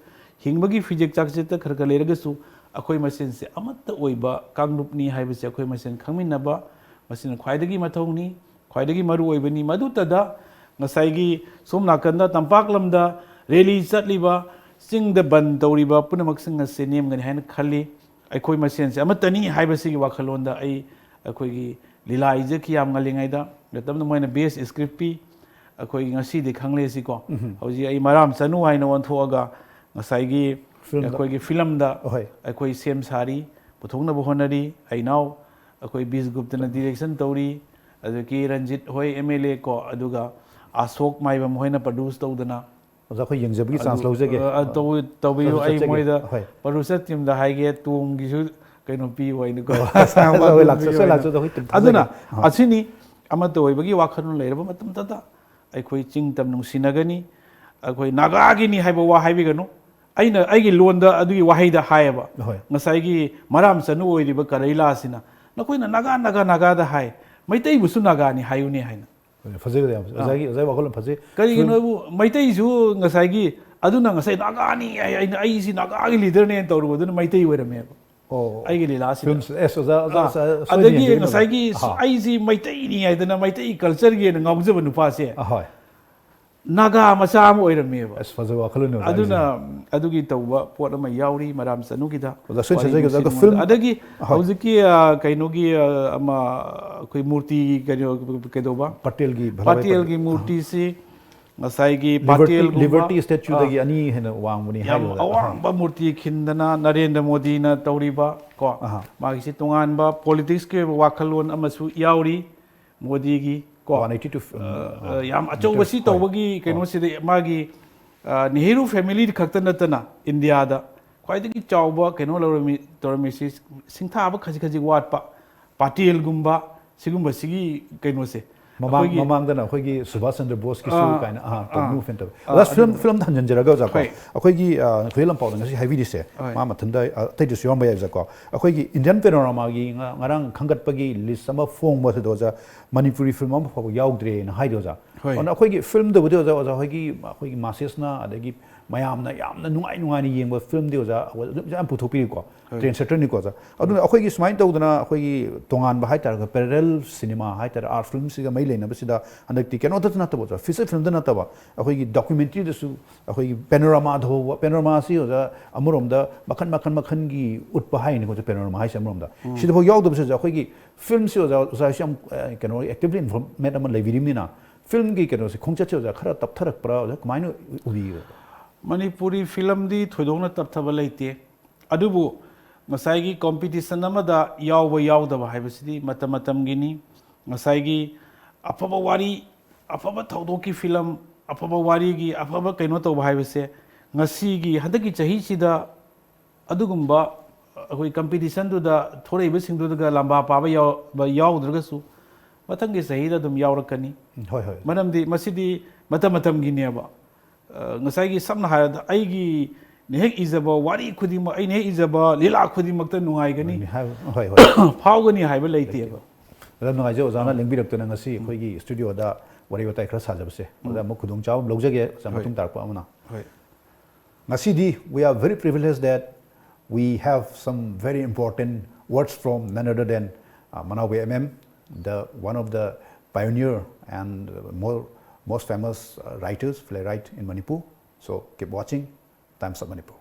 ꯍꯤꯡꯕꯒꯤ ꯐꯤꯖꯦꯛ ꯆꯥꯛꯆꯦꯠꯇ ꯈꯔ ꯈꯔ ꯂꯩꯔꯒꯁꯨ, ꯑꯩꯈꯣꯏ ꯃꯁꯦꯟꯁꯦ ꯑꯃꯠꯇ ꯑꯣꯏꯕ ꯀꯥꯡꯂꯨꯞꯅꯤ ꯍꯥꯏꯕꯁꯦ ꯑꯩꯈꯣꯏ ꯃꯁꯦꯟ ꯈꯪꯃꯤꯟꯅꯕ, ꯃꯁꯤꯅ ꯈ꯭ꯋꯥꯏꯗꯒꯤ ꯃꯊꯧꯅꯤ, ꯈ꯭ꯋꯥꯏꯗꯒꯤ ꯃꯔꯨ ꯑꯣꯏꯕꯅꯤ꯫ ꯃꯗꯨꯇꯗ ꯉꯁꯥꯏꯒꯤ ꯁꯣꯝ ꯅꯥꯀꯟꯗ ꯇꯝꯄꯥꯛ ꯂꯝꯗ rally ꯆꯠꯂꯤꯕ, ꯆꯤꯡꯗ ꯕꯟ ꯇꯧꯔꯤꯕ ꯄꯨꯝꯅꯃꯛꯁꯤꯡ ꯑꯁꯦ ꯅꯦꯝꯒꯅꯤ ꯍꯥꯏꯅ ꯈꯜꯂꯤ꯫ ꯑꯩꯈꯣꯏ ꯃꯁꯦꯟꯁꯦ ꯑꯃꯠꯇꯅꯤ ꯍꯥꯏꯕꯁꯤꯒꯤ ꯋꯥꯈꯜꯂꯣꯟꯗ ꯑꯩ ꯑꯩꯈꯣꯏꯒꯤ ꯂꯤꯂꯥ ꯏꯖꯈꯤ ꯌꯥꯝ ꯉꯜꯂꯤꯉꯩꯗ꯫ ꯃꯇꯝꯗ ꯃꯣꯏꯅ best script ꯄꯤ, ꯑꯩꯈꯣꯏꯒꯤ ꯉꯁꯤꯗꯤ ꯈꯪꯂꯦ ꯁꯤꯀꯣ꯫ ꯎꯝꯍꯨꯝ꯫ ꯍꯧꯖꯤꯛ ꯑꯩ ꯃꯔꯥꯝ ꯆꯅꯨ ꯍꯥꯏꯅ ꯑꯣꯟꯊꯣꯛꯑꯒ ꯉꯁꯥꯏꯒꯤ ꯐꯤꯂꯝꯗ꯫ ꯑꯩꯈꯣꯏꯒꯤ ꯐꯤꯂꯝꯗ ꯍꯣꯏ꯫ ꯑꯩꯈꯣꯏ ꯁꯦꯝ ꯁꯥꯔꯤ, ꯄꯨꯊꯣꯛꯅꯕ ꯍꯣꯠꯅꯔꯤ꯫ ꯑꯩꯅꯥꯎ ꯑꯩꯈꯣꯏ ꯕꯤꯁꯒꯨꯞꯇꯅ direction ꯇꯧꯔꯤ, ꯑꯗꯒꯤ ꯔꯟꯖꯤꯠ ꯍꯣꯏ, M L A ꯀꯣ, ꯑꯗꯨꯒ ꯑꯁꯣꯛ ꯃꯥꯏꯕꯝ ꯍꯣꯏꯅ produce ꯇꯧꯗꯅ꯫ ꯑꯣꯖꯥ, ꯑꯩꯈꯣꯏ ꯌꯦꯡꯖꯕꯒꯤ chance ꯑꯗꯨ, ꯂꯧꯖꯒꯦ꯫ ꯑ, ꯑ, ꯇꯧ-, ꯇꯧꯕꯤꯌꯨ꯫ ꯄ꯭ꯔꯣꯗ꯭ꯌꯨꯁꯔ ꯑꯩ ꯆꯠꯆꯒꯦ꯫ ꯃꯣꯏꯗ ꯍꯣꯏ꯫ ꯄ꯭ꯔꯣꯗ꯭ꯌꯨꯁꯔ teamꯗ ꯍꯥꯏꯒꯦ, ꯇꯣꯝꯒꯤꯁꯨ ꯀꯩꯅꯣ ꯄꯤꯌꯨ ꯍꯥꯏꯅꯀꯣ꯫ ꯍꯣꯏ, ꯂꯥꯛꯆꯁꯨ, ꯂꯥꯛꯆꯁꯨ, ꯑꯩꯈꯣꯏ ꯇꯤꯝ ꯑꯗꯨꯅ ꯊꯥꯖꯒꯦ꯫ ꯑꯁꯤꯅꯤ, ꯑꯃꯠꯇ ꯑꯣꯏꯕꯒꯤ ꯋꯥꯈꯜꯂꯣꯟ ꯂꯩꯔꯕ ꯃꯇꯝꯗꯇ ꯑꯩꯈꯣꯏ ꯆꯤꯡ ꯇꯝ ꯅꯨꯡꯁꯤꯅꯒꯅꯤ, ꯑꯩꯈꯣꯏ ꯅꯥꯒꯥꯒꯤꯅꯤ ꯍꯥꯏꯕ ꯋꯥ ꯍꯥꯏꯕꯤꯒꯅꯨ꯫ ꯑꯩꯅ ꯑꯩꯒꯤ ꯂꯣꯟꯗ ꯑꯗꯨꯒꯤ ꯋꯥꯍꯩꯗ ꯍꯥꯏꯌꯦꯕ꯫ ꯍꯣꯏ꯫ ꯉꯁꯥꯏꯒꯤ ꯃꯔꯥꯝ ꯆꯅꯨ ꯑꯣꯏꯔꯤꯕ ꯀꯔꯩꯂꯥꯁꯤꯅ ꯅꯈꯣꯏꯅ ꯅꯥꯒꯥ, ꯅꯥꯒꯥ, ꯅꯥꯒꯥꯗ ꯍꯥꯏ, ꯃꯩꯇꯩꯕꯨꯁꯨ ꯅꯥꯒꯥꯅꯤ ꯍꯥꯏꯌꯨꯅꯦ ꯍꯥꯏꯅ꯫ ꯍꯣꯏ, ꯐꯖꯩ, ꯐꯖꯩ, ꯌꯥꯝ ꯐꯖꯩ꯫ ꯑꯣꯖꯥꯒꯤ, ꯑꯣꯖꯥꯒꯤ ꯋꯥꯈꯜꯂꯣꯟ ꯐꯖꯩ꯫ ꯀꯔꯤꯒꯤꯅꯣ ꯍꯥꯏꯕꯨ ꯃꯩꯇꯩꯁꯨ ꯉꯁꯥꯏꯒꯤ ꯑꯗꯨꯅ ꯉꯁꯥꯏ ꯅꯥꯒꯥꯅꯤ ꯍꯥꯏ-, ꯑꯩꯅ ꯑꯩꯁꯤ ꯅꯥꯒꯥꯒꯤ ꯂꯤꯗꯔꯅꯦꯅ ꯇꯧꯔꯨꯕꯗꯨꯅ ꯃꯩꯇꯩ ꯑꯣꯏꯔꯝꯃꯦꯕ꯫ ꯑꯣ꯫ ꯑꯩꯒꯤ ꯂꯤꯂꯥꯁꯤꯗ꯫ ꯐꯤꯂꯝꯁ-, ꯑꯦꯁ, ꯑꯣꯖꯥ, ꯑꯣꯖꯥ, ꯑꯥ, ꯁꯣꯏꯗꯅ ꯑꯗꯒꯤ ꯌꯦꯡꯖꯒꯦ, ꯉꯁꯥꯏꯒꯤ ꯑꯣꯖꯥ꯫ ꯑꯍꯥ꯫ ꯑꯩꯁꯤ ꯃꯩꯇꯩꯅꯤ ꯍꯥꯏꯗꯅ ꯃꯩꯇꯩ ꯀꯜꯆꯔꯒꯤ ꯑꯣꯏꯅ ꯉꯥꯎꯖꯕ ꯅꯨꯄꯥꯁꯦ ꯑꯍꯣꯏ꯫ ꯅꯥꯒꯥ ꯃꯆꯥ ꯑꯃ ꯑꯣꯏꯔꯝꯃꯦꯕ꯫ ꯑꯁ, ꯐꯖꯕ ꯋꯥꯈꯜꯂꯣꯟꯅꯦ ꯑꯣꯖꯥ ꯑꯗꯨꯅ ꯍꯥꯏꯁꯦ꯫ ꯑꯗꯨꯒꯤ ꯇꯧꯕ ꯄꯣꯠ ꯑꯃ ꯌꯥꯎꯔꯤ ꯃꯔꯥꯝ ꯆꯅꯨꯒꯤꯗ꯫ ꯑꯣꯖꯥ, ꯁꯣꯏ ꯋꯥꯔꯤ ꯁꯣꯏꯖꯒꯦ, ꯑꯣꯖꯥ, ꯅꯨꯡꯁꯤ ꯑꯗꯣ ꯐꯤꯂꯝ ꯅꯨꯡꯉꯣꯟꯗ꯫ ꯑꯗꯒꯤ ꯍꯣꯏ꯫ ꯍꯧꯖꯤꯛꯀꯤ ꯑ, ꯀꯩꯅꯣꯒꯤ ꯑ, ꯑꯃ ꯑꯩꯈꯣꯏ ꯃꯨꯔꯇꯤꯒꯤ ꯀꯩꯅꯣ ꯀꯩꯗꯧꯕ ꯄꯇꯦꯜꯒꯤ, ꯚꯥꯕꯥꯏ ꯄꯇꯦꯜꯒꯤ ꯄꯇꯦꯜ꯫ ꯃꯨꯔꯇꯤꯁꯤ ꯉꯁꯥꯏꯒꯤ ꯂꯤꯕꯔꯇꯤ, ꯄꯇꯦꯜꯒꯨꯝꯕ ꯂꯤꯕꯔꯇꯤ ꯁ꯭ꯇꯦꯆꯨꯗꯒꯤ ꯑ, ꯑꯅꯤ ꯍꯦꯟꯅ ꯋꯥꯡꯕꯅꯤ ꯌꯥꯝ ꯍꯥꯏꯕꯗ꯫ ꯑꯋꯥꯡꯕ ꯃꯨꯔꯇꯤ ꯈꯤꯟꯗꯅ ꯅꯔꯦꯟꯗ꯭ꯔ ꯃꯣꯗꯤꯅ ꯇꯧꯔꯤꯕ ꯀꯣ꯫ ꯑꯍꯥ꯫ ꯃꯥꯒꯤꯁꯤ ꯇꯣꯉꯥꯟꯕ ꯄꯣꯂꯤꯇꯤꯛꯁꯀꯤ ꯑꯣꯏꯕ ꯋꯥꯈꯜꯂꯣꯟ ꯑꯃꯁꯨ ꯌꯥꯎꯔꯤ ꯃꯣꯗꯤꯒꯤ ꯀꯣ꯫ ꯋꯥꯟ ꯑꯩꯠꯇꯤ ꯇꯨ, ꯎꯝ, ꯑ, ꯌꯥꯝ ꯑꯆꯧꯕꯁꯤ ꯍꯣꯏ꯫ ꯇꯧꯕꯒꯤ ꯀꯩꯅꯣꯁꯤꯗ ꯃꯥꯒꯤ ꯑ, ꯅꯦꯍꯔꯨ ꯐꯦꯃꯤꯂꯤ ꯈꯛꯇ ꯅꯠꯇꯅ ꯏꯟꯗꯤꯌꯥꯗ ꯈ꯭ꯋꯥꯏꯗꯒꯤ ꯆꯥꯎꯕ ꯀꯩꯅꯣ ꯂꯧꯔꯝꯃꯤ, ꯇꯧꯔꯝꯃꯤꯁꯤ ꯁꯤꯡꯊꯥꯕ ꯈꯖꯤꯛ ꯈꯖꯤꯛ ꯋꯥꯠꯄ ꯄꯥꯇꯦꯜꯒꯨꯝꯕ ꯁꯤꯒꯨꯝꯕꯁꯤꯒꯤ ꯀꯩꯅꯣꯁꯦ ꯃꯃꯥꯡ, ꯑꯩꯈꯣꯏꯒꯤ ꯃꯃꯥꯡꯗꯅ ꯑꯩꯈꯣꯏꯒꯤ ꯁꯨꯕꯥꯁ ꯆꯟꯗ꯭ꯔ ꯕꯣꯁꯀꯤꯁꯨ ꯑꯥ, ꯀꯥꯏꯅ, ꯑꯥ, ꯑꯥ, movement ꯇꯧꯋꯤ꯫ ꯑꯥ, ꯑꯣꯖꯥ, ꯐꯤꯂꯝ, ꯑꯗꯨ ꯐꯤꯂꯝꯗ ꯍꯟꯖꯤꯟꯖꯔꯒ ꯑꯣꯖꯥꯀꯣ, ꯍꯣꯏ꯫ ꯑꯩꯈꯣꯏꯒꯤ, ꯑ, ꯈꯣꯏꯍꯦꯜ ꯂꯝꯄꯥꯎꯗ ꯉꯁꯤ ꯍꯥꯏꯕꯤꯔꯤꯁꯦ, ꯍꯣꯏ꯫ ꯃꯥ ꯃꯊꯟꯇ, ꯑ, ꯑꯇꯩꯗꯁꯨ ꯌꯥꯎꯔꯝꯕ ꯌꯥꯏ ꯑꯣꯖꯥꯀꯣ꯫ ꯑꯩꯈꯣꯏꯒꯤ ꯏꯟꯗꯤꯌꯟ ꯄꯦꯅꯣꯔꯥꯃꯥꯒꯤ ꯉ-, ꯉꯔꯥꯡ ꯈꯟꯒꯠꯄꯒꯤ ꯂꯤꯁ ꯑꯃ ꯐꯣꯡꯕꯁꯤꯗ ꯑꯣꯖꯥ, ꯃꯅꯤꯄꯨꯔꯤ ꯐꯤꯂꯝ ꯑꯃ ꯐꯥꯎꯕ ꯌꯥꯎꯗ꯭ꯔꯦꯅ ꯍꯥꯏꯗꯣ ꯑꯣꯖꯥ꯫ ꯍꯣꯏ꯫ ꯑꯗꯨꯅ ꯑꯩꯈꯣꯏꯒꯤ ꯐꯤꯂꯝꯗꯕꯨꯗꯤ ꯑꯣꯖꯥ, ꯑꯣꯖꯥ ꯍꯣꯏꯒꯤ, ꯑꯩꯈꯣꯏꯒꯤ ꯃꯥꯁꯦꯁꯅ, ꯑꯗꯒꯤ ꯃꯌꯥꯝꯅ ꯌꯥꯝꯅ ꯅꯨꯡꯉꯥꯏ ꯅꯨꯡꯉꯥꯏꯅ ꯌꯦꯡꯕ ꯐꯤꯂꯝꯗꯤ ꯑꯣꯖꯥ, ꯑꯣꯖꯥ ꯌꯥꯝ ꯄꯨꯊꯣꯛꯄꯤꯔꯤꯀꯣ꯫ ꯍꯣꯏ꯫ ꯇ꯭ꯔꯦꯟ ꯁꯦꯇꯔꯅꯤꯀꯣ ꯑꯣꯖꯥ꯫ ꯑꯗꯨꯅ ꯑꯩꯈꯣꯏꯒꯤ ꯁꯨꯃꯥꯏꯅ ꯇꯧꯗꯅ ꯑꯩꯈꯣꯏꯒꯤ ꯇꯣꯉꯥꯟꯕ ꯍꯥꯏꯇꯥꯔꯒ parallel cinema ꯍꯥꯏꯇꯥꯔꯦ, art filmꯁꯤꯒ ꯃꯔꯤ ꯂꯩꯅꯕꯁꯤꯗ ꯍꯟꯗꯛꯇꯤ ꯀꯩꯅꯣꯗꯁꯨ ꯅꯠꯇꯕ ꯑꯣꯖꯥ, feature filmꯗ ꯅꯠꯇꯕ ꯑꯩꯈꯣꯏꯒꯤ documentaryꯗꯁꯨ ꯑꯩꯈꯣꯏꯒꯤ panoramaꯗ ꯐꯥꯎꯕ, panoramaꯁꯤ ꯑꯣꯖꯥ ꯑꯃꯔꯣꯝꯗ ꯃꯈꯟ ꯃꯈꯟ ꯃꯈꯟꯒꯤ ꯎꯠꯄ ꯍꯥꯏꯅꯤꯀꯣ ꯑꯣꯖꯥ, panorama ꯍꯥꯏꯁꯦ ꯑꯃꯔꯣꯝꯗ꯫ ꯁꯤꯗꯐꯥꯎ ꯌꯥꯎꯗꯕꯁꯦ ꯑꯣꯖꯥ, ꯑꯩꯈꯣꯏꯒꯤ filmꯁꯤ ꯑꯣꯖꯥ, ꯑꯣꯖꯥꯁꯨ ꯌꯥꯝ, ꯑ, ꯀꯩꯅꯣ, actively involvement ꯑꯃ ꯂꯩꯕꯤꯔꯤꯕꯅꯤꯅ filmꯒꯤ ꯀꯩꯅꯣꯁꯦ, ꯈꯣꯡꯆꯠꯁꯦ ꯑꯣꯖꯥ ꯈꯔ ꯇꯞꯊꯔꯛꯄ꯭ꯔꯥ ꯑꯣꯖꯥ, ꯀꯃꯥꯏꯅ ꯎꯕꯤꯒꯦ? ꯃꯅꯤꯄꯨꯔꯤ ꯐꯤꯂꯝꯗꯤ ꯊꯣꯏꯗꯣꯛꯅ ꯇꯞꯊꯕ ꯂꯩꯇꯦ꯫ ꯑꯗꯨꯕꯨ ꯉꯁꯥꯏꯒꯤ competition ꯑꯃꯗ ꯌꯥꯎꯕ ꯌꯥꯎꯗꯕ ꯍꯥꯏꯕꯁꯤꯗꯤ ꯃꯇꯝ ꯃꯇꯝꯒꯤꯅꯤ꯫ ꯉꯁꯥꯏꯒꯤ ꯑꯐꯕ ꯋꯥꯔꯤ, ꯑꯐꯕ ꯊꯧꯗꯣꯛꯀꯤ ꯐꯤꯂꯝ, ꯑꯐꯕ ꯋꯥꯔꯤꯒꯤ ꯑꯐꯕ ꯀꯩꯅꯣ ꯇꯧꯕ ꯍꯥꯏꯕꯁꯦ ꯉꯁꯤꯒꯤ ꯍꯟꯗꯛꯀꯤ ꯆꯍꯤꯁꯤꯗ ꯑꯗꯨꯒꯨꯝꯕ, ꯑ, ꯑꯩꯈꯣꯏ ꯀꯝꯄꯤꯇꯤꯁꯟꯗꯨꯗ ꯊꯣꯛꯂꯛꯏꯕꯁꯤꯡꯗꯨꯗꯒ ꯂꯝꯕꯥ ꯄꯥꯕ ꯌꯥꯎꯕ ꯌꯥꯎꯗ꯭ꯔꯒꯁꯨ, ꯃꯊꯪꯒꯤ ꯆꯍꯤꯗ ꯑꯗꯨꯝ ꯌꯥꯎꯔꯛꯀꯅꯤ꯫ ꯍꯣꯏ ꯍꯣꯏ ꯃꯔꯝꯗꯤ ꯃꯁꯤꯗꯤ ꯃꯇꯝ ꯃꯇꯝꯒꯤꯅꯦꯕ꯫ ꯑ, ꯉꯁꯥꯏꯒꯤ ꯁꯝꯅ ꯍꯥꯏꯔꯕꯗ ꯑꯩꯒꯤꯅ ꯍꯦꯛ ꯏꯖꯕ ꯋꯥꯔꯤ ꯈꯨꯗꯤꯡꯃꯛ, ꯑꯩꯅ ꯍꯦꯛ ꯏꯖꯕ ꯂꯤꯂꯥ ꯈꯨꯗꯤꯡꯃꯛꯇ ꯅꯨꯡꯉꯥꯏꯒꯅꯤ, ꯍꯣꯏ ꯍꯣꯏ ꯐꯥꯎꯒꯅꯤ ꯍꯥꯏꯕ ꯂꯩꯇꯦꯕ꯫ ꯌꯥꯝ ꯅꯨꯡꯉꯥꯏꯖꯩ ꯑꯣꯖꯥꯅ ꯂꯦꯡꯕꯤꯔꯛꯇꯅ ꯉꯁꯤ ꯑꯩꯈꯣꯏꯒꯤ ꯁ꯭ꯇꯨꯗꯤꯑꯣꯗ ꯋꯥꯔꯤ ꯋꯥꯇꯥꯏ ꯈꯔ ꯁꯥꯖꯕꯁꯦ꯫ ꯑꯣꯖꯥ ꯑꯃꯨꯛ ꯈꯨꯗꯣꯡꯆꯥꯕ ꯑꯃ ꯂꯧꯖꯒꯦ, ꯑꯣꯖꯥ ꯍꯣꯏ꯫ ꯃꯇꯨꯡ ꯇꯥꯔꯛꯄ ꯑꯃꯅ꯫ ꯍꯣꯏ꯫ ꯉꯁꯤꯗꯤ we are very privileged that we have some very important words from none other than uh, Manaube M M, the one of the pioneer and more most famous uh, writers, playwright in Manipur. So keep watching Times of Manipur.